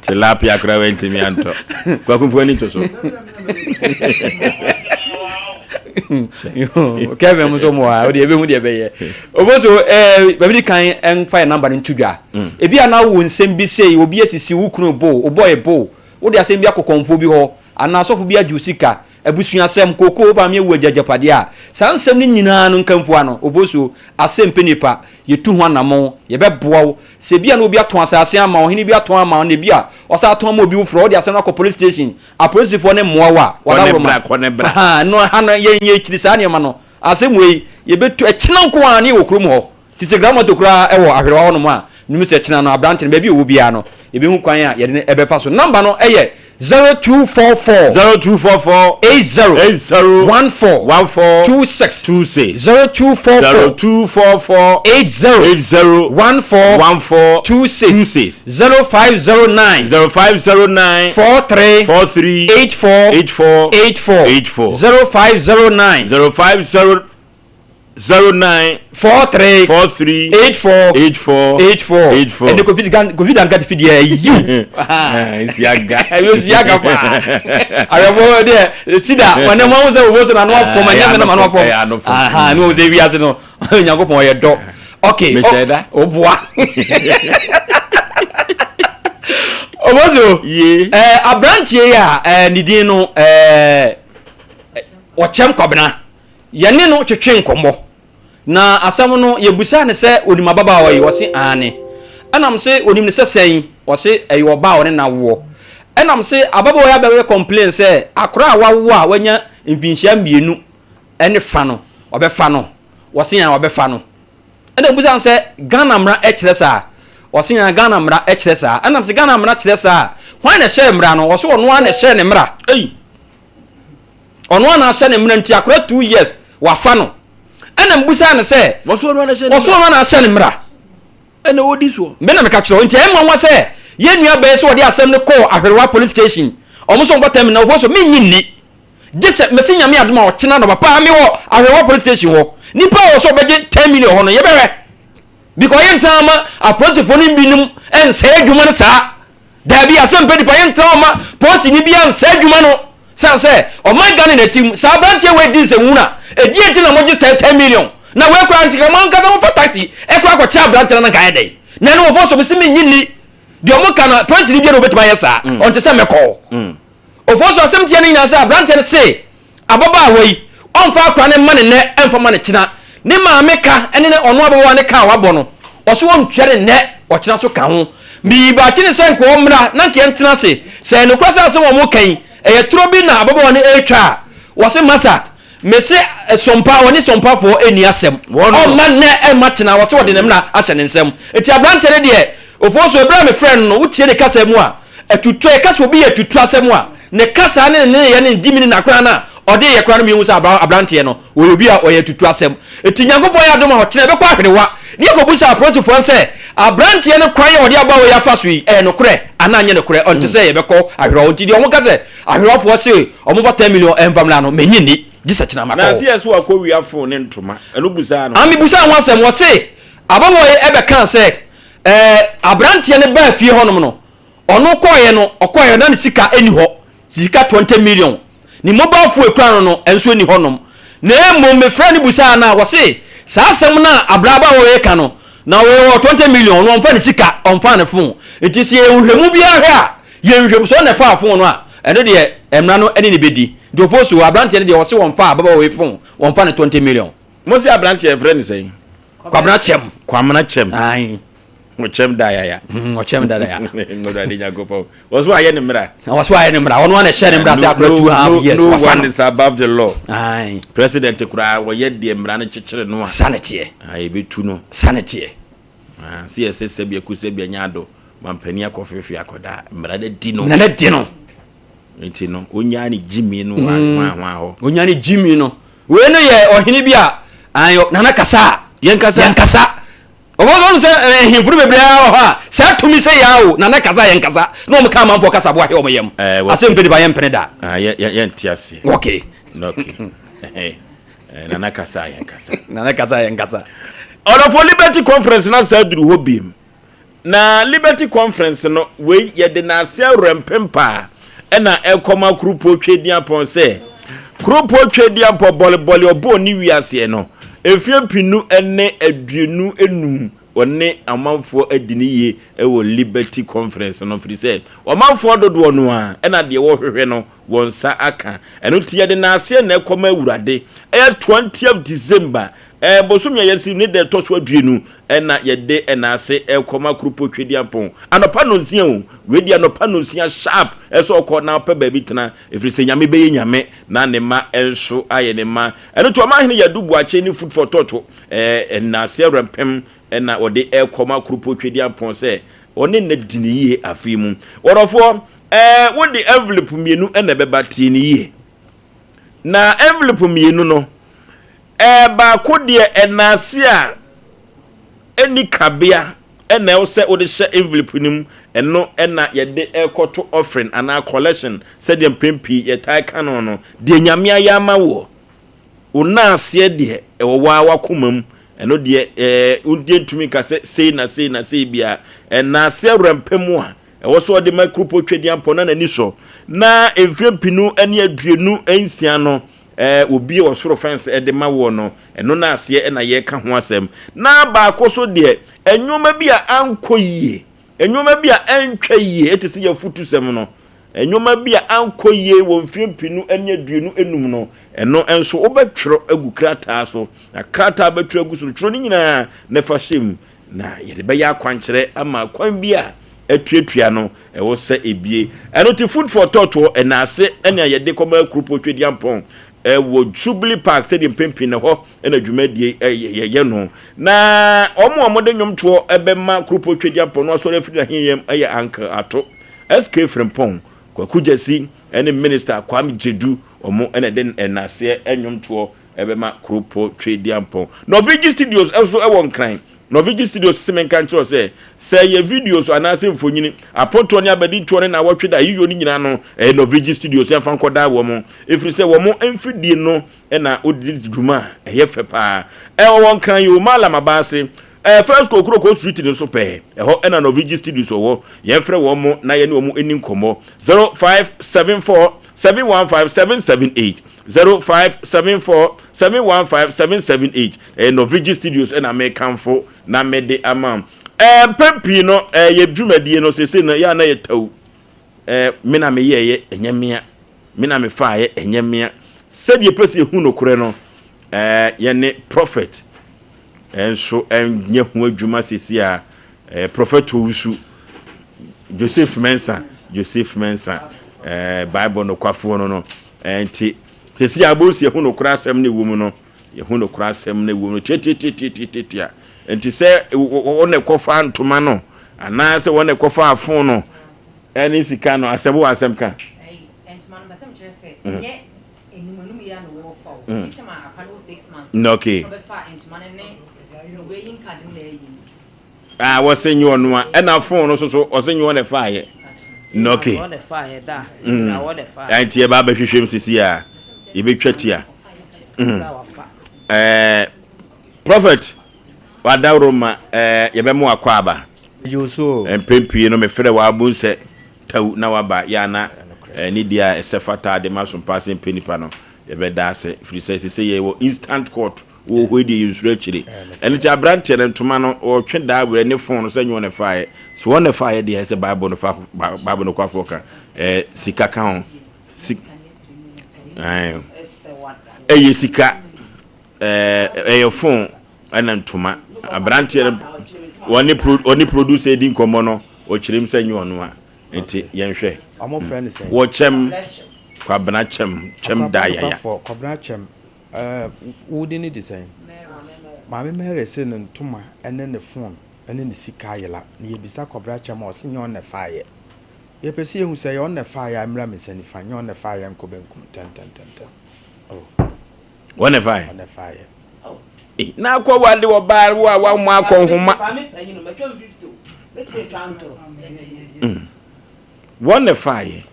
Tilapia koraa wantumi antɔ. Kwaku fo ani to so. Kevin nso mo a ɔde ebehu deɛ ɛbɛyɛ. Obo so ɛɛ baabi di kan ɛnfa yɛ namba no nto dwa. Ebi a na wo nsɛm bi sei obi asisi wo kunu bo wo bɔe bo wode asɛm bi akɔ kɔnfoɔ bi hɔ anaa asɔfo bi agye wo sika Abusuasɛm, kookoo, wo maame awu agya agyapadeɛ a, saa nsɛm no nyinaa no nkamfua no, Ofosuo, asɛm pɛ nipa, yɛtu ho anamɔn, yɛbɛboa wo. Sɛ ebia na obi atɔn asase ama wo, ɔhene bi atɔn ama wo, na ebia ɔsan atɔn ama obi foforɔ, wode asɛm no akɔ police station, apolisifoɔ no mmoa wo a, wɔdaworo ma. Ahaa, no ha no, yɛn yɛkyiri saa nneɛma no. Asɛm wei, yɛbɛtu, ɛkyena nko ara ne yɛwɔ kurom hɔ. Tete Gramoto koraa wɔ ahwerewa hɔnom a menim sɛ kyena no aberante no baabi a ɔwɔ biara no yɛbɛhu kwan a yɛde no bɛfa so. Number no yɛ 0244. 0244. 80. 80. 14. 14. 26. 26. 0244. 0244. 80. 80. 14. 14. 26. 26. 0509. 0509. 43. 43. 84. 84. 84. 84. 0509. 050. 09 43 43 84 84 84 84 ɛnde kofi gan kofi danka ti fi deɛ yiw nsiaga nsiaga paa awɛfo deɛ sida wɔn mo ahun sɛ obo so na ano afɔm ɛnyɛ mi na ma ano afɔm aha ne wɔn sɛ ewiase no nyankopɔn ɔyɛ dɔ ok mehyɛ da oboa obo so ɛɛ aberanteɛ yi a ɛɛ ne din no ɛɛ ɔkyɛm kwabena. Yɛne no twetwee nkɔmmɔ, na asɛm no, yɛbisaa no sɛ ɔnim ababaawa yi, ɔse aane. Ɛna mese ɔnim no sɛ sɛn? Ɔse ɛyɛ ɔbaa a ɔne no awoɔ. Ɛna mese ababaawa yi abɛyɛ complain sɛ akwadaa a wawo a wanya mfinhyia mmienu ne fa no, ɔbɛfa no? Ɔse aane ɔbɛfa no. Ɛna mebisa no sɛ Ghana mmara kyerɛ saa? Ɔse aane Ghana mmara kyerɛ saa. Ɛna mese Ghana mmara kyerɛ saa a, hwan na ɛhyɛɛ mmara no? Ɔse ɔno ara na ɛhyɛɛ ne mmara. Ei! Ɔno ara na ahyɛ ne mmara nti akora two years wafa no. Ɛna mbusaa no sɛ. Wɔso ɔno ara na ahyɛ ne mmara. Wɔso ɔno ara na ahyɛ ne mmara. Ɛna ɔdi soɔ. Me na meka kyerɛ wo nti ɛyɛ nwanwa sɛ yɛn nua bɛyɛ sɛ ɔde asɛm no kɔɔ Ahwerewa police station. Wɔn nso wɔbɔ tɛm na wɔfo so mennye nni. Gye sɛ mese Nyame adom a ɔkyena anɔpa paa mewɔ Ahwerewa police station hɔ. Nipa a ɔwɔ sɛ ɔbɛgye ten million hɔ no yɛbɛhwɛ. Because yɛntena ma apolisifoɔ no binom nsɛe adwuma no saa. Daabi, asɛm pɛ nipa yɛntena hɔ ma polisini bi ansɛe adwuma no. San sɛ ɔman Ghana na ɛte mu. Saa aberanteɛ wei di nsɛnhunu a, ɛdeɛn nti na mogye sɛ 10 million? Na wei koraa nti ka mo ankasa mofa taxi koraa kɔkyɛ aberanteɛ no na nka ayɛ dɛn? Na ɛno wɔfa so mese mennye nni. Deɛ wɔka no polisini biara na ɔbɛtumi ayɛ saa. Ɔnte sɛ mɛkɔ. Ofosu asɛm tia no nyinaa sɛ aberanteɛ no se ababaawa yi ɔmfa akora no mma no nnɛ ɛmfa mma no kyena. Ne maame ka ne ne ɔno ababaawa no ka a wabɔ no ɔse ɔntua no nnɛ ɔkyena nso ka ho. Meyii baakye no sɛ nka ɔmmra na nka yɛntena ase. Sɛ ɛyɛ nokorɛ sɛ asɛm a wɔka yi ɛyɛ torɔ bi na ababaawa no retwa a wɔse masa mese Sompa ɔne Sompafoɔ nni asɛm. Ɔmma nnɛ ɛmma kyena ɔse ɔde ne mmara ahyɛ ne nsam. Nti aberanteɛ no deɛ Ofosu ɛberɛ a mefrɛɛ no no wotie ne kasa mu a Atutura, yɛka sɛ obi yɛ atuturasɛm a, ne kasa ne ne nneyɛɛ ne ne gyimi ne n'akwan a ɔde yɛ koraa no ma yɛhu sɛ aberanteɛ no, ɔyɛ obi a ɔyɛ atuturasɛm. Enti Nyankopɔn yɛ adom a, ɔkyena yɛbɛkɔ ahwerewa na yɛakɔbisa apolisifoɔ no sɛ, aberanteɛ no kwan a ɔde abaawa yi afa so yi, ɛyɛ nokorɛ anaa ɛnyɛ nokorɛ? Ɔnte sɛ yɛbɛkɔ ahwerewa hɔ. Nti deɛ wɔka sɛ ahwerewafoɔ se wɔmfa 10 million mfa mmra no, mennye nni, gye sɛ kyena makɔ Na hɔ. ase yɛ sɛ wakɔwia fon ne ntoma, ɛno busaa no. Ah, mebusaa ho asɛm, wɔse ababaawa yi bɛkaa sɛ, ɛɛ, aberanteɛ no baa fie hɔnom no, Ɔno kɔeɛ no, ɔkɔeɛ na ne sika nni hɔ, sika 20 million. Ne mobile phone ekura no no nso nni hɔnom. Na mmom mefrɛɛ no busaa no a, ɔse saa asɛm no a abrabaawa wei reka no, na wei ɔwɔ 20 million, ɔno ɔmfa ne sika, ɔmfaa ne phone. Nti sɛ yɛyɛ nhwehwɛmu biara hwɛ a, yɛ nhwehwɛmu, sɛ ɔno na ɛfaa phone no a, ɛno deɛ mmara no ne no bɛdi. Nti Ofosu, aberanteɛ no deɛ ɔse ɔmfaa ababaawa wei phone, ɔmfa ne 20 million. Mose aberanteɛ yɛfrɛ no sɛn? Kwabena Kyɛm. Kwamena Kyɛm. Ae. Ɔkyɛm da yaya. Mm, ɔkyɛm da yaya. Awurade Nyankopɔn. Wɔso ayɛ ne mmara. Wɔso ayɛ ne mmara. Ɔno ana ɛhyɛ ne mmara sɛ akora 2.5 years. No Wafa one no. is above the law. Ae. President koraa wɔyɛ deɛ mmara no kyekyere no a. Sa ne teɛ. Ah, yɛbɛtu no. Sa ne teɛ. Ah, sɛ yɛsɛ sɛbi aku sɛbi anya ado mampanin akɔfefe akɔda mmara no di no. Mmara no di no. Nti no, onyaa ne gyimi no hwan hwan hɔ. Onyaa ne gyimi no. Wei no yɛ ɔhene bi a Ayo, Nana kasa a. Yɛnkasa. Yɛnkasa. Ɔwɔ wɔn sɛ nhemfo no bebree wɔ hɔ a saa tumi sɛ yaa o Nana kasa a yɛnkasa na wɔn ka amanfoɔ kasa boa hwɛ wɔn yam. Asɛm mpɛ nipa yɛmpene da. Ah, yɛ yɛ yɛnte aseɛ. Okay. Okay. Nana kasa a yɛnkasa. Nana kasa a yɛnkasa. Ɔdɔfoɔ Liberty Conference na saa duru hɔ biem. Na Liberty Conference no, wei yɛde n'ase awerɛmpem paa ɛna ɛkɔma Kurupuo Tweediampɔn sɛ, Kurupuo Tweediampɔn bɔlebɔle ɔbɔɔ ne wiaseɛ no, mfeɛ mpenu ne aduonu enum ɔne amanfoɔ adi ne yie wɔ Liberty Conference no, firi sɛ ɔmanfoɔ dodoɔ no ara ɛna deɛ wɔhwehwɛ no wɔn nsa aka. Ɛno nti yɛde n'aseɛ na ɛkɔma Awurade. Ɛyɛ 20th December, ɛɛ bosome a yɛasi ne da ɛtɔ so aduonu Ɛna yɛde ɛnaase ɛkɔma Krupo Twedeampɔn anɔpa nonsia o, wei deɛ anɔpa nonsia sharp ɛsɛ ɔkɔ na ɔpɛ baabi tena ɛfiri sɛ Nyame bɛyɛ Nyame na ne mma nso ayɛ ne mma. Ɛno nti Ɔmanhene Yadu Boakye ne Food for Thought ɛnaase awurɛmpem ɛna ɔde ɛkɔma Krupo Twedeampɔn sɛ ɔne no adi no yie afe yi mu. Ɔdɔfoɔ ɛɛ wode envelope mmienu ɛna ɛbɛba tie no yie. Na envelope mmienu no Ɛɛ baako deɛ ɛnaase a ɛnni kabea na ɛwɔ sɛ wode hyɛ envelope no mu, ɛno na yɛde rekɔto offering anaa collection sɛdeɛ mpɛn pii yɛtaa ka no no. Deɛ Nyame ayɛ ama woɔ, wo naaseɛ deɛ ɛwɔ wo ara w'akoma mu, ɛno deɛ ɛɛ yɛntumi nka sɛ sei na sei na sei biara. Ɛnaaseɛ werɛmpem a ɛwɔ sɛ ɔde ma Kuropɔn Twedeampɔn na n'ani sɔ, na mfeɛ mpenu ne 26 no Ɛɛ, obue ɔsoro fɛnse de ma woɔ no, ɛno no aseɛ na yɛreka ho asɛm. Na baako so deɛ, nnoɔma bi a ankɔ yie, nnoɔma bi a antwa yie, ɛte sɛ yɛn afutusɛm no, nnoɔma bi a ankɔ yie wɔ mfeɛ mpenu ne 25 no, ɛno nso wobɛtwerɛ agu krataa so, na krataa a wobɛtwerɛ agu so no, twerɛ ne nyinaa na fa hyɛ mu. Na yɛde bɛyɛ akwankyerɛ ama kwan bi a atuatua no ɛwɔ sɛ ebie. Ɛno nti Food for Thought wɔ Ɛnaase ɛne a yɛde kɔma Akuropɔn Tweduampɔn ɛwɔ Jubilee Park sɛdeɛ mpɛn pii na ɛhɔ na dwumadie yɛyɛ no. Na wɔn a wɔde nnwomtoɔ ɛbɛma Kuropɔn Tweduampɔn no asɔre afiri n'ahenyɛm ɛyɛ Uncle Ato, SK Frimpong, Kwaku Gyasi ɛne Minister Kwame Gyedu wɔn na ɛde Ɛnaaseɛ nnwomtoɔ ɛbɛma Kuropɔ Tweduampɔn. Norvigi Studios nso wɔ Nkran. Norvigi Studios se menka nkyerɛ wo sɛ, sɛ ɛyɛ videos anaasɛ mfonini, apontoɔ ne abadintoɔ ne naawɔtwe da ayiyɔ no nyinaa no, ɛyɛ Norvigi Studios. Yɛmfa nkɔdaa wɔn, ɛfiri sɛ wɔn mfidie no na wode di dwuma a ɛyɛ fɛ paa. Ɛwɔ wɔ Nkran yi o, Mallam Abaase, ɛɛ First Kokuroko Street no so pɛɛ, ɛhɔ na Norvigi Studios wɔ. Yɛmfrɛ wɔn na yɛne wɔn nni nkɔmmɔ. 0574 715 778. 0574 715 778 ɛyɛ Norvigi Studios ɛna mekamfo na mede ama ɛɛ mpɛn pii no ɛɛ yɛ dwumadie no sese no yɛ a na yɛ tawu ɛɛ me na meyɛɛyɛ ɛnyɛ mea me na mefaayɛ ɛnyɛ mea sɛdeɛ pɛ sɛ yɛhu nokorɛ no ɛɛ yɛne prophet nso nyɛ ho adwuma sisi a eh, Prophet Owusu, Joseph Mensah, Joseph Mensah, eh, Bible nokwafoɔ no no, eh, nti sisi a abonsi yɛhu nokorɛ asɛm no ɛwɔ mu no, yɛhu nokorɛ asɛm no ɛwɔ mu no tiatiatiatiatia, nti sɛ wɔn na ɛkɔfa ntoma no anaasɛ wɔn na ɛkɔfa afon no ɛne sika no asɛm wɔ asɛm ka. Mm. Mm. Okay. Ah, wɔsɛ nyɛ ɔno a ɛna fon no soso ɔsɛ nyɛ ɔna ɛfa ayɛ. Okay. Mm. Nti ɛba abɛhwehwɛ mu sisi a yɛbɛtwa tia. Mm. Eh, prophet wadaworo ma eh, yɛbɛmo akɔ aba. Mpɛn pii no mefrɛ wɔ abo nsɛ Tau na waba yɛ a na nidi a ɛsɛ fata a de ma sompa ase mpɛ nipa no, yɛbɛda ase firi sɛ sese yɛwɔ instant court wɔ hɔ yi deɛ yɛnsuro akyire. Ɛno nti aberanteɛ no ntoma no ɔretwe daa werɛ ne phone no sɛ nyɛ wɔn na ɛfaeɛ. So wɔn na ɛfaeɛ deɛ ɛsɛ Bible no fa Bible no kwafoɔ ka ɛɛ sika ka ho. Si ɛɛ ɛyɛ sika ɛɛ ɛyɛ phone ɛna ntoma. Aberanteɛ no wɔne pro wɔne producer di nkɔmmɔ no. Ɔkyerɛm sɛ nyɛ ɔno a, nti yɛnhwɛ. Ɔmo frɛ no sɛn? Wɔ kyɛm, Kwabena kyɛm, kyɛm da yaya. Ɔkwabena Kwabena kyɛm, ɛɛ wo din de sɛn? Maame Mary se ne ntoma ne ne phone ne ne sika ayera na yɛbisa Kwabena kyɛm a ɔse nyɛ ɔno na ɛfaeɛ. Yɛpɛ sɛ yɛhu sɛ ɛyɛ ɔno na ɛfaeɛ a mmra me nsa nifa, nyɛ ɔno na ɛfaeɛ a nkɔ benkum ntɛntɛntɛntɛm. Oh. Wɔn na ɛfaeɛ? Ɔno na ɛfaeɛ. Eh, na akɔ wade ɔbaa wo a woammɔ akɔ nhoma. Mm. Wɔn na ɛfaeɛ.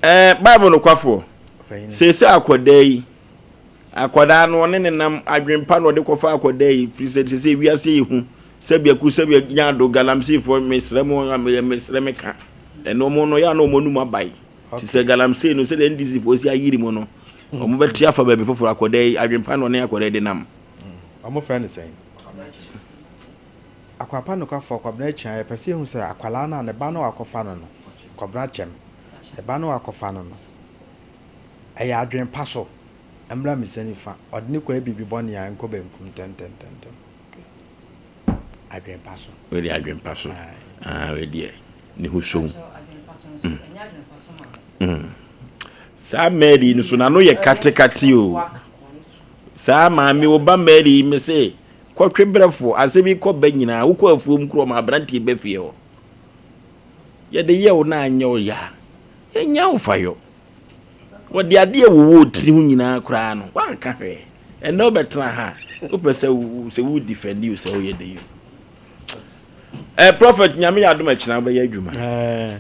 Eh, Bible nokwafoɔ, seesei akɔdaa yi, akɔdaa no ɔne ne nam adwempa na ɔde kɔfa akɔdaa yi, firi sɛ seesei wiase yɛ hu, sɛbi aku sɛbi nya do galamseyfoɔ mesrɛ mo mesrɛ me ka, ɛno ɔmo no yɛ a na ɔmo anum abae. Te sɛ galamsey no sɛdeɛ NDC foɔ si ayiri mu no, wɔn bɛte afa baabi foforɔ akɔda yi adwempa na ɔne akɔda yi de nam. Wɔn frɛ no sɛn? Akwapa nokwafoɔ Kwabena Akyia yɛpɛ sɛ yɛhu sɛ akwadaa no a ne ba no a wakɔfa no no Kwabena Kyɛm ne ba no a wakɔfa no no ɛyɛ adwene pa so mmra me nsa nifa ɔde no kɔyɛ biribi bɔne a ɛnkɔ benkum ntɛntɛntɛntɛm adwene pa so. Wei deɛ adwene pa so ah wei deɛ ne ho som. Mm. Mm. Saa Mary no so n'ano yɛ katekate o. Saa maame wo ba Mary yi me se kɔtwe brɛfo asɛm yi kɔ ba nyinaa wokɔ afuom korɔ ma aberanteɛ bɛ fie hɔ. Yɛde yɛ wo na anyɛ wo ya. Yɛnya wo fa yɔ. Wɔde adeɛ wowɔ wo tiri ho nyinaa koraa no woanka hwee. Ɛnɛ wobɛtena ha wopɛ sɛ sɛ wo defend you sɛ woyɛ de yi. Eh, prophet nyame yɛ adom akyina wobɛyɛ adwuma. Eh,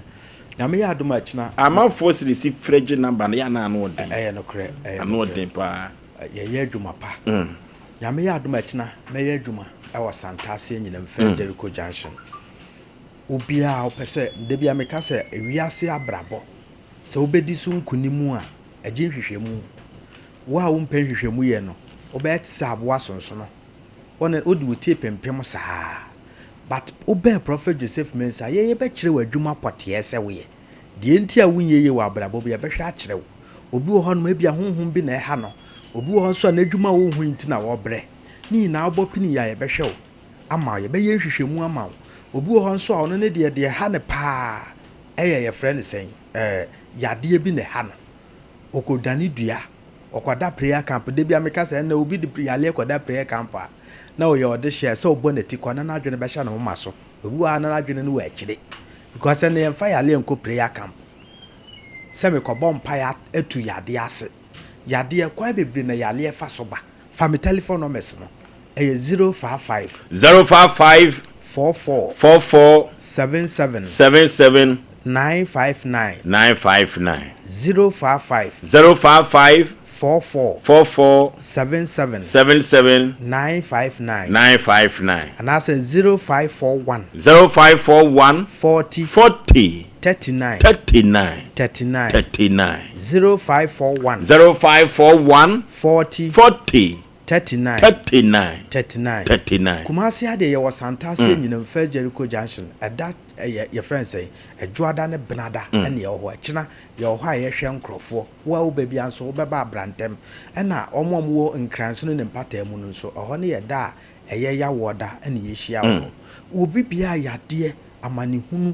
nyame yɛ adom akyina. Amanfoɔ sere si frɛ gye namba no yɛ ana ano ɔden. Ɛyɛ nokorɛ. Ɛyɛ ano ɔden paa. Yɛyɛ adwuma pa. Mm. Nyame yɛ adom akyina mɛyɛ adwuma ɛwɔ Santase anyinam fɛ mm. Jericho Junction. Obiara wopɛ sɛ da bia meka sɛ wiase abrabɔ Sɛ wobɛdi so nkonim a, ɛgye nhwehwɛmu. Wo a wompɛ nhwehwɛmu yɛ no, wobɛyɛ te sɛ aboa sonsono. Wo ne, wode wo ti repempem saa. But wobɛn Prophet Joseph Mensah a, yɛn yɛbɛkyerɛ wo adwuma pɔteɛ sɛ woyɛ. Deɛ nti a wonyɛ yie wɔ abrabɔ mu, yɛbɛhwɛ akyerɛ wo. Obi wɔ hɔnom, ebia honhom bi na ɛha no. Obi wɔ hɔ nso a, n'adwuma a ɔnhu nti na ɔrebrɛ. Ne nyinaa wobɔ pini a, yɛbɛhwɛ wo ama wo. Yɛbɛyɛ nhwehwɛmu ama wo. Obi wɔ hɔ nso a, ɔno ne deɛ, deɛ ɛha no paa ɛyɛ yɛfrɛ no sɛn ɛɛ yadeɛ bi na ɛha no ɔkɔdwane dua ɔkɔda prayer camp da bi a meka sɛ ɛnna obi de yadeɛ kɔda prayer camp a na ɔyɛ ɔde hyɛ sɛ ɔbɔ n'ati kɔ na n'adwene bɛhyɛ ne moma so obi wɔ ha na n'adwene no wɔ akyire because ɛnna yɛmfa yadeɛ nkɔ prayer camp sɛ mekɔbɔ mpaeɛ atu yadeɛ ase yadeɛ kwan bebree na yadeɛ fa so ba Fa me telephone numbers no, ɛyɛ 055. 055. 44. 44. 77. 77. 959. 959. 055. 055. 44. 44. 77. 77. 959. 959. Anaasɛ 0541. 0541. 40. 40. 39. 39. 39. 39. 0541. 0541. 40. 40. 39. 39. 39. 39. Kumasi ha deɛ yɛwɔ Santase Anyinam First Jericho Junction ɛda ɛyɛ yɛfrɛ no sɛn Ɛdwoada ne Benada ɛna yɛwɔ hɔ ɛkyena yɛwɔ hɔ a yɛhwɛ nkorɔfoɔ wo a woba biara nso wobɛba abrantɛm ɛna wɔn a wɔwɔ Nkran so ne ne mpataa mu no nso ɛhɔ no yɛ da a ɛyɛ yawoɔ da ɛna yɛhyia wɔ hɔ obi biara yadeɛ amanehunu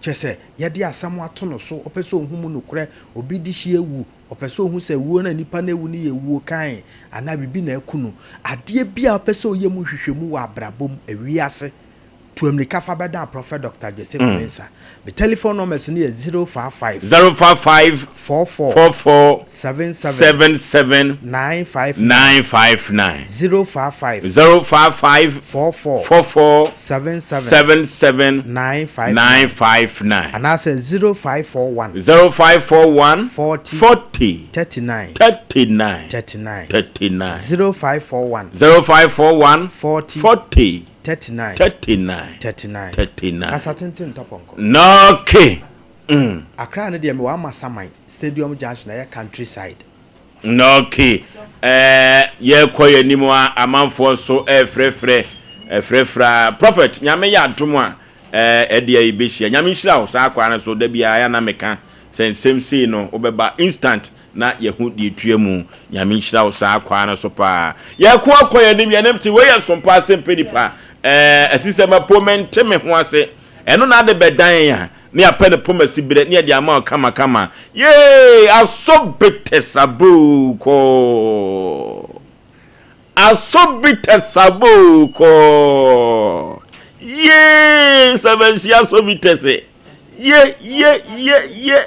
kyerɛ sɛ yɛde asɛm ato no so ɔpɛ sɛ ɔhu mu nokorɛ obi de hye awu Ɔpɛ sɛ ɔhu sɛ wuo no a nipa no awu no yɛ wuo kann anaa biribi na aku no. Adeɛ biara a wopɛ sɛ woyɛ mu nhwehwɛmu wɔ abrabɔ mu, ewiase, tu ammirika fa bɛdan Prɔfɛt Dɔkta Joseph Mensah. Me telephone numbers no yɛ 055. 055 44. 44 77. 77 959. 959. 055. 055 44. 44 77. 77 959. 959. Anaasɛ 0541. 0541 40. 40 39. 39 39. 39. 0541. 0541 40. 40 39. 39 39. 39. Kasa tenten ntɔ pɔnkɔ. Okay. Mm. Accra no deɛ mewɔ Amasaman Stadium Junction ɛyɛ country side. Okay. Eh, yɛkɔ yɛn anim a amanfoɔ nso ɛrefrɛfrɛ ɛfrɛfrɛ a prophet nyame yɛ adom a eh, ɛdeɛ yɛbɛhyia nyame nhyira wo saa kwaa no so da biara yɛ na meka sɛ nsɛm sei no wobɛba instant na yɛhu deɛ ɛtua mu nyame nhyira wo saa kwaa no so paa yɛko akɔ yɛn anim yɛn anim te wei yɛ som paa sɛ mpɛ nipa eh, asi sɛ mapo mente me ho ase ɛno na ade bɛdan a Ne apɛ ne poma si berɛ ne yɛde ama wo kama kama yee aso bitte saboo kɔɔ aso bitte saboo kɔɔ yee sɛbɛnhyia aso bitte se ye ye ye ye.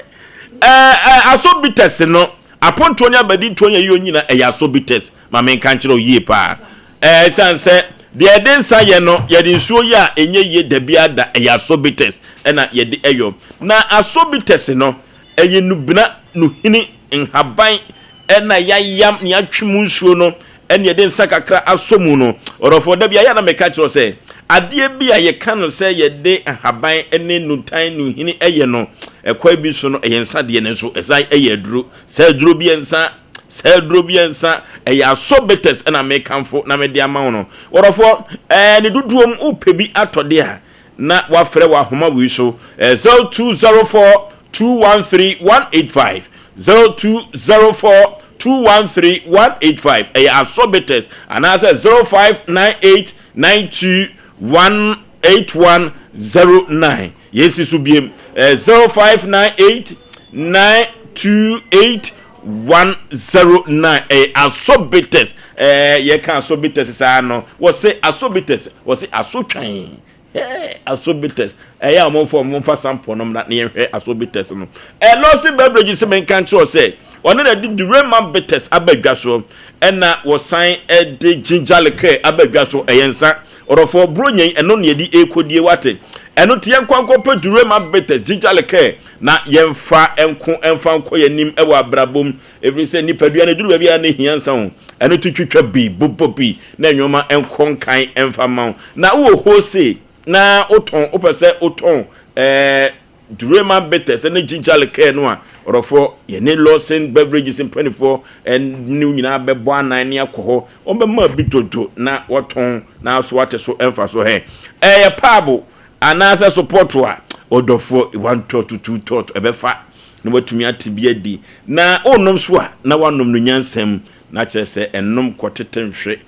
Ɛɛ ɛ asɔ bitters no, apontoɔ ne abadintoɔ ne ayiyɔ nyina ɛyɛ asɔ bitters. Ma menka nkyerɛ wo yie paa. Ɛɛ ɛsiane sɛ deɛ yɛde nsa yɛ no, yɛde nsuo yɛ a ɛnyɛ yie da biara da, ɛyɛ asɔ bitters ɛna yɛde ɛyɔ. Na asɔ bitters no, ɛyɛ nubena, nuhini, nhaban ɛna yɛayam na yɛatwe mu nsuo no ɛna yɛde nsa kakra asɔ mu no. Ɔdɔfoɔ, da bi a yɛ a na meka kyerɛ wo sɛ, adeɛ bi a yɛka no sɛ yɛde nhaban ne nutan, nuhini yɛ no, ɛkwan bi so no, ɛyɛ nsa deɛ nanso ɛsan yɛ aduro. Saa aduro bi yɛ nsa, saa aduro bi yɛ nsa, ɛyɛ asɔ bitters ɛna mekamfo na mede ama wo no. Ɔdɔfoɔ, ɛɛ ne dodoɔ mu wopɛ bi atɔ deɛ a, na wafrɛ wɔ ahoma wei so, 0204 213 185, 0204 213 185, ɛyɛ Asɔ Bitters, anaasɛ 0598 92 18109. Yɛnsi so biem, 0598 928 109, ɛyɛ Asɔ Bitters. Ɛɛ yɛka Asɔ Bitters saa no, wɔse Asɔ Bitters, wɔse aso twan. Hey, aso bitters. Ɛyɛ a wɔmfa wɔn mfa sample no mmra na yɛnhwɛ aso bitters no. Ɛ Lawson Beverage sɛ menka nkyerɛ wo sɛ ɔno na ɛde Durema bitters aba dwa so ɛna wɔsan de ginger liqueur aba dwa so. Ɛyɛ nsa. Ɔdɔfoɔ Buronya yi ɛno na yɛde ɛrekɔdie wate. Ɛno nti yɛnkɔ nkɔpɛ Durema bitters, ginger liqueur na yɛmfa nko mfa nkɔ yɛn anim wɔ abrabɔ mu. Ɛfiri sɛ nipadua no ɛduru baabi a na ɛhia nsa ho. Ɛno nti twitwa bi, bobɔ bi na nnoɔma nkɔ nkan mfa mma wo. Na wowɔ wholesale na wotɔn, wopɛ sɛ wotɔn ɛɛ Durema bitters ne ginger liqueur no a, ɔdɔfoɔ, yɛne Lawson Beverages mpanimfoɔ ne wo nyinaa bɛbɔ anan ne akɔ hɔ. Wɔbɛma bi dwodwo na wɔtɔn na so ate so mfa so. Hɛ, ɛyɛ paabo anaasɛ sopɔto a, ɔdɔfoɔ, one tot, two tot, ɛbɛfa na watumi ate bi adi. Na wonom so a, na woanom no nyansam, na kyerɛ sɛ ɛnnom kɔtete nhwe.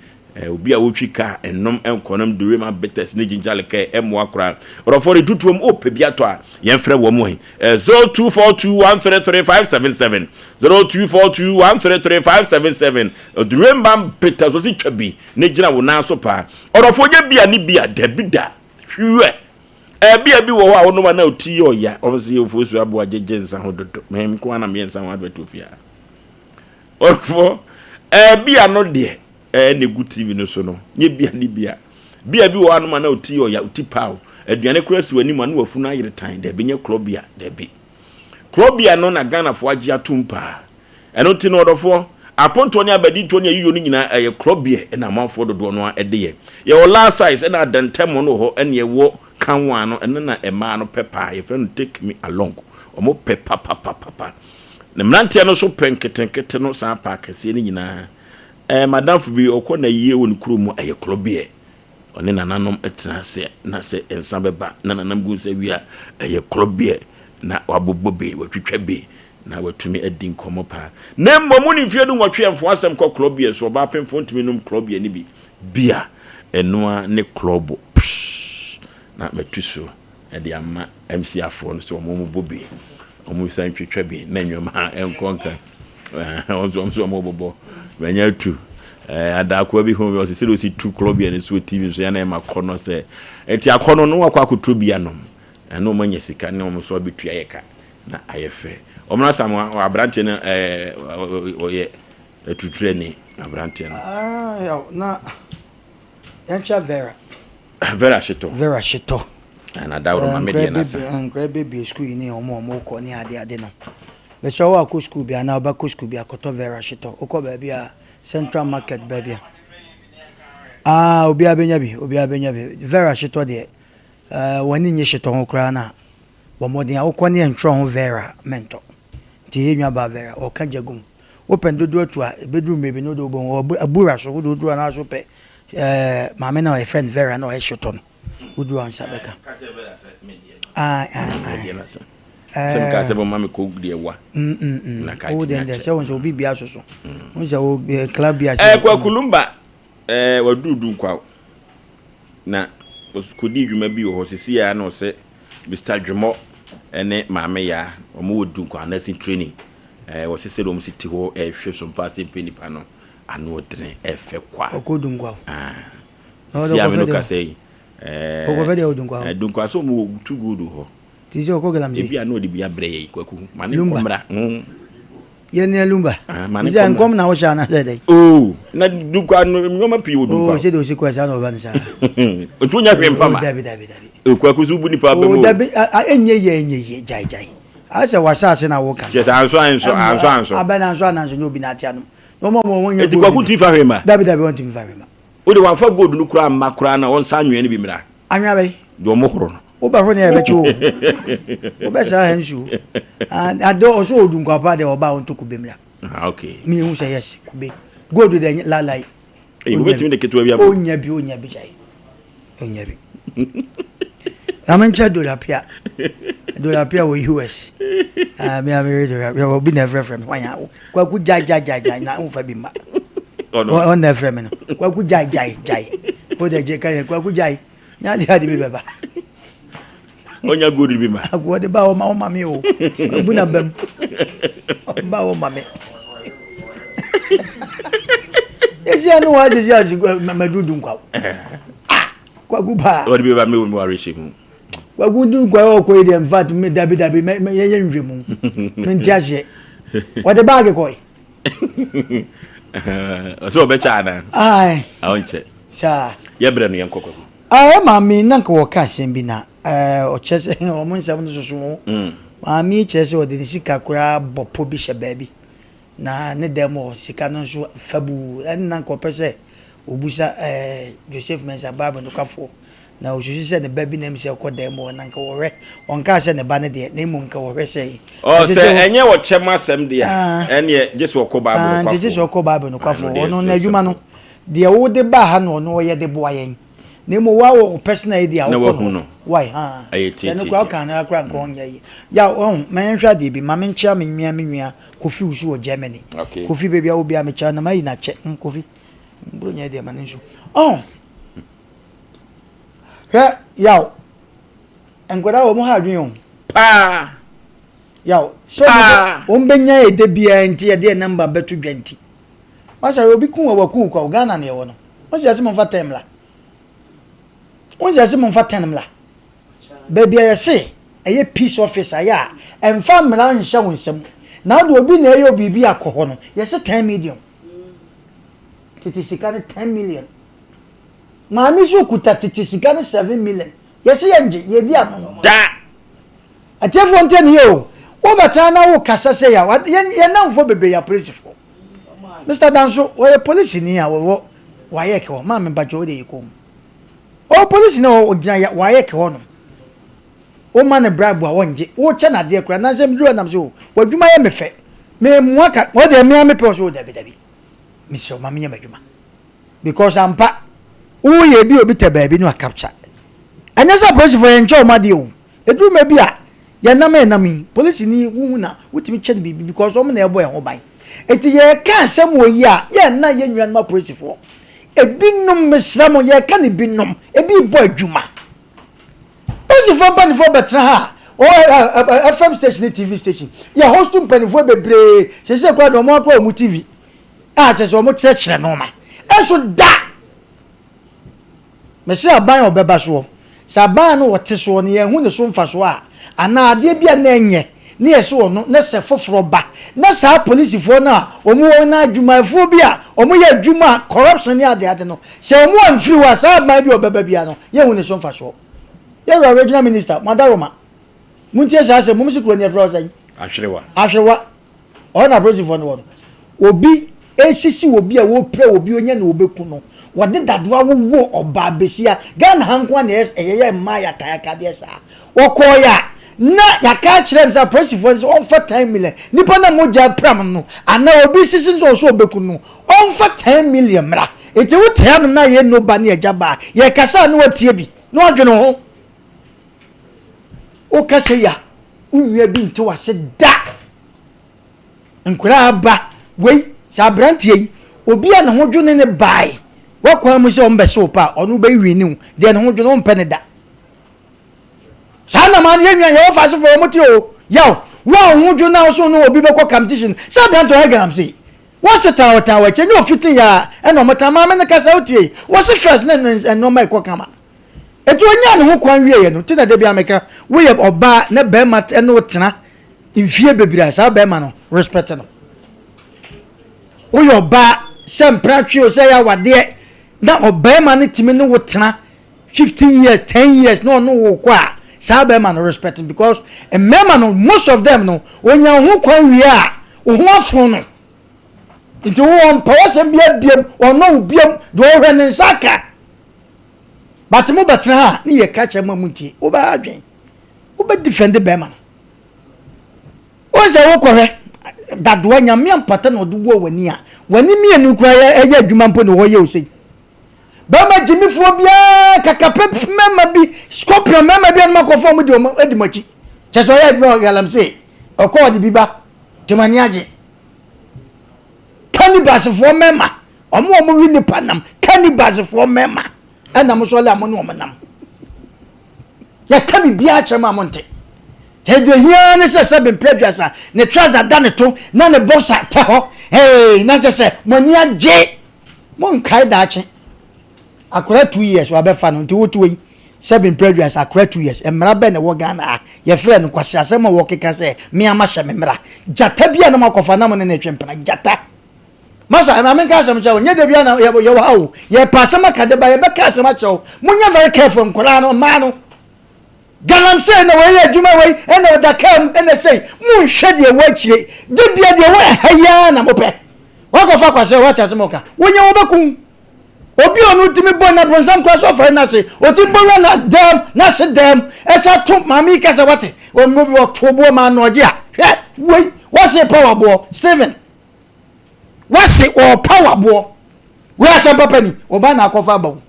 Obi a ɔretwi kaa, ɛnnom nkɔnom Durema bitters ne ginger liqueur, ɛmmoa koraa. Ɔdɔfoɔ no, tutuom, wopɛ bi atɔ a, yɛmfrɛ wɔn ɛ. 0242133577, 0242133577, Durema bitters, ɔsi twa bi na gyina wo nan so paa. Ɔdɔfoɔ, nyɛ bia ne bia, dabi da, hwɛ. Ɛbea bi wɔ hɔ a wonom a na wo ti yɛ ɔya. Wɔn se ofosu aboa gyegye nsa ho dodo. Me nko ara na meyɛ nsa ho advert wɔ fie ha. Ɔfoɔ, ɛbea no deɛ ɛɛ na egu TV no so no, nyɛ bia ne bia. Bia bi wɔ hɔ a nom a na wo ti yɛ ɔya, wo ti paw. Aduane koraa si w'anim a na w'afunu ayere tan. Dabi nyɛ klɔ bia, dabi. Klɔ bia no na Ghanafoɔ agye atom paa. Ɛno nti no ɔdɔfoɔ, apontoɔ ne abadintoɔ ne ayiyɔ no nyinaa ɛyɛ korɔbeɛ ɛna amanfoɔ dodoɔ no ara de yɛ. Yɛwɔ large size ɛna adantɛmɔ no wɔ hɔ ɛna yɛwɔ kanwa no ɛno na mmaa no pɛ paa yɛfrɛ no take me along wɔn pɛ papapapapa. Na mmeranteɛ no nso pɛ nketenkete no saa pɛ akɛseɛ no nyinaa. Ɛɛ madamfo bi ɔkɔ n'ayie wɔ ne kurom mu ɛyɛ korɔbeɛ. Ɔne nananom tena ase na sɛ nsa bɛba na nanam gu nsa wie a ɛyɛ korɔbeɛ na wabobɔ bi watwitwa bi na watumi adi nkɔmmɔ paa. Na mmom wo ne mfeɛ dunwɔtwe a mfa w'asɛm kɔ klɔb beer so, ɔbaa pemfoɔ ntumi nnom klɔb beer no bi. Beer, ɛno ara ne klɔbo psh na matu so de ama MC afoɔ no sɛ wɔn mmobɔ bi, wɔn nsa ntwitwa bi na nneɛma nkɔ nka. Wɔn nso wɔn nso wɔn bobɔ. Manya atu. Eh, adaakoa bi ho ɔsɛ sɛ ɔsi tu klɔb beer no so wɔ TV so yɛn na ɛma kɔ no sɛ nti akɔ no no wakɔ akɔtɔ bi anom ɛna wɔn anya sika ne wɔn nso abɛtua yɛ ka. Na ayɛ fɛ. Ɔmo Asamoah abranteɛ no ɛɛ ɔyɛ atuturani abranteɛ no. Ah yaw na yɛnkyɛ Vera. Vera Hyetɔ. Vera Hyetɔ. Na dawuro ma me deɛ nasa. Nkura bebie sukuu yi ne ɔmo ɔmo kɔ ne ade ade no. Mesrɛ wo akɔ sukuu bi anaa wobɛkɔ sukuu bi akɔtɔ Vera Hyetɔ. Wokɔ baabi a Central Market baabi a. Ah obiara bɛnya bi obiara bɛnya bi. Vera Hyetɔ deɛ ɛɛ w'ani nnye hyetɔ ho koraa na. Bɔ mmɔden a wokɔ ne yɛntwerɛ ho Vera mɛntɔ. Nti yɛ nua baa Vera ɔka gya gu mu. Wopɛ no dodoɔ tu a ɛbɛduru mmerɛ bi no wode wobɛhu ɔwɔ abura so wode woduru anaa so wopɛ ɛɛ maame no a yɛfrɛ no Vera na ɔyɛ hyetɔ no woduru a nsa bɛka. Ae ae ae. Sɛ mekaa sɛ bɔma me kɔ deɛ wa. Mm mm mm. Na ka Wo kyerɛ deɛ sɛ wo nso obi bia soso. Wo sɛ wo club bia sɛ. Ɛɛ Kwaku Lumba ɛɛ waduru Dunkwaw. Na ɔkɔdii dwuma bi wɔ hɔ seesei ara na ɔsɛ Mister Dwomɔ ne Maame Yaa wɔn wɔ Dunkwa nursing training ɛɛ wɔsɛ sɛdeɛ wɔn si te hɔ ɛrehwɛ so mpa sɛ mpɛ nipa no ano ɔdene ɛfɛ kwa. Ɔkɔ Dunkwa o. Ah. Si ame no kasa yi. Ɛɛ Ɔkɔfɛ deɛ wɔ Dunkwa hɔ. Dunkwa so wɔn wɔ too good wɔ hɔ. Ti sɛ ɔkɔ galamsey. Ebi a na ɔde bi abrɛ yɛ yi kwaku. Ma ne Lumba. nkɔ mmra. Yɛ nea Lumba. Ah, ma ne Sɛ nkɔ mmra. nkɔm na wohyɛ anaasɛ dɛn? Oh, na Dunkwa no nneɛma pii wɔ Dunkwa. Oh, sɛdeɛ ɔsi kɔɛ saa na ɔba no saa. Nti wonya hwee mfa ma. Oh, dabi dabi dabi. Oh, kwaku so wobu nipa abam Oh, o. dabi, ɛnyɛ yie ɛnyɛ yie, gyae gyae. Ayɛ sɛ w'asaase na woka. Kyerɛ sɛ anso anso anso anso. Abɛn anso ananso nyɛ obi na ate anom. Na ɔmo a wɔn nyɛ Nti gold kwaku no. ntumi fa hwee mma. Dabi dabi wɔntumi fa hwee mma. Wo de wamfa gold no koraa mma koraa na ɔnsa anwea no bi mmra. Anwea bɛn? Deɛ ɔmo horo no. Wobɛhoro ne yɛbɛkye wo. Wobɛsra ha nsuo. Ade ɔso ɔdu nkwapa deɛ ɔba a ɔntɔ kube mmra. Ah, okay. Mi ehu sɛ yes kube. Gold deɛ lalai. Eyi wobɛtumi de ketewa bi abɔ. Onya bi onya bi gyae. Onya bi. Na me nkyɛ Dorapia. Dorapia wɔ US. Ah, me amere Dorapia obi na ɛfrɛfrɛ me. Wanya kwaku gyae gyae gyae gyae na nfa bi ma. Ɔno na ɛfrɛ me no. Kwaku gyae gyae gyae. O de gye kan kwaku gyae. Nya de ade bi bɛba. Onya gold bi ma. Agoɔ de ba ɔma ɔma me o. Ebu na bam. Ba ɔma me. Esi ano wa sisi asi madu du nkwa. Ah, kwaku paa. Ɔde bi ba me wo me ware hyɛ mu. Kwaku du nkwa ɔkɔ yi deɛ in fact me dabi dabi me me yɛyɛ nhwɛ mu. Me nti aseɛ. Ɔde baagi kɔe. Ɔsɛ ɔbɛkyɛ anaa? Ae. Ɔnkyɛ. Saa. Yɛbrɛ no yɛnkɔ kwaku. Ae maame na nka wɔka asɛm bi na ɔkyerɛ sɛ wɔn nsɛm no soso ho. Maame yi kyerɛ sɛ ɔde ne sika koraa bɔ pɔ bi hyɛ baabi. Na ne dan mu hɔ sika no nso fabuu. Ɛnna na anka ɔpɛ sɛ ɔbisa Joseph Mensah Bible nokwafoɔ. Na ɔsusu sɛ ne ba bi na ɛm sɛ ɔkɔ dan mu hɔ na anka wɔhwɛ. Ɔnkaa sɛ ne ba no deɛ, na mmom nka wɔhwɛ sɛ. Ɔ sɛ ɛnyɛ ɔkyɛm asɛm deɛ a, ɛnneɛ gye sɛ ɔkɔ Bible nokwafoɔ. Nti gye sɛ ɔkɔ Bible nokwafoɔ. Ɔno n'adwuma no, deɛ wode baa ha no ɔno ɔyɛ de boa yɛn. Na mmom woa wɔ wo personal idea a wokɔ no hɔ. Why? Haa. Ɛyɛ Ɛno koraa woka no koraa nka ɔnyɛ yie. Yaw, ɔho, ma yɛnhwɛ adeɛ bi. Ma menkyea me nua me nua Kofi Wusu wɔ Germany. Okay. Kofi baabi a wɔ biara mekyea na mayi no akyɛ. Mm, Kofi. Mbro nyɛ deɛ ma no nsu. Ɔho. Hwɛ, yaw. Nkwadaa wɔn ha adwene o. Paa. Yaw. Sɛ wɔn bɛnya yɛ da biara nti yɛde yɛ namba bɛto dwa nti. Masa obi kun wɔ waku kwa Ghana na yɛwɔ no. Wɔn sɛ yɛsɛ mo nfa tɛn mla. Wɔn sɛ yɛsɛ mo nfa tɛn mla. Baabi a yɛse ɛyɛ peace office ayɛ a ɛmfa mmara nhyɛ wo nsam na wode obi na ɛyɛ biribi akɔ hɔ no yɛse 10 million. Tete sika no 10 million. Maame so kuta tete sika no 7 million. Yɛse yɛngye yɛdi ano. Da! Atiefoɔ ntie ne yie o. Wobɛtena na wokasa sei a yɛn nnamfoɔ bebree yɛ apolisifoɔ. Mister Danso ɔyɛ polisini a ɔwɔ WAEC hɔ. Maame mpakyɛ wode yɛ komm. Ɔwɔ polisini a ɔgyina WAEC hɔ nom. Woma no bribe a ɔngye. Wokyɛ no adeɛ koraa. Nansɛ meduru hɔ nam sɛ o w'adwuma yɛ me fɛ. Memmoa ka ɔdeɛ mea mepɛ ɔsɛ o dabi dabi. Mesrɛ wo ma menyɛ m'adwuma. Because ampa woyɛ bi obi tɛ baabi no a capture. Ɛnyɛ sɛ apolisifoɔ yɛnkyɛ wɔn adeɛ o. Ɛduru mmerɛ bi a, yɛnam a yɛnam yi, polisini wohu no a, wotumi kyɛ no biribi because wɔn na ɛbɔ yɛn ho ban. Enti yɛreka asɛm wɔ yi a, yɛnna yɛn nuanom apolisifoɔ. Ebinom, mesrɛ mo, yɛreka no binom, ebi rebɔ adwuma. Polisifoɔ mpanimfoɔ bɛtena ha a, FM station ne TV station, yɛ host mpanimfoɔ bebree, seesei koraa deɛ wɔn akora wɔn TV a kyerɛ sɛ wɔkyerɛkyerɛ nneɛma. Ɛnso da! Mese aban a ɔbɛba soɔ, sɛ aban a na ɔte soɔ no yɛanhu ne so mfasoɔ a, anaa adeɛ bi a na ɛnyɛ na yɛse ɔno, na sɛ foforɔ ba, na saa polisifoɔ no a wɔn wɔ hɔ na adwumayɛfoɔ bi a wɔyɛ adwuma a corruption ne adeade no, sɛ wɔn amfiri hɔ a, saa aban bi a ɔbɛba biara no, yɛnhu ne so mfasoɔ. Yɛwura Regional Minister, mo adaworoma, montie saa asɛm, mom se kuro no yɛfrɛ hɔ sɛn? Ahwerewa. Ahwerewa. Ɔhɔ na apolisifoɔ no wɔ no. Obi resisi obi a wɔrepira obi onya na wɔbɛku no. Wɔde dadoa wowɔ ɔbaa besia. Ghana ha nko ara na ɛyɛ mmaa yakaayakadeɛ saa. Wɔkɔɔeɛ a na yɛaka akyerɛ no sɛ apolisifoɔ no sɛ ɔmfa 10 million. Nipa no a mogya apira no anaa obi resisi no sɛ ɔsɛ ɔbɛku no ɔmfa 10 million mmra. Nti wote hanom na yɛn no ba ne agya ba a yɛkasa a na watie bi na wadwene ho. Woka sei a wo nua bi nte w'ase da. Nkwadaa aba wei sɛ aberanteɛ yi obi a ne ho dwo ne ne bae wakwan mu sɛ wɔn bɛse wo pa a ɔno bɛyi wini wo deɛ ne ho dwo no wompɛ ne da. Saa nam ano yɛ nua yɛwɔ fasefoɔ wɔn te o yaw wo a wo ho dwo na wo so ne obi bɛkɔ competition sɛ aberanteɛ ɔyɛ galamsey wɔse tan ɔtan wɔ akyɛ nyɛ ofiti yɛ a ɛna wɔn tan maame no kasa wotie wɔse first ne nneɛma ɛkɔ kama. Eti onyaa ne ho kwan wieɛ no, nti na da biara meka, woyɛ ɔbaa na bɛrima ne wo tena mfie bebree a, saa bɛrima no, respect no. Woyɛ ɔbaa sɛ mpratwe o, sɛ ɛyɛ awadeɛ, na ɔbɛrima no tumi ne wo tena 15 years, 10 years na ɔne wo kɔ a, saa bɛrima no respect no because mmarima no, most of them no, onya wo ho kwan wie a, wo ho afono no. Nti wo ɔmpɛ w'asɛm biara biam, ɔnnɔ wo biam, deɛ ɔhwɛ ne nsa aka. But mo bɛtena ha ne yɛ ka kyerɛ mo a mo ntie. Wo bɛ adwen. Wo bɛ defend bɛrima no. Wo sɛ wo kɔhwɛ dadoa nyame ampata na ɔde wɔ w'ani a w'ani mmienu kura yɛ ɛyɛ adwuma mpo na wɔyɛ osei. Bɛrima gyimifoɔ biara kakapɛ mmarima bi scorpion mmarima bi anum akɔfo wɔn di wɔn adi mo akyi. Kyɛ sɛ ɔyɛ adwuma wɔ galamsey ɔkɔ ɔde bi ba te mo ani agye. Cannibals-foɔ mmarima, wɔn a wɔwe nnipa nam, cannibals-foɔ mmarima, ɛna mo sɔle a mo ne wɔn nam. Yɛka biribiara kyerɛ mo a monte. Deɛ hia ne sɛ sɛ bempɛ aduasa, ne trouser da ne to, na ne boxer tɛ hɔ. Hey, na kyɛ sɛ mo ani agye. Monkae daakye. Akora 2 years wabɛfa no, nti wotoɔ yi. Sɛ bempɛ aduasa, akora 2 years. Mmara bɛn na ɛwɔ Ghana ha? Yɛfrɛ no nkwaseasɛm a wɔkeka sɛ me ara mahyɛ me mmara. Gyata bi a na moakɔfa na mo ne no retwe mpena. Gyata. Masa, ma menka asɛm nkyerɛ wo. Nyɛ da biara na yɛwɔ ha o. Yɛpɛ asɛm aka de ba, yɛbɛka asɛm akyerɛ wo. Monyɛ very careful nkwadaa no, mmaa no. Galamsey na wei yɛ adwuma wei, ɛna ɔda kaa mu, ɛna sei. Monhwɛ deɛ ɛwɔ akyire. Da biara deɛ ɛwɔ ɛha yi ara na mopɛ. Wakɔfa kwasɛ, wate asɛm a ɔka. Wonyɛ wɔbɛku wo. Obi a ɔno tumi bɔ na bronsam koraa so ɔfɛre n'ase ɔtumi bɔ wura na dɛm n'ase dɛm ɛsa to maame yi kasa wate ɔmo bi ɔto boɔ maa no ɔgye a hwɛ wei wase pa waboɔ Stephen wase ɔpa waboɔ wei asɛm papa ni ɔba na akɔfa aba wo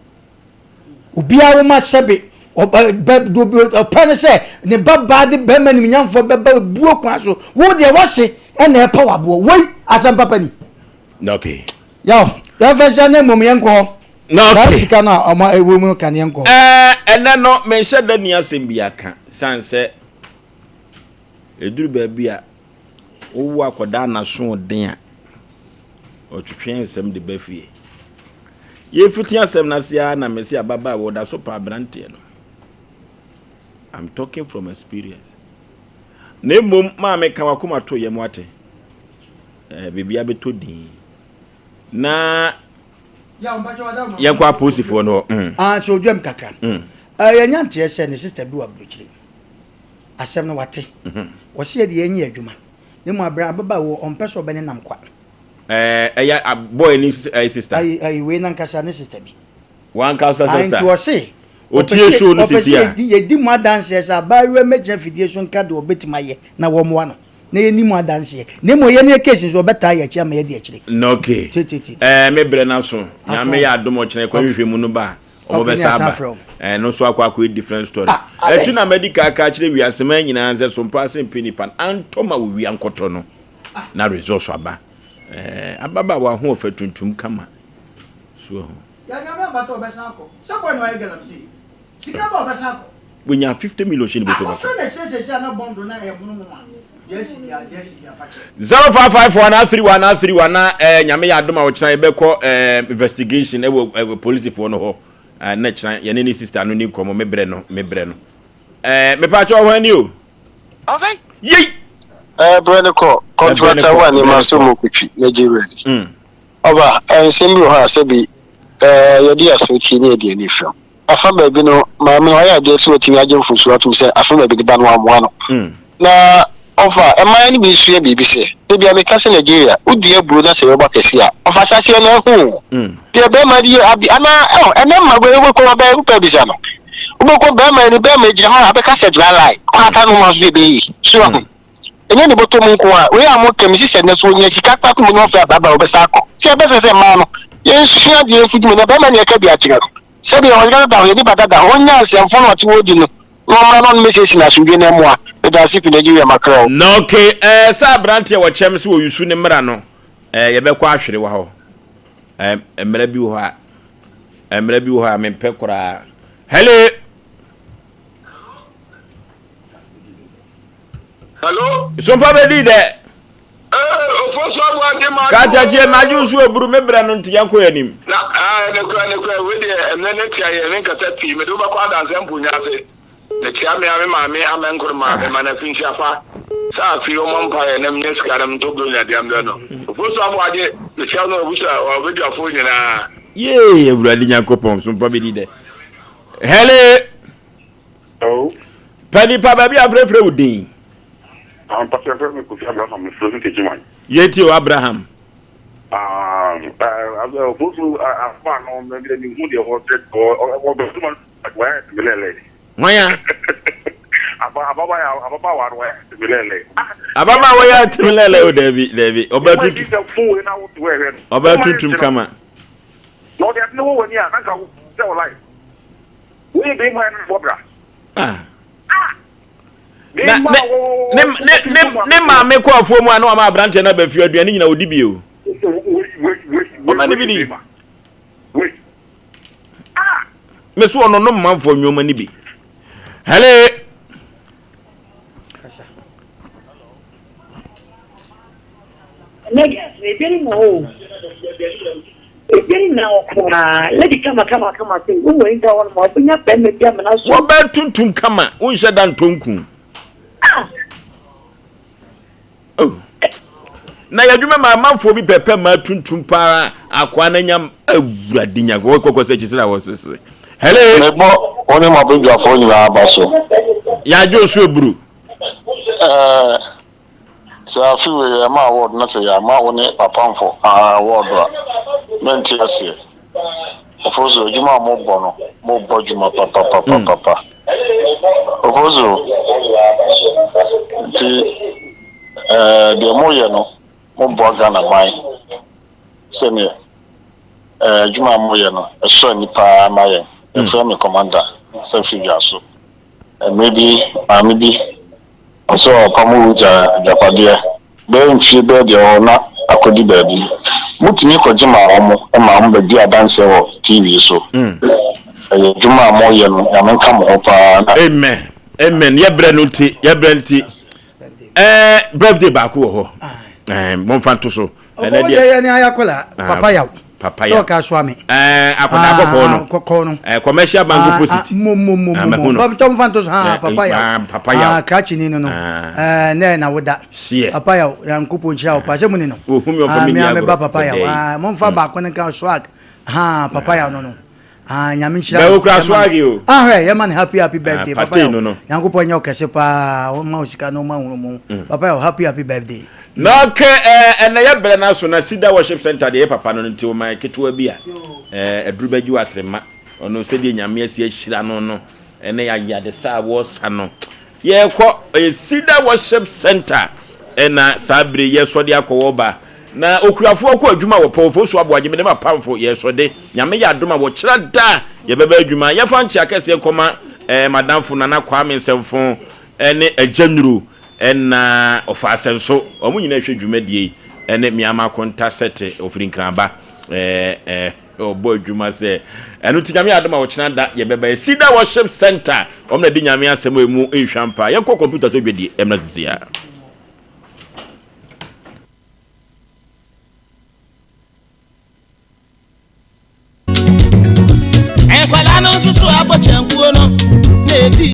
obiara wo ma sɛbe ɔpɛ ne sɛ ne ba baa de bɛrima nimnyamfoɔ bɛba buo kwan so wo deɛ wase ɛna ɛpa waboɔ wei asɛm papa ni. Okay. Yaw, yɛmfa nhyia na mmom yɛnkɔ hɔ. Na Saa okay. sika no a ɔma ɛwɔ mu no ka ne yɛnkɔ hɔ. Ɛɛ, ɛnɛ no, menhyɛ da nni asɛm bi aka, sane sɛ ɛduru baabi a wowo akɔdaa n'asoɔden a, ɔtwetwe nsɛm de ba fie. Yɛfiti asɛm no ase ara na mese ababaawa ɔda so pa aberanteɛ no. I'm talking from experience. Na mmom maame ka wakoma to yam wate. Eh, biribi abɛtɔ din. Na yɛnkɔ apolisifoɔ no hɔ. Mm. Ah, so odwam kakra. Mm. Eh, yɛnya nteɛ sɛ ne sister bi wɔ aburokyire. Asɛm no wate. Mm-hmm. Wɔsi yɛ de yɛnyɛ adwuma. Ne mu abira ababaawa ɔmpɛ sɛ ɔbɛne nam kwa. Eh, ɛyɛ boy ni eh, sister. Ayi, ayi, wei nankasa ne sister bi. Wankasa sister. Nti wɔse. Otie show no sisi a. Yɛdi mu adanseɛ sɛ abaayewa mɛgyina fidie so nka deɛ ɔbɛtumi ayɛ na wɔmmoa no. na yɛnni mu adanseɛ, na mmom yɛne yɛ case nso ɔbɛtaa yɛ akyi ama yɛadi akyire. Na ok Tietietie. Ɛɛ me brɛ no aso. Aso. Nyame yɛ adom ɔkyena yɛkɔ hwehwɛ mu no ba a, ɔmo Ok, ne bɛsa asan aba. afrɛ wo. Ɛɛ no nso akɔ akɔyɛ different story. Ah, adɛn? Ɛtu na madi kan aka akyerɛ wiase man nyinaa sɛ sompa ase mpe nipa no antɔ ma owia nkɔtɔ no na results aba. Ɛɛ ababaawa ho ɔfɛ tuntum kama. So ahu. Yɛ Nyame abata ɔbɛsan akɔ. Sɛ boy no ayɛ galamsey. Sika ba ɔbɛsan akɔ. Wanya 50 million hyɛ ne bɔtɔ mu. Abɔfra na ɛkyerɛ sɛsi a na bɔndo na ɛyɛ mono mono a deɛ asi biara deɛ asi biara fa kyɛ. 0554 anaa 31 anaa 31 na eh, nyame yɛ adom a ɔkyena yɛbɛkɔ eh, investigation ɛwɔ eh, polisifoɔ no hɔ eh, na kyena yɛne ne sister no ni nkɔmmɔ mebrɛ no mebrɛ no eh, mepaakyɛ ɔhɔ ani o yei Eh, brɛ no kɔ kɔntrata wa ne ma so mu kutwi Nigeria ni. Mm. Ɔba, eh, nsɛm bi wɔ hɔ a sɛbi eh, yɛde aso tie ne yɛde ani fam. Afa baabi no, maame no wayɛ adeɛ sɛ watumi agye mfomsoɔ atom sɛ afa baabi ne ba no wammoa no. Na ɔfa, mmaeɛ no bi nso yɛ biribi sɛ, da biara meka sɛ Nigeria, wodua aburo na sɛ ɛbɛbɔ akɛseɛ a, ɔfa ahyɛaseɛ no ɛho o. Deɛ bɛrima de yɛ abi, anaa ɛho, ɛnɛ mma wobɛkɔ wabɛn, wopɛ bisa no. Wobɛkɔ bɛrima ni, bɛrima gyina hɔ a abɛka sɛ dry lie, kɔ ata no ma so ɛbɛyɛ yie. So wahu? Ɛnyɛ ne bɔtɔ mu nko a, wei a moka, mesi sɛ nnɛ so ɔnya sika kpa mu na ɔfrɛ ababaa ɔbɛsa akɔ. Nti ɛbɛsɛ sɛ mmaa no, yɛnsua deɛ yɛmfidi mu, na bɛrima ne ɛka bi akyerɛ no. Sɛdeɛ ɔyere dada hɔ, yɛn nipa dada hɔ, ɔnnya nsɛmfo na ɔte hɔ di no, na ɔmmra na ɔno mmɛsiesie no asomdwoeɛ na ɛmmoa. Meda ase fi Nigeria Mackerel. Na ok eh, sɛ aberanteɛ wɔ kyɛm sɛ ɔyusu ne mmara no eh, yɛbɛkɔ ahwerewa hɔ eh, mmara bi wɔ hɔ a mmara bi wɔ hɔ a mempɛ koraa. Hello. Hello. Sompa bɛdi dɛ. Ee, Ofosu Aboagye ma Katakyie magye wo so aburu me brɛ no nti yɛnkɔ yɛn anim. Na Ah, nokorɛ, nokorɛ, wei deɛ ɛnnɛ ne tia yɛ, menkasa pii, mede wo bɛkɔ adansɛ mponnya ase. Mekyea me ara me maame Amɛnkoroma, mema no afinhyia pa, sɛ afe yi ɔmmɔ mpaeɛ na menya sika na mentɔ Buronya deɛ mbrɛ no. Ofosu Aboagye, mekyea wo ne w'abusua, w'abadwafoɔ nyinaa. Yee Awurade Nyankopɔn so mpa bɛdi dɛ. Hele! Hello. Pɛ nipa baabi a frɛfrɛ wo din. Ah, mpasɛ frɛ me Kofi Abraham, mefrɛ fi Techiman. Yɛtie o Abraham. Ah, ofosu afa no, mɛ mi hu deɛ wɔsɛ, ɔ ɔ bɛ tuma wɔyɛ tìmílɛlɛ. Hwan a? Ababaawa no wɔyɛ tìmílɛlɛ. Ababaawa yɛ tìmílɛlɛ o dɛbi dɛbi ɔbɛ tuntun. Ɔbɛ tuntum kama. Na ɔde ade ne wɔ w'ani a nanka sɛ ɔlae. Woyɛ bɛrima yɛ no bɔ bra. Ah. Na ne ne ne ne maame kɔ afuo mu a na wama aberanteɛ no aba fie aduane nyina ɔdi bi o. Ɔma ne bi di. Me so ɔno no mmanfoɔ nneɛma no bi. Hele. Ebinom na hɔ o. Ebinom na hɔ koraa. Lady kama kama kama sɛ wo wɔ nta hɔ nom a wobɛnya bɛrima bi amena so. Wɔbɛ tuntum kama wonhyɛ da ntɔ nku. Ah. Oh. Na yɛ adwuma ma amanfoɔ bi pɛpɛ ma tuntum paa akoa no anya awurade nya kɔkɔ sɛ kyisere a wɔsesere. Hello. Mebɔ wo ne m'abadwafoɔ nyinaa aba so. Yɛadwo so aburu. Ɛɛ sɛ afe wei yɛma award na sɛ yɛama wo ne Papamfo award a, mente aseɛ. Ofosu, adwuma a mobɔ no, mobɔ adwuma papapapapa. Ofosu, nti eh, deɛ moyɛ no, moboa Ghana man sɛdeɛ eh, adwuma a moyɛ no, ɛsɔ ani paa ma yɛn. Yɛfrɛ me Commander Safi Dwaso. Mmerɛ bi, maame bi Ɔsɛ ɔpam wo gya agyapadeɛ bɛyɛ mfie bɛyɛ deɛ ɔwɔ na akɔdi baabi. Motumi kɔgye ma wɔn ma wɔn bɛdi adanseɛ wɔ TV so. Ɛyɛ adwuma a moyɛ no Nyame nka mo ho paa na. Amen amen yɛ brɛ no nti yɛ brɛ nti ɛɛ birthday baako wɔ hɔ ɛɛ mo nfa nto so. Ɛnɛ deɛ yɛ ne ayɛ akɔla papa yaw. Papa yaw. Sɛ ɔka soa me. Ɛɛ akɔda kɔkɔɔ no. Kɔkɔɔ no. Ɛɛ commercial bank opposite. Mo mo mo mo mo. Papa mo fa nto so ha papa yaw. Papa yaw. Krakye ni no no. Ɛɛ nɛ na woda. Seɛ. Papa yaw Nyankopɔn nhyira wo pa sɛ mo ni no. Ohun mi ɔfɔ mi ni agorɔ. Me ba papa yaw. Mo nfa baako no nka swag. Ha papa yaw no no. Ah, nyame nhyira no. Bɛ okura swag o. Ah, hwɛ, yɛ ma no happy happy birthday. Ah, papa no no. Nyankopɔn nyɛ ɔkɛse paa, ɔma wo sika na ɔma nhunu mu. Mm. Papa yɛ happy happy birthday. Na ɔkɛ eh, ɛnɛ yɛ brɛ no aso na Cedar Worship Center deɛ yɛ papa no nti ɔma ketewa bi a eh, aduru bɛgye wɔ atrema ɔno sɛdeɛ nyame asi ahyira no no ɛne ayadesa a wɔsa no Yɛrekɔ, ɛyɛ Cedar Worship Center ɛna saa bere yɛsɔ de akɔ wɔ ba. Na okuafoɔ kɔ adwuma wɔ Pɔwofo so aboagye mede ma pamfo yɛsɔ de. Nyame yɛ adom a wɔkyerɛ da yɛbɛba adwuma. Yɛmfa nkyea kɛseɛ nkɔma eh, madamfo Nana Kwame Nsɛmfo ɛne Agya Nuru ɛna Ɔfa Asɛnso. Wɔn nyinaa ɛhwɛ dwumadie yi ɛne Miama Akonta Sɛte ɔfiri Nkraba eh, eh. Ɔbɔ adwuma sɛ ɛno nti Nyame adom a ɔkyena da yɛbɛba yɛ Cedar Worship Center wɔn na di Nyame asɛm a emu nhwam paa yɛnkɔ computer so dwadie ɛmra sisi a. Nkwadaa no nso so abɔ kyankuo no na ebi.